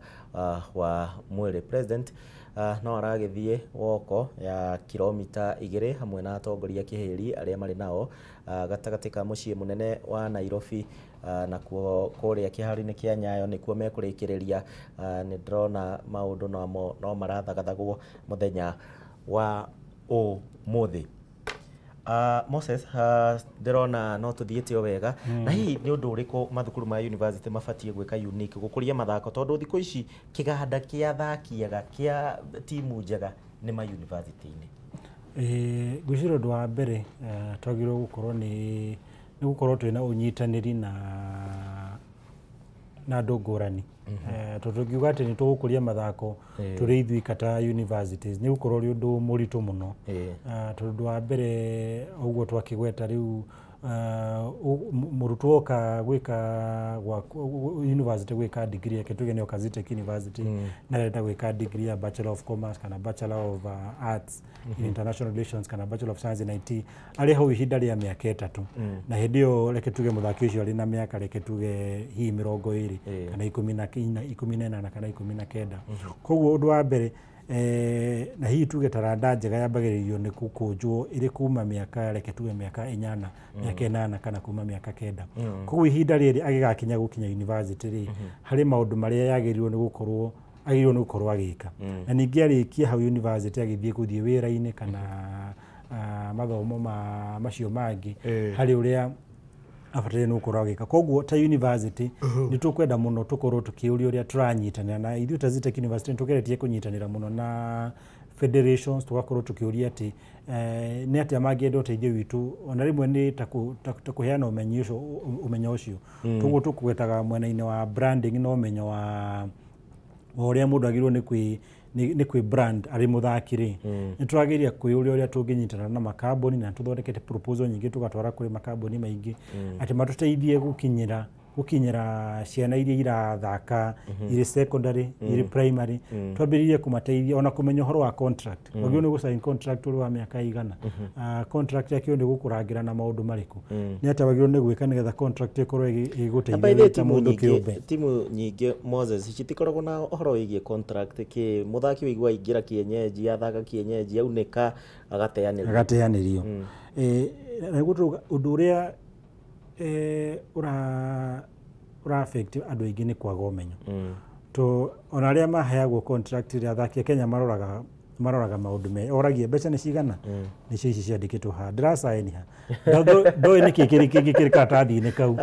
wa mwĩrĩ. President no aragĩthiĩ woko ya kilomita 2 hamwe na atongoria kĩhĩri arĩa marĩ nao gatagatĩ ka mũciĩ mũnene wa Nairobi, nakuo kũrĩa kĩharo-inĩ kĩa Nyayo nĩkuo mekũrĩkĩrĩria. Nĩ ndĩrona maũndũ namo no marathagathagwo mũthenya wa ũmũthĩ. Moses, ndĩrona no tũthiĩte o wega. Na hihi nĩ ũndũ ũrĩkũ mathukuru ma university mabatiĩ gwĩka unique gũkũria mathako, tondũ thikũ ici kĩganda kĩa athaki ega kĩa timu njega nĩ ma university-inĩ? Ngwĩciria ũndũ wa mbere twagĩrĩirwo gũkorwo nĩ gũkorwo twĩna ũnyitanĩri na andũ ngũrani. Tondũ tũngiuga atĩ nĩ tũgũkũria mathako tũrĩ ithuika ta universities nĩ gũkorwo ũrĩ ũndũ mũritũ mũno. Tondũ wa mbere ũguo twakĩgweta rĩu mũrutwo oka gwĩka university gwĩka degree yake, tuge nĩ oka Zetech University na arenda gwĩka degree ya Bachelor of Commerce kana Bachelor of Arts in International Relations kana Bachelor of Science in IT, arĩ hau ihinda rĩa mĩaka 3, na hĩndĩ ĩyo reke tuge mũthaki ũcio arĩ na mĩaka reke tuge hihi 20 kana 18 kana 19. Koguo ũndũ wa mbere na hihi tuge taranda njega yambagĩrĩrio nĩ gũkũnjwo ĩrĩ kuma mĩaka reke tuge mĩaka 8, mĩaka 8 kana kuma mĩaka 9. Koguo ihinda rĩrĩ agĩgakinya gũkinya university rĩ, harĩ maũndũ marĩa yagĩrĩirwo nĩ gũkorwo agĩrĩirwo nĩ gũkorwo agĩka. Na ningĩ arĩkia hau university agĩthiĩ gũthiĩ wĩra-inĩ kana mathomo macio mangĩ, harĩ ũrĩa abataire nĩ gũkorwo agĩka. Koguo ta university nĩ tũkwenda mũno tũkorwo tũkĩũria ũrĩa tũranyitanĩra, na ithuĩ ta Zetech University nĩ tũgeretie kũnyitanĩra mũno na federations, tũgakorwo tũkĩũria atĩ nĩ atĩa mangĩenda ũteithio witũ, ona rĩmwe nĩ ta kũheana ũmenyo ũcio. Toguo tũkũgwetaga mwena-inĩ wa branding na ũmenyo wa ũrĩa mũndũ agĩrĩirwo nĩ kwĩ brand arĩ mũthaki rĩ, nĩ tũrageria kwĩyũria ũrĩa tũngĩnyitana na makambuni, na tũthondekete proposal nyingĩ tũgatwara kũrĩ makambuni maingĩ atĩ matũteithie gũkinyĩra ciana iria irathaka irĩ secondary, irĩ primary, twambĩrĩrie kũmateithia ona kũmenya ũhoro wa contract. Wagĩrĩirwo nĩ gũsign contract ũrĩ wa mĩaka igana, contract yakĩrĩirwo nĩ gũkũrangĩra na maũndũ marĩkũ, nĩ atĩa wagĩrĩirwo nĩ gwĩka nĩgetha contract ĩkorwo ĩgĩgũteithia ta mũndũ kĩũmbe. Timu nyingĩ Moses citikoragwo na ũhoro wĩgiĩ contract, kĩ mũthaki wĩigua aingĩra kienyeji, athaka kienyeji, aunĩka agateanĩrio. Nĩguo ũndũ ũrĩa ũra affect andũ aingĩ nĩ kwaga ũmenyo. To ona arĩa maheagwo contract rĩ, athaki a Kenya maroraga maũndũ me oragia mbeca nĩ cigana, nĩcio ici ciandĩkĩtwo haha, ndĩracaini ha, ndoĩ nĩkĩ kĩrĩ karatathi-inĩ kau,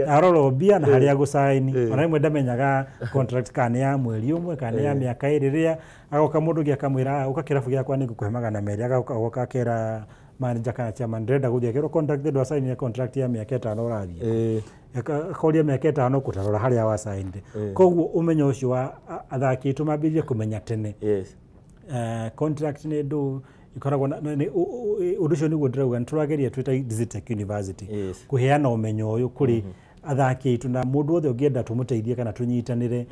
arora mbia na harĩa agũcaini. Ona rĩmwe ndamenyaga contract kana nĩ ya mweri ũmwe kana nĩ ya mĩaka 2, rĩrĩa agoka mũndũ ũngĩ akamwĩra ũka kĩrabu gĩakwa nĩngũkũhe 200, agoka akera Manager kana chairman, ndĩrenda gũthiĩ, akĩrwo contract ndwacainire contract ya mĩaka 5, ũrathiĩ akoria mĩaka 5 kũtarora harĩa wacainire. Koguo ũmenyo ũcio wa athaki aitũ mambĩrĩrie kũmenya tene contract nĩ ndũ ikoragwo ũndũ ũcio nĩguo ndĩrauga nĩ tũrageria twĩ ta Zetech University kũheana ũmenyo ũyũ kũrĩ athaki aitũ, na mũndũ wothe ũngĩenda tũmũteithie kana tũnyitanĩre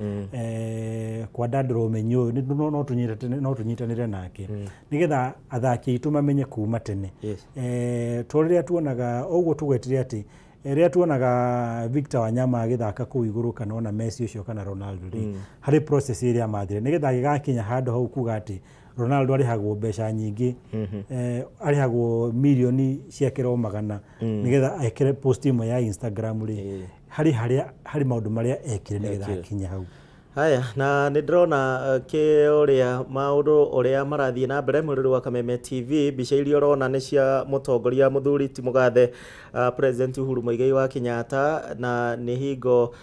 kwandandũra ũmenyo ũyũ, no tũnyitanĩre nake nĩgetha athaki aitũ mamenye kuma tene. To rĩrĩa tuonaga ũguo tũgwetire atĩ rĩrĩa tuonaga Victor Wanyama agĩthaka kũu igũrũ kana ona Messi ũcio kana Ronaldo rĩ, harĩ process ĩrĩa mathire nĩgetha agĩgakinya handũ hau kuga atĩ Ronaldo arĩhagwo mbeca nyingĩ, arĩhagwo mirioni ciakĩro magana nĩgetha ekĩre post ĩmwe ya Instagram rĩ, harĩ harĩa harĩ maũndũ marĩa ekire nĩgetha Ekire. akinye hau. Haya, na nĩ ndĩrona kĩ ũrĩa maũndũ ũrĩa marathiĩ na mbere mwĩrĩri wa Kameme TV. Mbica iria ũrona nĩ cia mũtongoria mũthuri ti mũgathe President Uhuru Muigai wa Kenyatta, na nĩ hingo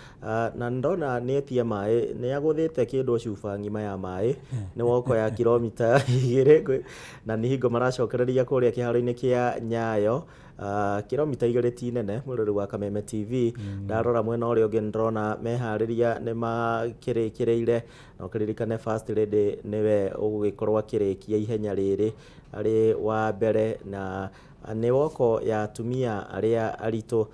na ndona nĩ etia maĩ, nĩ agũthĩte kĩndũ cuba ng'ima ya maĩ, nĩ woko ya kilomita 2, na nĩ hingo maracokereria kũrĩa kĩharo-inĩ kĩa Nyayo. Kilomita 2 ti nene, mwĩrori wa Kameme TV. Ndarora mwena ũrĩa ũngĩ nĩndĩrona meharĩria nĩ makĩrĩkĩrĩire, na ũkĩririkane First Lady nĩwe ũgũgĩkorwo akĩrĩkia ihenya rĩrĩ arĩ wa mbere, na nĩ woko ya atumia arĩa aritũ,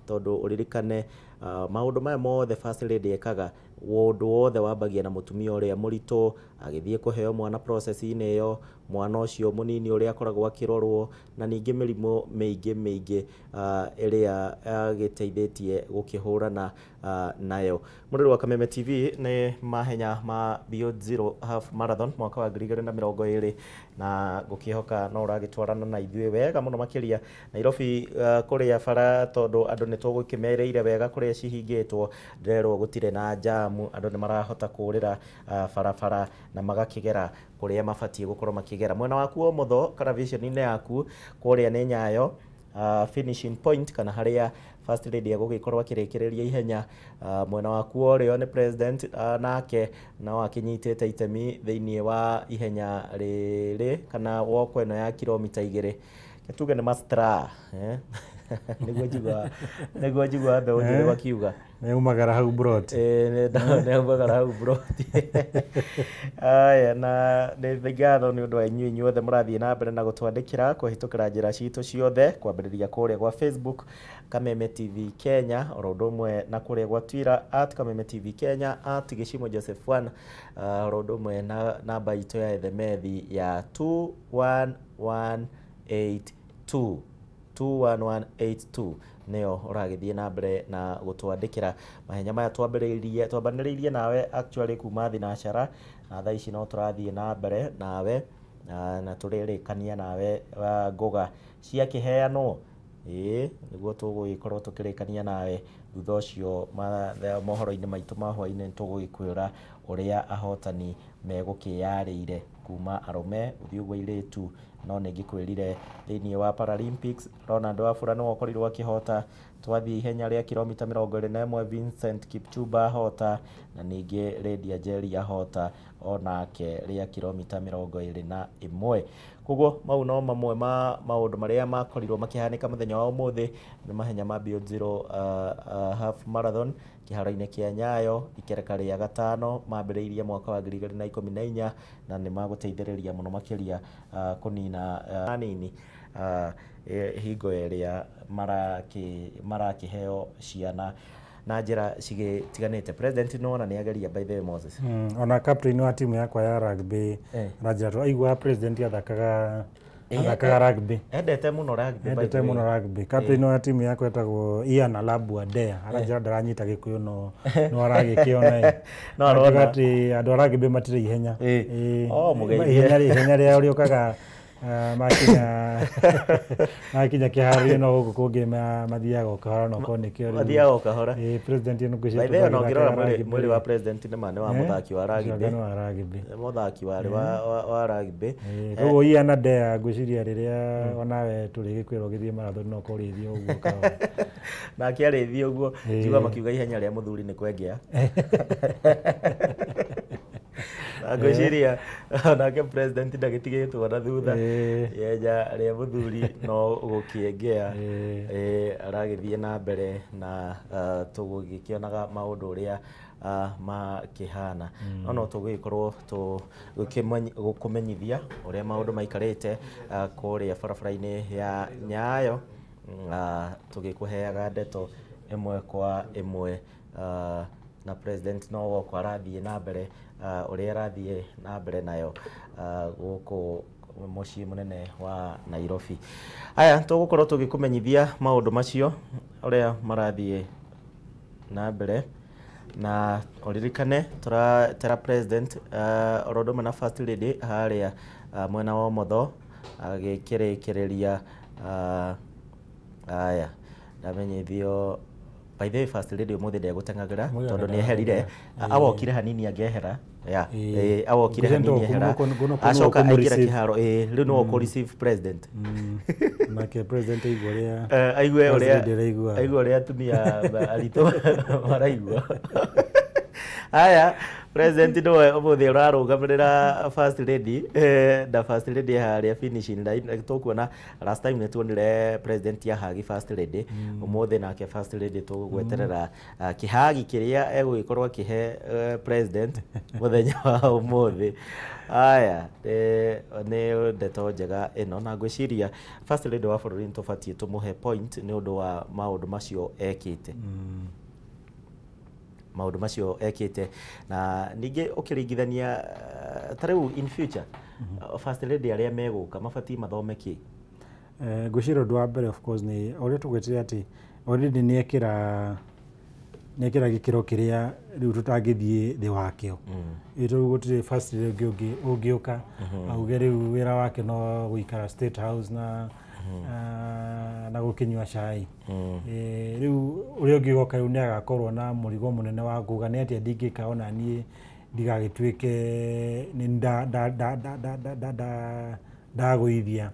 tondũ ũririkane maũndũ maya mothe First Lady ekaga, ũndũ wothe wambagia na mũtumia ũrĩa mũritũ agĩthiĩ kũheo mwana, process-inĩ ĩyo mwana ũcio mũnini ũrĩa akoragwo akĩrorwo, na ningĩ mĩrimũ mĩingĩ mĩingĩ ĩrĩa agĩteithĩtie gũkĩhũrana nayo. Mũrĩri wa Kameme TV, nĩ mahenya ma Beyond Zero Half Marathon mwaka wa 2020, na ngũkĩhoka no ũragĩtwarana na ithuĩ wega mũno makĩria. Nairobi kũrĩa bara, tondũ andũ nĩ tũgũkĩmereire wega kũrĩa cihingĩtwo, ndĩrerwo gũtirĩ na jamu, andũ nĩ marahota kũrĩra barabara na magakĩgera kũrĩa mabatiĩ gũkorwo makĩgera. Mwena waku wa ũmotho kana vision-inĩ yaku kũrĩa nĩ Nyayo finishing point, kana harĩa First Lady egũgĩkorwo akĩrĩkĩrĩria ihenya. Mwena waku wa ũrĩo nĩ president, nake no akĩnyitĩte itemi thĩinĩ wa ihenya rĩrĩ kana woko ĩno ya kilomita 2, tuge nĩ mastra nĩguo njigua mbeũ njĩthĩ makiuga. Nĩ hau broti. Nĩ aumagara hau broti. Aya, na nĩ ngatho nĩ ũndũ wa inyuĩ inyuothe mũrathiĩ na mbere na gũtwandĩkĩra kũhĩtũkĩra njĩra citũ ciothe, kwambĩrĩria kũrĩa gwa Facebook Kameme TV Kenya, oro ũndũ ũmwe na kũrĩa gwa Twitter @KamemeTV Kenya, @GĩcimoJoseph 1, oro ũndũ ũmwe na namba itũ ya SMS ya 21182, 21182 nĩyo ũragĩthiĩ na mbere na gũtwandĩkĩra. Mahenya maya twambĩrĩirie twambanĩrĩirie nawe actually kuma thinacara, na thaa ici no tũrathiĩ na mbere nawe na tũrĩrĩkania nawe ngũga ciakĩheanwo, ĩĩ nĩguo tũgũgĩkorwo tũkĩrĩkania nawe. Thutha ũcio mohoro-inĩ maitũ ma hwaĩ-inĩ nĩtũgũgĩkwĩra ũrĩa ahotani megũkĩyarĩire kuma arũme gũthiĩ ũguo airĩtu. No nĩngĩkwĩrire thĩinĩ wa Paralympics Ronald Wafula nĩwe ũkorirwo akĩhota. Twathiĩ ihenya rĩa kilomita 21, Vincent Kipchumba ahota, na ningĩ Lydia Njeri ahota onake rĩa kilomita 21. Koguo mau no mamwe ma maũndũ marĩa makorirwo makĩhanĩka mũthenya wa ũmũthĩ, nĩ mahenya ma Beyond Zero Half Marathon kĩharo-inĩ kĩa Nyayo, ikereka rĩa gatano, mambĩrĩirie mwaka wa 2014, na nĩ magũteithĩrĩria mũno makĩria kũnina nini hingo ĩrĩa marakĩheo ciana na njĩra cigĩtiganĩte. President nĩwona nĩ ageria, by the way, Moses. Ona captain wa timu yakwa ya rugby aranjĩra tu aigua president athakaga athakaga rugby. Endete mũno rugby, by the Endete way. mũno rugby. Captain wa timu yakwa etagwo Ian Alabu Adea, aranjĩra ndaranyita Gĩkũyũ no no aragĩkĩona ĩ. No arona. Akiuga atĩ andũ a rugby matirĩ ihenya. Oh, mũgeithie. Ihenya rĩao rĩũkaga makinya kĩharo-inĩ, no gũkũ kũngĩ mathiaga o kahora, no korwo nĩkĩo rĩu. Mathiaga o kahora. President ĩno ngwĩciria By the way, ona tũthakaga ũngĩrora rugby mwĩrĩ wa president nĩ ma nĩ wa mũthaki wa rugby. Ũcio nĩ wa rugby. Nĩ mũthaki warĩ wa rugby. Koguo Ian Adea ngwĩciria rĩrĩa onawe tũrĩgĩkwĩrwo ũgĩthiĩ marathon no ũkorwo ũrĩthiĩ ũguo kahora. Nake arĩthiĩ ũguo, njigua makiuga ihenya rĩa mũthuri nĩ kwengea. Ngwĩciria onake president ndagĩtigĩtwo na thutha, yeja rĩa mũthuri no gũkĩengea aragĩthiĩ na mbere na tũgũgĩkĩonaga maũndũ ũrĩa makĩhana. No tũgũgĩkorwo gũkũmenyithia ũrĩa maũndũ maikarĩte kũrĩa barabara-inĩ ya Nyayo, tũgĩkũheaga ndeto ĩmwe kwa ĩmwe, na president no goko arathiĩ na mbere ũrĩa arathiĩ na mbere nayo gũkũ mũciĩ mũnene wa Nairobi. Aya, tũgũkorwo tũgĩkũmenyithia maũndũ macio ũrĩa marathiĩ na mbere, na ũririkane tũratera president oro ũndũ ũmwe na first lady harĩa mwena wa ũmotho agĩkĩrĩkĩrĩria. Aya, ndamenyithio by the way first lady ũmũthĩ ndegũteng'agĩra tondũ nĩ eherire, awokire hanini angĩehera, awokire hanini ehera, acoka aingĩra kĩharo. Rĩu nĩwe ũkũ receive president. Nake president aigua ũrĩa aigue ũrĩa, aigue ũrĩa atumia aritũ maraigua. Aya, president nĩwe ũmũthĩ ũrarũgamĩrĩra first lady, na first lady harĩa finishing line. Tũkuona last time nĩ tuonire president ahagi first lady, ũmũthĩ nake first lady tũgweterera kĩhagi kĩrĩa egũgĩkorwo akĩhe president mũthenya wa ũmũthĩ. Aya, nĩ ndeto njega ĩno, na ngwĩciria first lady wa bũrũri nĩ tũbatiĩ tũmũhe point nĩ ũndũ wa maũndũ macio ekĩte, maũndũ macio ekĩte, na ningĩ ũkĩringithania ta rĩu in future first lady arĩa megũka mabatiĩ mathome kĩ? Ngwĩciria ũndũ wa mbere of course nĩ ũrĩa tũgwetire atĩ already nĩ ekĩra gĩkĩro kĩrĩa rĩu tũtangĩthiĩ thĩ wakĩo. Rĩu gũtirĩ first lady ũngĩ ũngĩũka auge rĩu wĩra wake no gũikara State House na gũkĩnyua cai. Rĩu ũrĩa ũngĩ ũgoka rĩu nĩ agakorwo na mũrigo mũnene wa kuga nĩ atĩa ndingĩka ona niĩ ndigagĩtuĩke nĩ ndagũithia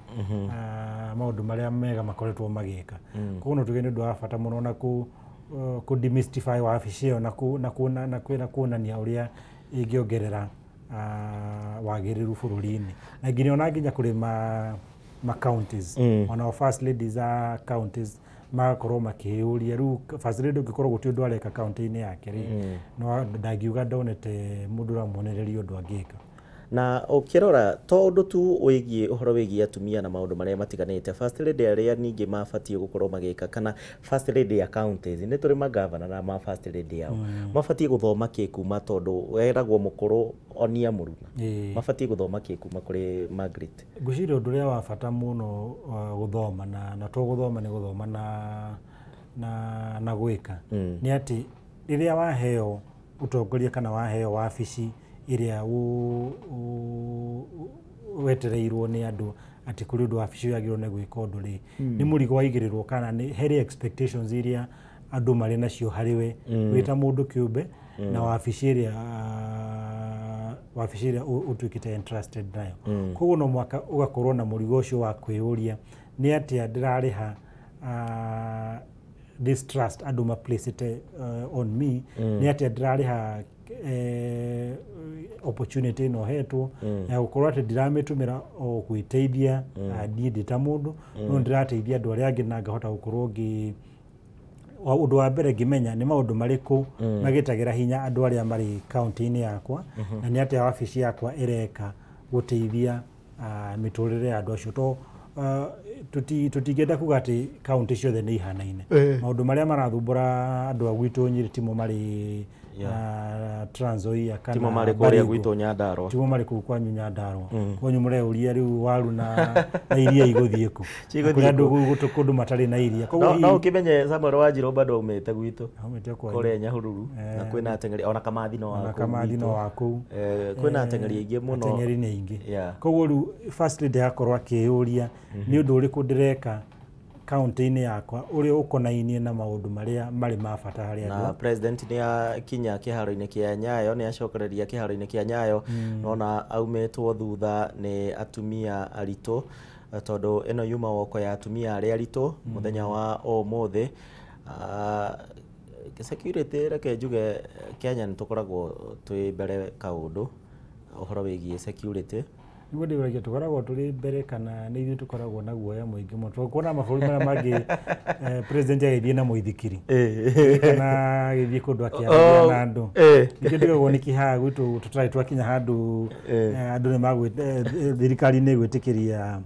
maũndũ marĩa mega makoretwo magĩka. Koguo no tuge nĩ ũndũ wa bata mũno na kũ demystify wabici ĩyo na kuonania ũrĩa ĩngĩongerera wagĩrĩru bũrũri-inĩ, na nginya ona nginya kũrĩ ma counties, ona first ladies a counties magakorwo makĩyũria rĩu first lady ũngĩkorwo gũtirĩ ũndũ areka county-inĩ yake rĩ, no ndangiuga ndonete mũndũ ũramuonereria ũndũ angĩka. Na ũkĩrora to ũndũ tu wĩgiĩ ũhoro wĩgiĩ atumia na maũndũ marĩa matiganĩte, first lady arĩa ningĩ mabatiĩ gũkorwo magĩka, kana first lady ya counties, nĩ tũrĩ magavana na ma first lady ao, mabatiĩ gũthoma kĩ kuma, tondũ weragwo mũkũrũ onia mũruna, mabatiĩ gũthoma kĩ kuma kũrĩ Margaret? Ngwĩciria ũndũ ũrĩa wa bata mũno gũthoma na to gũthoma nĩ gũthoma na gwĩka, nĩ atĩ rĩrĩa waheo ũtongoria kana waheo wabici ĩrĩa wetereirwo nĩ andũ atĩ kũrĩ ũndũ wabici ĩyo yagĩrĩirwo nĩ gwĩka ũndũ rĩ, nĩ mũrigo waigĩrĩrwo kana nĩ harĩ expectations iria andũ marĩ nacio harĩ we wĩ ta mũndũ kĩũmbe na wabici ĩrĩa ũtuĩkĩte entrusted nayo. Koguo no mũhaka ũgakorwo na mũrigo ũcio wa kwĩyũria nĩ atĩa ndĩrarĩha this trust andũ maplacĩte on me, nĩ atĩa ndĩrarĩha opportunity ĩno hetwo ya gũkorwo atĩ ndiramĩtũmĩra o gwĩteithia niĩ ndĩ ta mũndũ, no ndĩrateithia andũ arĩa angĩ na ngahota gũkorwo ngĩ ũndũ wa mbere ngĩmenya nĩ maũndũ marĩkũ magĩtagĩra hinya andũ arĩa marĩ kaunti-inĩ yakwa, na nĩ atĩa wabici yakwa ĩreka gũteithia mĩtũrĩre ya andũ acio. To tũtingĩenda kuga atĩ kaunti ciothe nĩ ihanaine, maũndũ marĩa marathumbũra andũ a gwitũ Nyĩrĩ timo marĩ Trans Nzoia kana timo marĩ kũrĩa gwitũ Nyandarua, timo marĩ kũu kwanyu Nyandarua, kwanyu mũreuria rĩu waru na iria igũthiĩ kũ, kũrĩ andũ kũndũ matarĩ na iria. Koguo no ũkĩmenye Samuel Wanjirũ bado aumĩte gwitũ kũrĩa Nyahururu, na kwĩna ateng'eri ona Kamathi no wa kũu, Kamathi no wa kũu, kwĩna ateng'eri aingĩ mũno, ateng'eri nĩ aingĩ. Koguo rĩu first lady agakorwo akĩyũria nĩ ũndũ ũrĩkũ ndĩreka kaunti-inĩ yakwa ũrĩa ũkonainie na maũndũ marĩa marĩ ma bata harĩ andũ. Na president nĩ akinya kĩharo-inĩ kĩa Nyayo, nĩ acokereria kĩharo-inĩ kĩa Nyayo, nona aumĩtwo thutha nĩ atumia aritũ, tondũ ĩno yuma woko ya atumia arĩa aritũ mũthenya wa ũmũthĩ. Security reke njuge Kenya nĩ tũkoragwo twĩ mbere kaũndũ, Ũhoro wĩgiĩ security. Niguo ndĩũragia, tũkoragwo tũrĩ mbere kana nĩ ithuĩ tũkoragwo na guoya mũingĩ mũno? Tondũ kuona mabũrũri marĩa mangĩ, president agĩthiĩ na mũithikiri kana agĩthiĩ kũndũ akĩaragia na andũ. Nĩkĩo ndigagwo nĩkĩ haha gwitũ tũtarĩ twakinya handũ andũ nĩ thirikari nĩ ĩgwĩtĩkĩria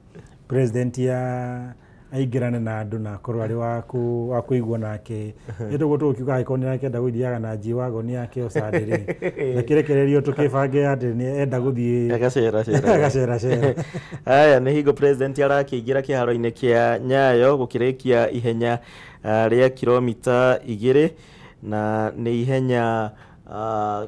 president ya aingĩrane na andũ na akorwo arĩ wa kũigwo nake. Nĩ tũguo tũgũkiuga angĩkorwo nĩ arakĩenda gũthiaga na G-Wagon yake o Sunday rĩ, nakĩrekererio tũkĩbange atĩ nĩ enda gũthiĩ agacera cera. Agacera cera. Aya, nĩ hingo president arakĩingĩra kĩharo-inĩ kĩa Nyayo gũkĩrĩkia ihenya rĩa kilomita 2, na nĩ ihenya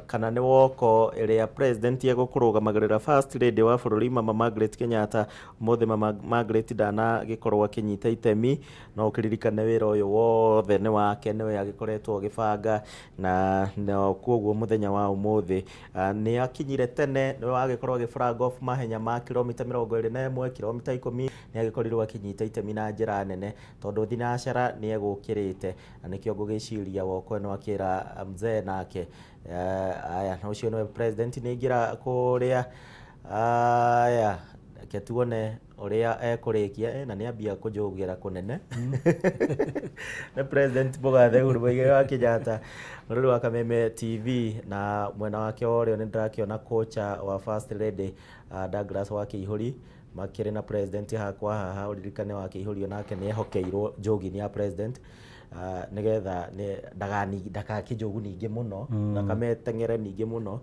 kana nĩ woko ĩrĩa president egũkũrũgamagĩrĩra first lady wa bũrũri, Mama Margaret Kenyatta. Ũmũthĩ Mama Margaret ndanagĩkorwo akĩnyita itemi, no ũkĩririkane wĩra ũyũ wothe nĩ wake, nĩwe agĩkoretwo agĩbanga, na koguo mũthenya wa ũmũthĩ nĩ akinyire tene, nĩwe wagĩkorwo agĩ flag off mahenya ma kilomita 21, kilomita 10. Nĩ agĩkorirwo akĩnyita itemi na njĩra nene tondũ thinacara nĩ egũkĩrĩte, na nĩkĩo ngũgĩciria woko ĩno akĩra mzee nake. Aya, na ũcio nĩwe president nĩ aingĩra kũrĩa. Aya, reke tuone ũrĩa ekũrĩkia. Na nĩ ambia kũnjũgĩra kũnene. Nĩ president mũgathe Uhuru Muigai wa Kenyatta, mũrori wa Kameme TV, na mwena wake wa ũrĩo nĩ ndĩrakĩona kocha wa first lady, Douglas wa Kĩihũri, makĩrĩ na president hakwa haha. Ũririkane wa Kĩihũri nake nĩ ehokeirwo jogging ya president nĩgetha ndagakĩnjogu ningĩ mũno, ndakameteng'ere ningĩ mũno.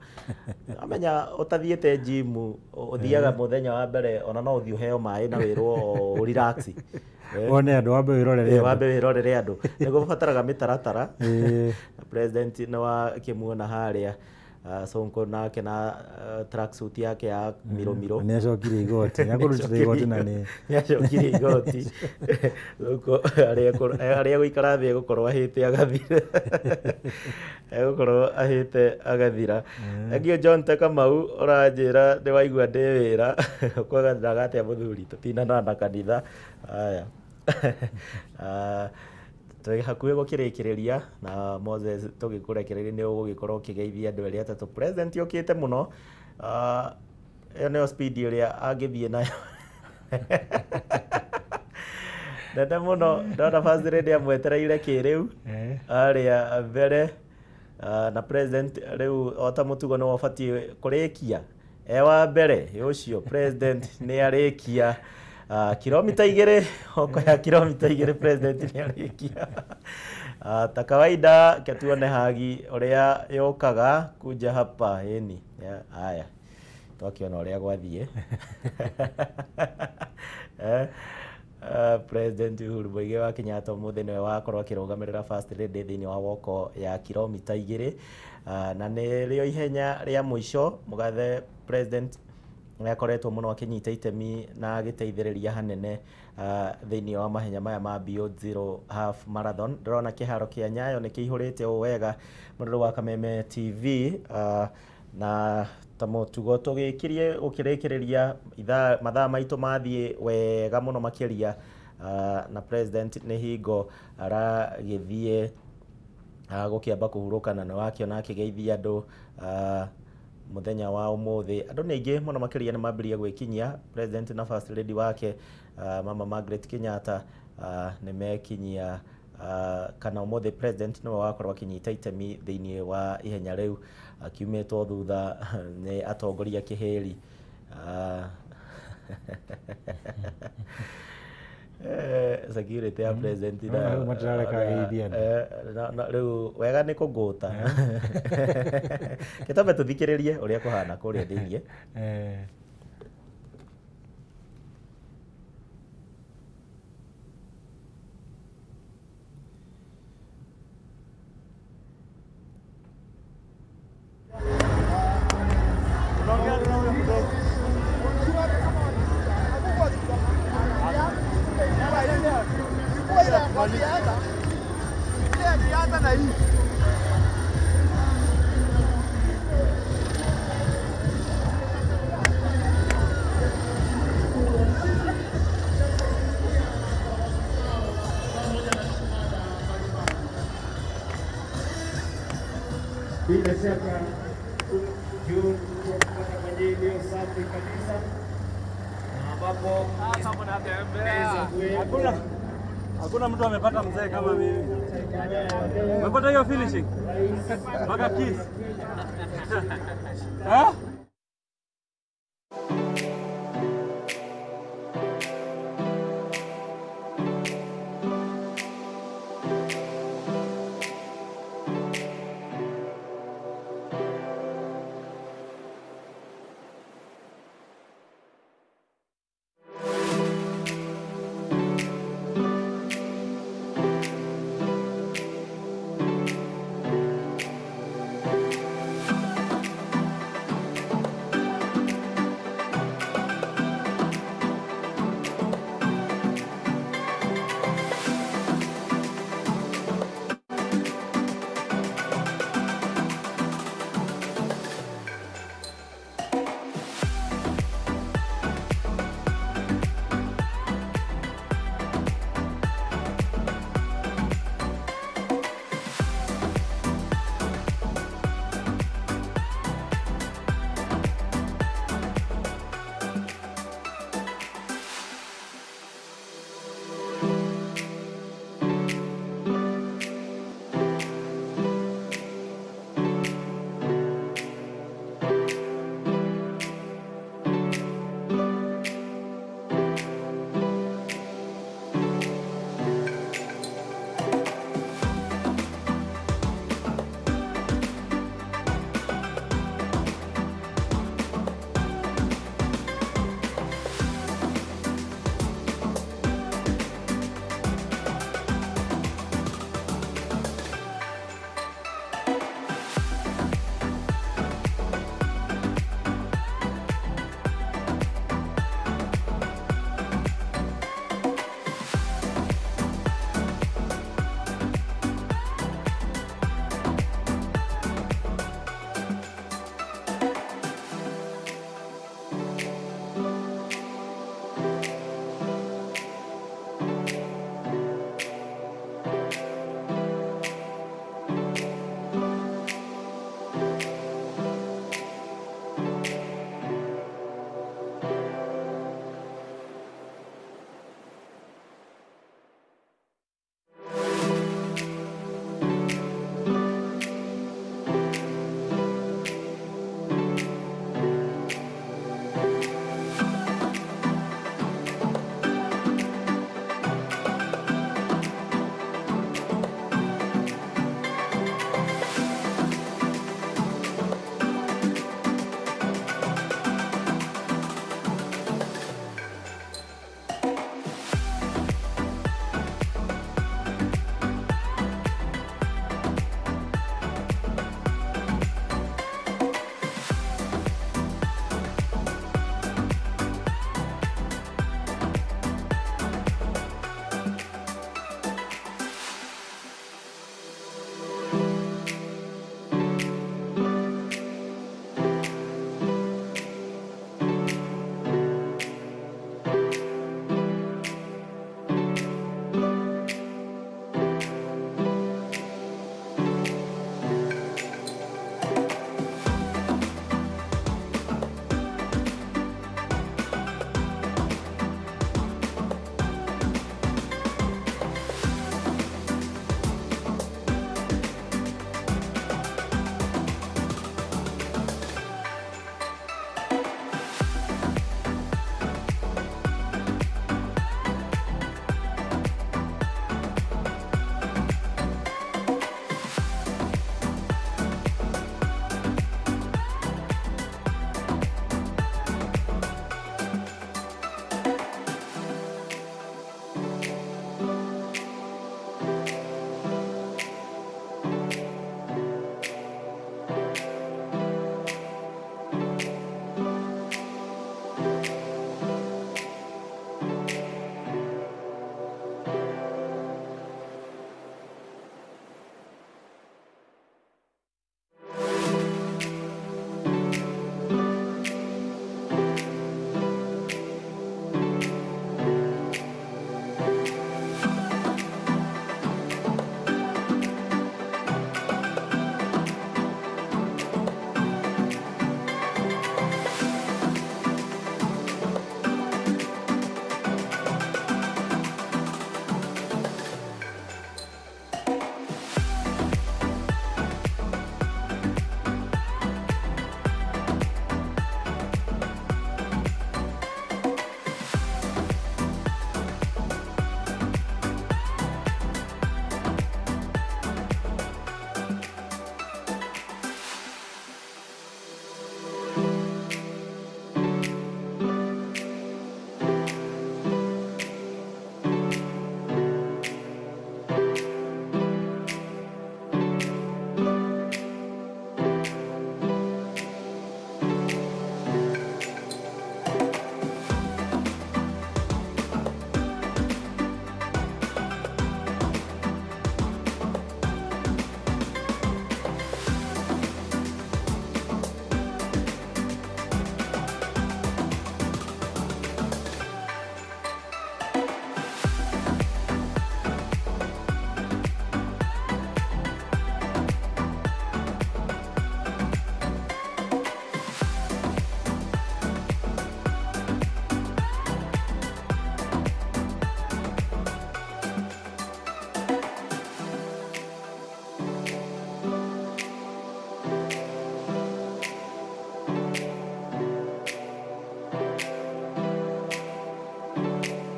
Amenya ũtathiĩte gym, ũthiaga mũthenya wa mbere ona no ũthiĩ ũheo maĩ na wĩrwo o relax. Wone andũ, wambe wĩrorere andũ. Wambe wĩrorere andũ, nĩguo ũbataraga mĩtaratara. Na president nĩ wakĩmuona harĩa, Sonko nake na tracksuit yake ya miromiro. Nĩ acokirie igoti, nĩ akũrutĩte igoti na nĩ nĩ acokirie igoti. Sonko harĩa gũikara thĩ egũkorwo ahĩte agathira, egũkorwo ahĩte agathira. Thank John Te Kamau, ũranjĩra nĩ waigua ndĩ wĩra ũkwagathiraga atĩa mũthuri, tũtinanaga na kanitha. Aya, twĩ hakuhĩ gũkĩrĩkĩrĩria na Moses, tũgĩkũrekereria nĩ ũgũgĩkorwo ũkĩgeithia andũ erĩ atatũ. President ũkĩte mũno. Ĩyo nĩyo speed ĩrĩa angĩthiĩ nayo nene mũno. Ndona first lady amwetereire kĩrĩu harĩa mbere. Na president rĩu o ta mũtugo nĩwe ũbatiĩ kũrĩkia e wa mbere. Ũcio president nĩ arĩkia kilomita 2, oko ya kilomita 2, president nĩ arĩkia. Ta kawaida, ke tuone hagi ũrĩa yũkaga kuja hapa ĩni. Haya, twakĩona ũrĩa gwathiĩ. President Uhuru Muigai wa Kenyatta ũmũthĩ nĩwe wakorwo akĩrũgamĩrĩra first lady thĩinĩ wa woko ya kilomita 2, na nĩrĩo ihenya rĩa mũico. Mũgathe president nĩ akoretwo mũno akĩnyita itemi na agĩteithĩrĩria hanene thĩinĩ wa mahenya maya ma Beyond Zero Half Marathon. Ndĩrona kĩharo kĩa Nyayo nĩ kĩihũrĩte ũũ wega, mũrori wa Kameme TV, na ta mũtugo tũgĩkirie gũkĩrĩkĩrĩria ithaa, mathaa maitũ mathiĩ wega mũno makĩria. Na president nĩ hingo aragĩthiĩ gũkĩamba kũhurũka, na nĩ wakĩona akĩgeithia andũ. Mũthenya wa ũmũthĩ andũ nĩ aingĩ mũno makĩria nĩ mambĩrĩria gwĩkinyia. President na first lady wake, Mama Margaret Kenyatta, nĩ mekinyia, kana ũmũthĩ president nĩwe wakorwo akĩnyita itemi thĩinĩ wa ihenya rĩu, akiumĩtwo thutha nĩ atongoria kĩhĩri. Security ya president Naona rĩu matirareka ageithie andũ. Rĩu wega nĩ kũngũta kĩtambe tũthikĩrĩrie ũrĩa kũhana kũrĩa thĩiniĩ. Bila shaka June kwa mwenyewe. Iliyo safi kabisa na ambapo Hakuna mtu amepata mzee kama mimi. Umepata hiyo finishing? Mpaka kiss. Eh?